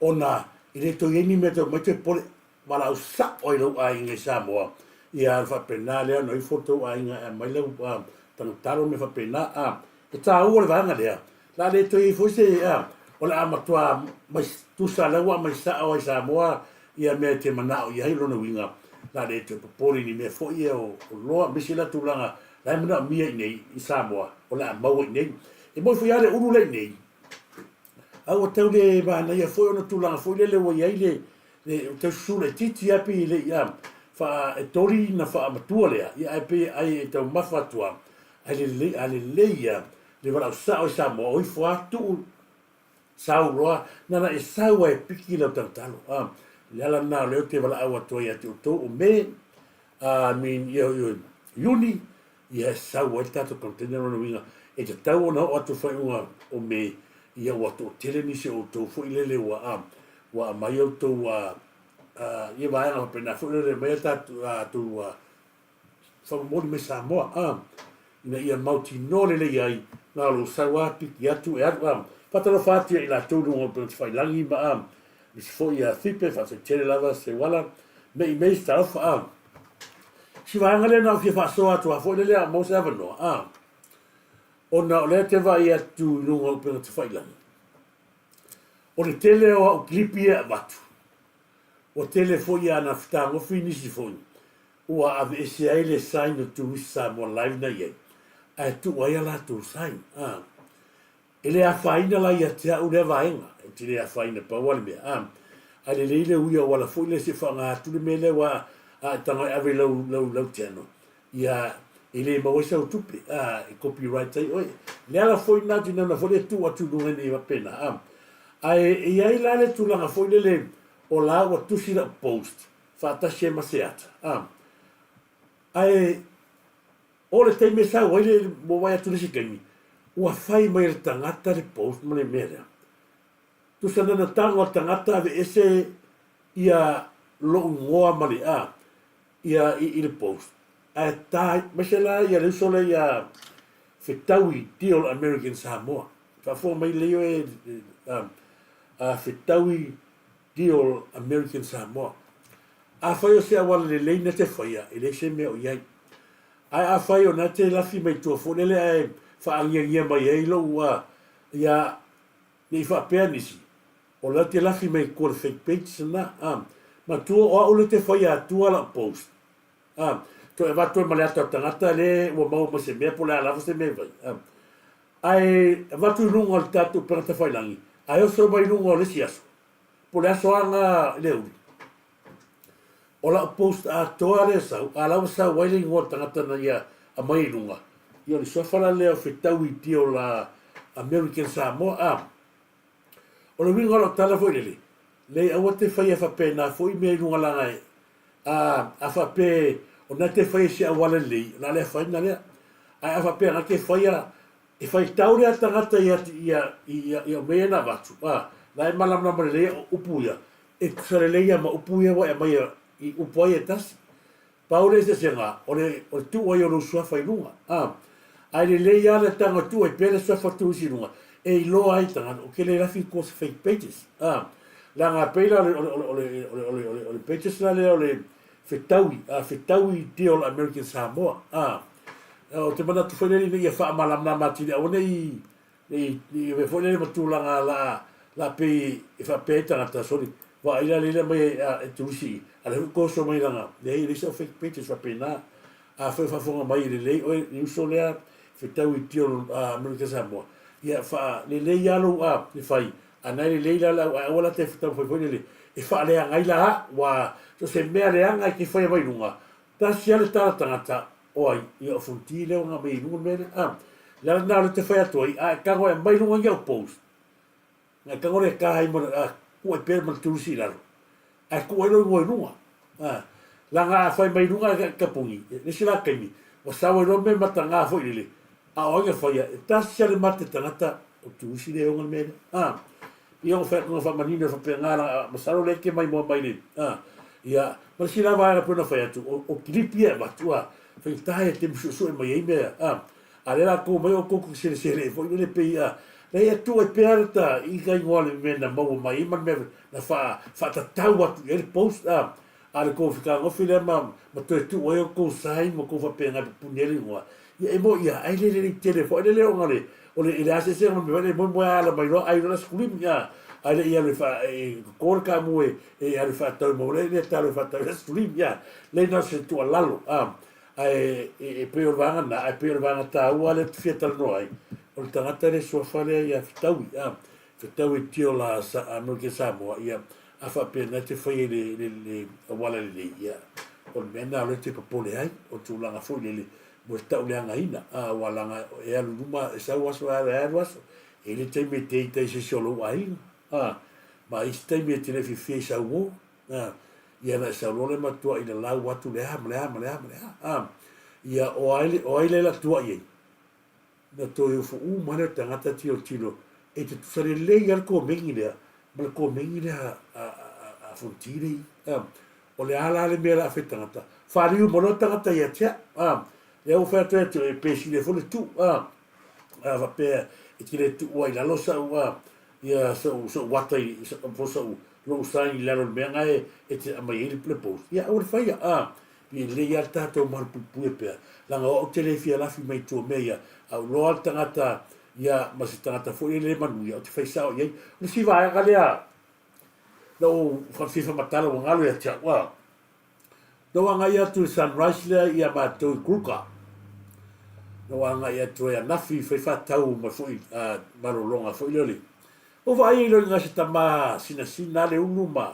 ona e le toe i ai ni mea e toe aumai toe pole valaau sao ai lou aiga i Samoa ia ona faapena lea ona ifo tou aiga e aumai lau tagatalo mea faapena a e taua le vaega lea la le toe i ai foi se a o le a matua mai tusa lea ua aumai sao ai Samoa ia mea e te manao i ai lona uiga la le toe popole i ni mea foi ia o loa aemaise la tulaga La e manaomia i inei i Samoa, o le a maua i inei. E moni foi lava le ulu lea i inei, a ua tau le manaia foi ona tulaga foi lele ua i ai le, le ua tau susu laitiiti lava pei e le i a, faa, e toli na faamatua lea, ia ae pei ai e taumafa atu lava, ae lelei, a lelei lava le valaau sao i Samoa, o ifo lava tuu Sau loa, na ona e sau a e piki lau talotalo. A, le ala lena o lea ou te valaau atu ai ia te outou o Me, a, I mean, ia, ia, Iuni, ia e sau ai le tatou container lona uiga, e tatau ona oo atu i le faaiuga o Me, ia ua toatele nisi o outou foi lele ua, a, ua aumai outou, a, a, ia vaega faapena foi lele aumai a tatou, a, tou, a, Faamomoli mai Samoa a ina ia mautinoa lelei ai na o lou sau a piki atu e alu a faatalofa atu ia i latou i luga o upega tafailagi ma a nisi foi ia Fipe faafetele lava Seuala mei mei se talofa a si vaega lea na o fia faasoa atu a foi lele a maua se avanoa a ona o lea te vaai atu i luga o upega tafailagi o le tele o au kilipi e avatu ua tele foi ana fetagofi nisi foi Ua aveese ai le sign o Turisi Samoa Live na i ai, ae tuu ai a latou sign. A. E le afaina la ia te au lea vaega. Ou te le afaina pau lava le mea. A. Ae lelei le ui auala foi lea se i faaaoga atu le mea lea aua a e tago e ave i lau, lau, lau channel, ia, e le maua ai sau tupe, a, e copyright ai oe. Le ala foi lena ou te nauna foi lea e tuu atu i luga ina ia faapena. A. Ae e i ai la le tulaga foi lele o la ua tusi lau post, faatasi ai ma se ata. A. Ae o le taimi e sau ai le ua vaai atu i le isi taimi, ua fai mai e le tagata le post ma le mea lea. Tusa na na tago a le tagata aveese ia lou igoa ma le a ia i, i le post. Ae ta aemaise la ia le uso lea ia Fetaui Deal American Samoa. Faafofoga mai lelei oe a, a Fetaui Deal American Samoa. Afai o se auala lelei na te faia, e leai se mea o i ai. Ae afai o na te lafi mai tua foi lele ae faagiagia mai ai lou a, ia, ne i faapea nisi, o la te lafi mai tua le fake pages na, a. Matua o au le te faia atua lau post, a. Toe avatu ai ma le ata o le tagata le ua maua mai se mea po o le a lava se mea e fai, a. Ae avatu i luga o le tatou upega tafailagi, ae oso mai i luga o le isi aso, po o le aso lava lena i le uli. O lau post atoa lea e sau, a la ua sau ai le igoa o le tagata na ia aumai i luga, ia o le suafa la lea o Fetaui Deal American Samoa, a. O le uiga o lau tala foi lele, leai aua te faia faapena foi mea i luga leaga e, a, a faapea o na te faia i se auala lelei, o le a le afaina lea. Ae a faapea na te faia, e faitau lea tagata ia, ia, ia, ia mea ia na avatu, a, la e malamalama lelei o upu ia, e tusa lelei lava ma upu ia ua e aumaia i upu ai e tasi. Pau le eseesega, o le, o le tuu ai o lou suafa i luga. A, ae lelei lava le tago e tuu ai pea le suafa turisi i luga, e iloa ai tagata, ou te le lafi i tua o se fake pages. A, leaga pei la o le, o le, o le, o le, o le, o le, o le pages la lea o le fetaui, a, fetaui deal American Samoa. A, ou te manatu foi lele ina ia faamalamalama atili, aua ne i, Ne i avea foi lele ma tulaga la la pei e faapea ai tagata, soli, vaai la lele aumai e turisi i, a lea foi toso mai lana, leai e leai sau fake pages faapena. Afai o faafofoga mai e lelei oe le uso lea fetau i Deal America Samoa, ia faalelei lava lou a le fai, a na e lelei la lau ae aua la te taumafai foi lele e faaleaga ai la au, aua so o se mea leaga e te faia mai luga, Tasi lava le tala tagata, o ai, ia o Fonti lea ua aumai i luga le mea lea. A, le ala lena o lea te fai atu ai, a e tago e aumai i luga ni au post, na e tago lea e ta ai ma le, a, tuu ai pea ma le turisi i lalo, ae tuu ai lou igoa i luga. A, leaga a fai mai i luga e tapuni, le isi la taimi, ua sau ai loa mea mataga foi lele, a o ai na faia, e tasi lava le mate tagata, o le turisi lea e ona le mea lea. A, Ia ua fai atu na faamanino e faapena la, masalo lea e te maimoa mai le, a, ia, ma le isi la vaega pei ona fai atu, o, o kilipi ia e avatu, a, faigata ia te musuesue mai ai mea, a, a lea la tou omai outou tou te selesele foi lele pei, a, leai e tuu ai pea le ta i ka igoa le mea na maua mai ai ma le mea na faa, faatatau atu i ai le post, a, a le tou fetagofi lea ma, ma toe tuu ai outou sign ma tou faapena e pupuni ai le igoa, Ia e moe ia, ai le lelei tele foi lele ona le, o le, i le asiasiga ma le mea foi lele, e moemoe ala mai loa ai loa le asikulimi, a, ae le i alu e faa, e toto le kaamu e, e alu e faatau i maua le, le talo e faatau i le asikulimi, a, leai na o se tuualalo, a. Ae e pei o le vaega lena, ae pei o le vaega taua lea ou te fia talanoa ai, o le tagata lea suafa lea ia Fetaui, a, Fetaui Tiola American Samoa, ia, a faapea na te faia i le, le, le auala lelei, ia, o le mea lena o lea te popole ai, o le tulaga foi lele, mo le tauleagaina, a, aua leaga e alu i luma, e sau aso, e alu aso, e i ai le taimi e te ita ai i se isi o lou aiga, a, ma isi taimi e te le fiafia i sau uo, a, ia na e sau loa le matua i lalau atu le a ma le a ma le a ma le a, a, ia o ai, o ai le la tuai ai, na toe ofo uma lea o tagata tilotilo e te tusa lelei lava le komeni lea ma le komeni lea a, a, a, a Fonoti lea i, a, o le a la le mea la a fai tagata, faliu ma loa tagata ia te au, a, lea ua fai atu ai atu e pesile foi le tuu, a, a faapea e te le tuua i lalo sau, a, ia sou sou ata i po sou lou sign i lalo o le mea na e e te aumai ai le post ia aua le faia a e lelei lava le tatou malupuipuia pea leaga o au te le fia lafi mai tua mea ia a ou iloa le tagata ia ma se tagata foi e le manuia ou te fai sao i ai o le isi vaega lea na ou fia faamatala ua galo ia te au a Na ou agai atu i Sunrise lea ia matou i Kruger. Na ou agai atu ai anafi fai faatau mai foi malologa foi lea o le Ua vaai ai loa i se tama sinasina le ulu ma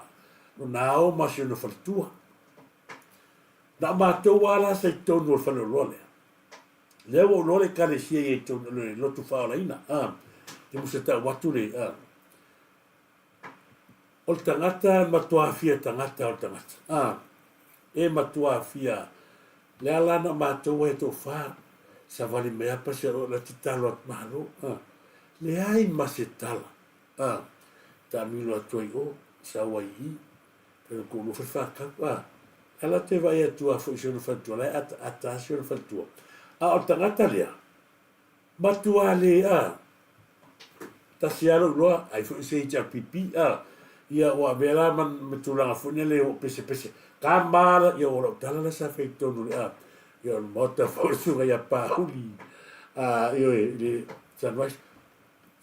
lona ao ma si ona faletua. Na o matou lava la sa i totonu o le faleoloa lea. Lea ua ou iloa le ekalesia ia i totonu o le lotu faaolaina. Te musa tau atu le O le tagata e matua fia tagata o le tagata. A, e matua fia. Le ala na matou ai tofa, savali mai apa se o la tatalo atu malo. A, leai ma se tala. A, taamilo atu ai o, sau ai i, fai ko lu whakau. A, ala te vai atu a foi se ona faletua, la e ata ata se ona faletua. A o le tagata lea, Matua le a. Tasi lava lou iloa, ai foi se HRPP a. Ia ua avea la ma, ma tulaga foi lea le oo pesepese. Kama la, ia o lau tala la sa fai i totonu o le a. Ia o le maota foi o le susuga ia Pauli, a, ioe, i le Sunrise.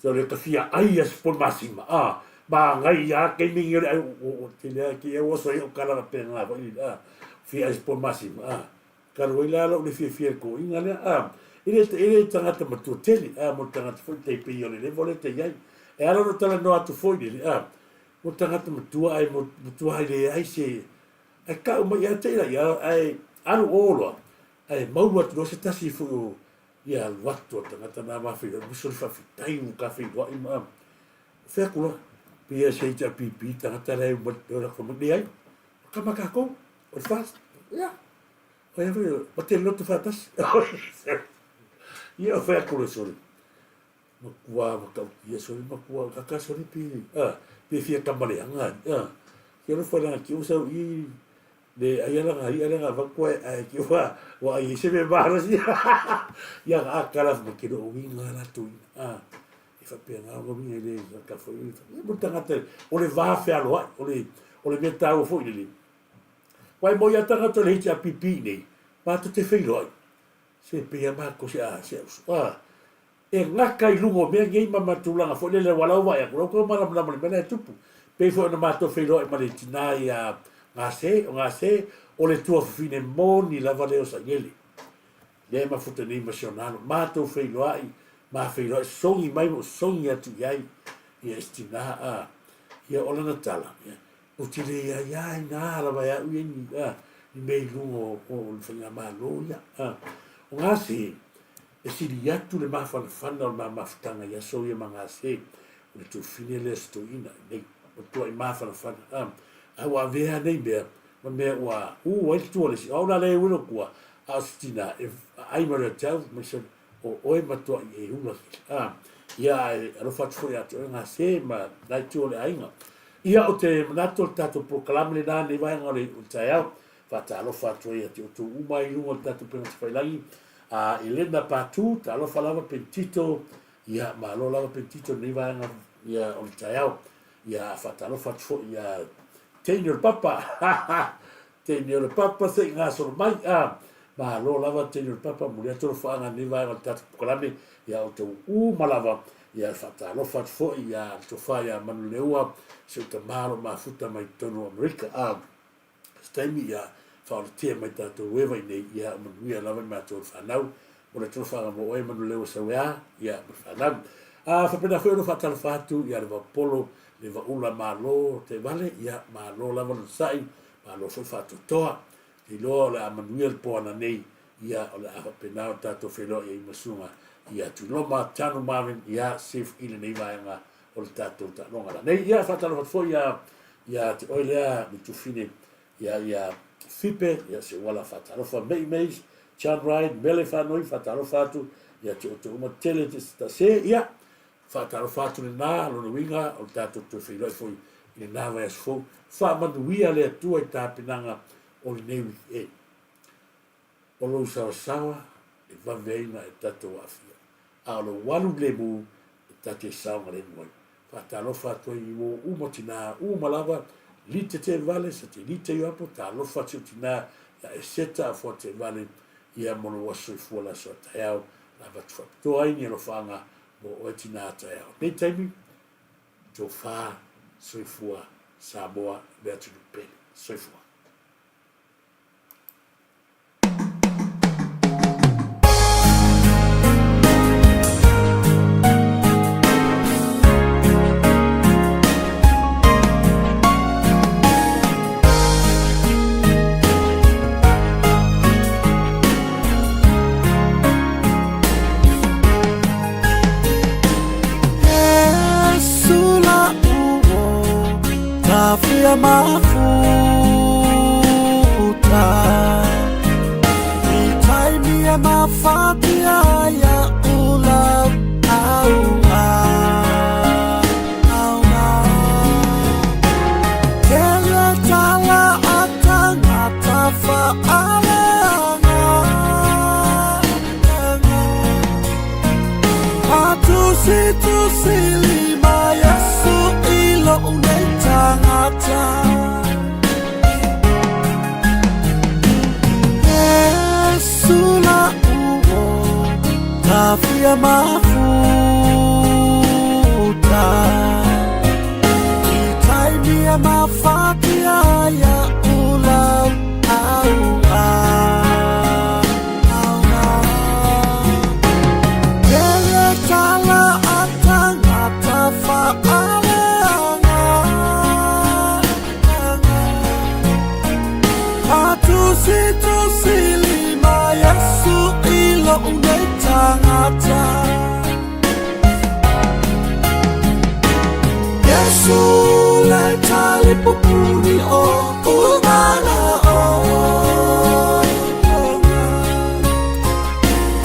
So le tafia ai a se pole masima, a. Ma ngai ia keimi ngi o le ai, o, o, tele a ki e oso i o kala na penga foi, a. Fia ai se pole masima, a. Talu ai la lou le fiafia i le kōiga lea, ā, e le, e le tagata matua tele, ā, mo le tagata foi tai pei o le level lea e tai ai. E ala ona talanoa atu foi lele, ā, mo le tagata matua ae mo, matua ai leai se, ae kau mai ia te i la ia, ae alu ō loa, ae maua atu loa se tasi foi o, ia alu atu a le tagata nā ma feiloai, musu o le faafetai ua ka feiloai ma, ā, fai atu loa, pei se HRPP tagata la e uma, o la mai, leai, o kama kākou, o le FAST, ia, o ia foi, o te loto whātasi. Ia, o whai atu le sore. Matua matautia sore, matua kaka sore pe, a, pe fia kamaleanga, a. Kia ro whai ranga ki o sau i, le ai ala ngā ia nga vaku ai, ai ki wa, wa ai se me malosi. Ia a kala ma ki ro winga la tu, a. E whapea ngā o winga i le, ka whai, ia mo tangata, o le wā whealo ai, o le, o le mea tāua foi le, Wai mo ia tangata o le HRPP nei, mātou te wheiloai. Se pei a mākou se a, se a, a, e ngaka i lunga o mea nei ma ma tulaga foi lele ua lau vaai atu, lau kau malamalama le mea la e tupu. Pei foi ona mātou wheiloai ma le tinā i a Gase, o Gase, o le tuafafine moni lava lea o Sailele. Lea e mafuta nei ma si ona alo. Mātou wheiloai, ma wheiloai, songi mai ma songi atu i ai, ia isi tinā, a, ia o lana tala, ia, Ou te le aiaina lava e au ia ni, a, ni mea i luga o, o, o le faigamalo ia. A, o Gase, e sili atu le mafanafana o le mamafutaga i aso ia ma Gase, o le tuafafine lea o se toeaina nei, o le tuai mafanafana. A, a ua avea nei mea, ma mea ua ū ai le tua o le isi. O au la lea e uelo kua, a o se tina e aai mai loa ia te au, mai se, o oe matuai e ula kele. A, ia ae alofa atu foi ia te oe Gase ma la itu o le aiga. Ia, o te manatu o le tatou polokalame lenā nei vaega o le taeao, faatalofa atu ai ia te outou uma i luga o le tatou upega tafailagi, a Elena Patu, talofa lava Pentito, ia, malo lava Pentito i lenei vaega ia o le taeao. Ia, faatalofa atu foi ia teine o le papa, teine o le papa se i gasolo mai, a, malo lava teine o le papa, momoli atu alofaaga i lenei vaega o le tatou polokalame, ia outou uma lava. Ia faatalofa atu foi ia le tofa ia Manuleua, si ou tama o lo o mafuta mai totonu o Amerika. A, se taimi ia faaolatia mai tatou eva i nei, ia o manuia lava i matou le fanau. Mo le talofaga mo oe Manuleleua Sauea, ia ma le fanau. A faapena foi ona faatalofa atu ia le Vaupolo, le Vaula Malo Taivale, ia malo lava le onosai, malo foi le faatoatoa. Te iloa o le a manuia le po ananei, ia o le a faapena ona tatou feiloai ai ma susuga ia Tuiloma Tanu Marvin, ia Sif i lenei vaega o le tatou taaloga lanei. Ia faatalofa atu foi ia ia te oe lea Lutufine ia ia Fipe, ia se uala faatalofa Mei Mays, John Wright, Mele Faanoi, faatalofa atu ia te outou uma tele te tase, ia faatalofa atu lena lona uiga o le tatou toe feiloai foi i lena vaiaso fou. Faamanuia le Atua i tapenaga o lenei weekend. O lou saosaoa e vave ai ona e tatou aafia, a o lou alu lemu e ta te saogalemu ai. Faatalofa atu ai i uo uma tinā uma lava, lite te vale sa te lite i apo, talofa atu i tinā ia Eseta afoa te vale ia mo lou aso soifua le aso a taeao, la avatu faapitoa ai ni alofaaga mo oe tinā taeao. Nei taimi, tofa soifua Samoa le atunuu pele. Soifua. Tangata. Yesu le tali pupuni o umana o.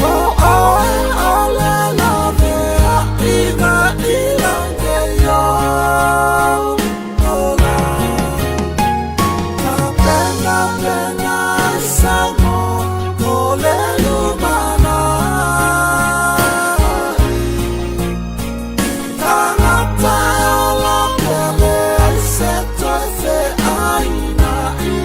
O oe o le lavea i ngā ilange yo ola. Ka pena pena sango o le lumana. Tangata ola pele ai se toe fe aina i.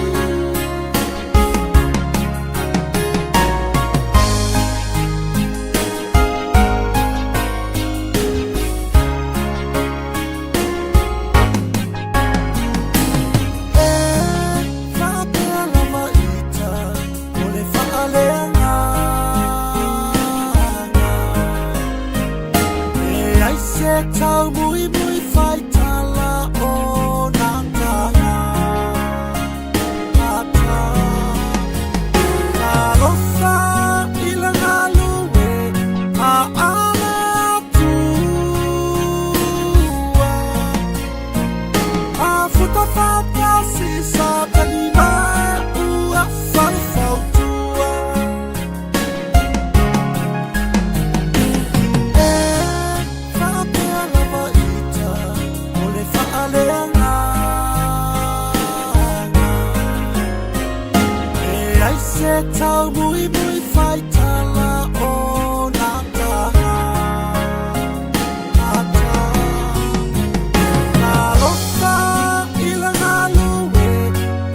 E faapea lava ita o le faaleagaga. Leai se taumuimui faitala o nā tangata. Talofa i le galue a ale Atua. A futa faatasi Satani ma ua faufautua. E faapea lava ita o le faaleagaga. Leai se taumuimui faitala o nā tangata. Talofa i le galue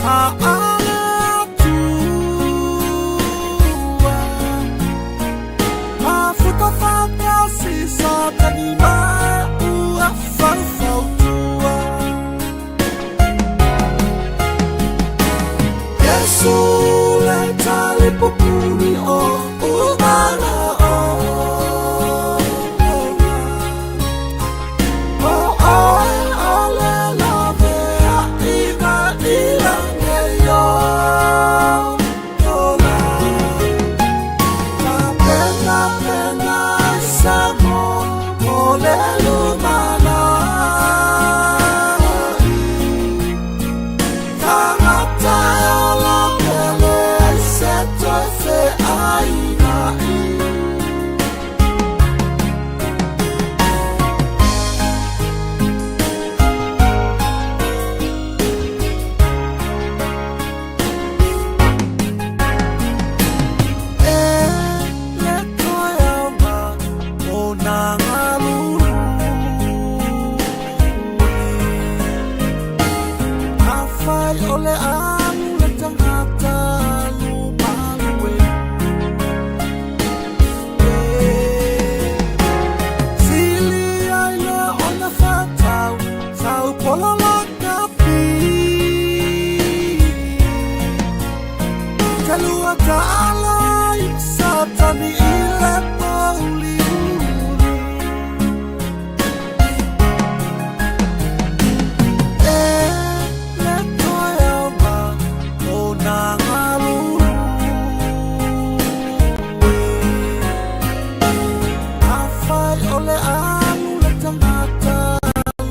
a ale Atua. A futa faatasi Satani ma ua faufautua. Yesu. o le alu le tagata lumalu e. Sili ai loa ona fatau sau pola kafi. Talua ta'ala i Satani i le pouliuli. E le toe aoga o nā galulue. Afai o le alu le tagata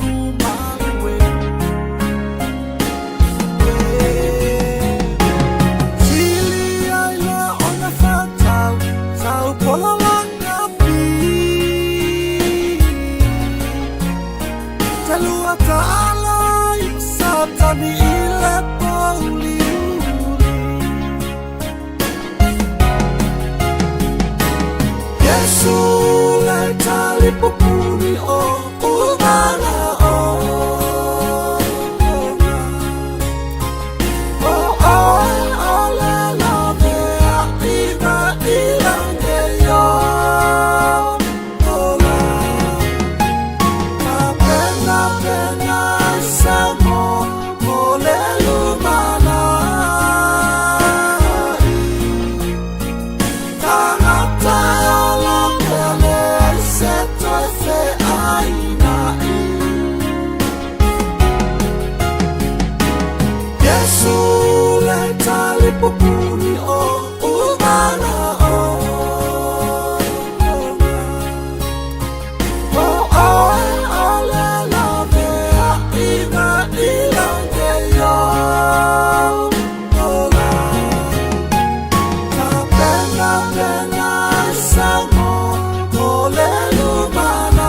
lumalue. Sili ai loa ona fatau sau pola kafi. Talua ta'ala i Satani i le pouliuli. Iesu le talipupuni o umana ona. O oe o le laveaiga i lagi ola. Tapenapena ai sau mo le lumanai. Tagata e ola pea leai se toe feaina'i. Iesu le talipupuni o umana ona. O oe o le laveaiga i lagi ola. Tapenapena ai sau mo le lumanai.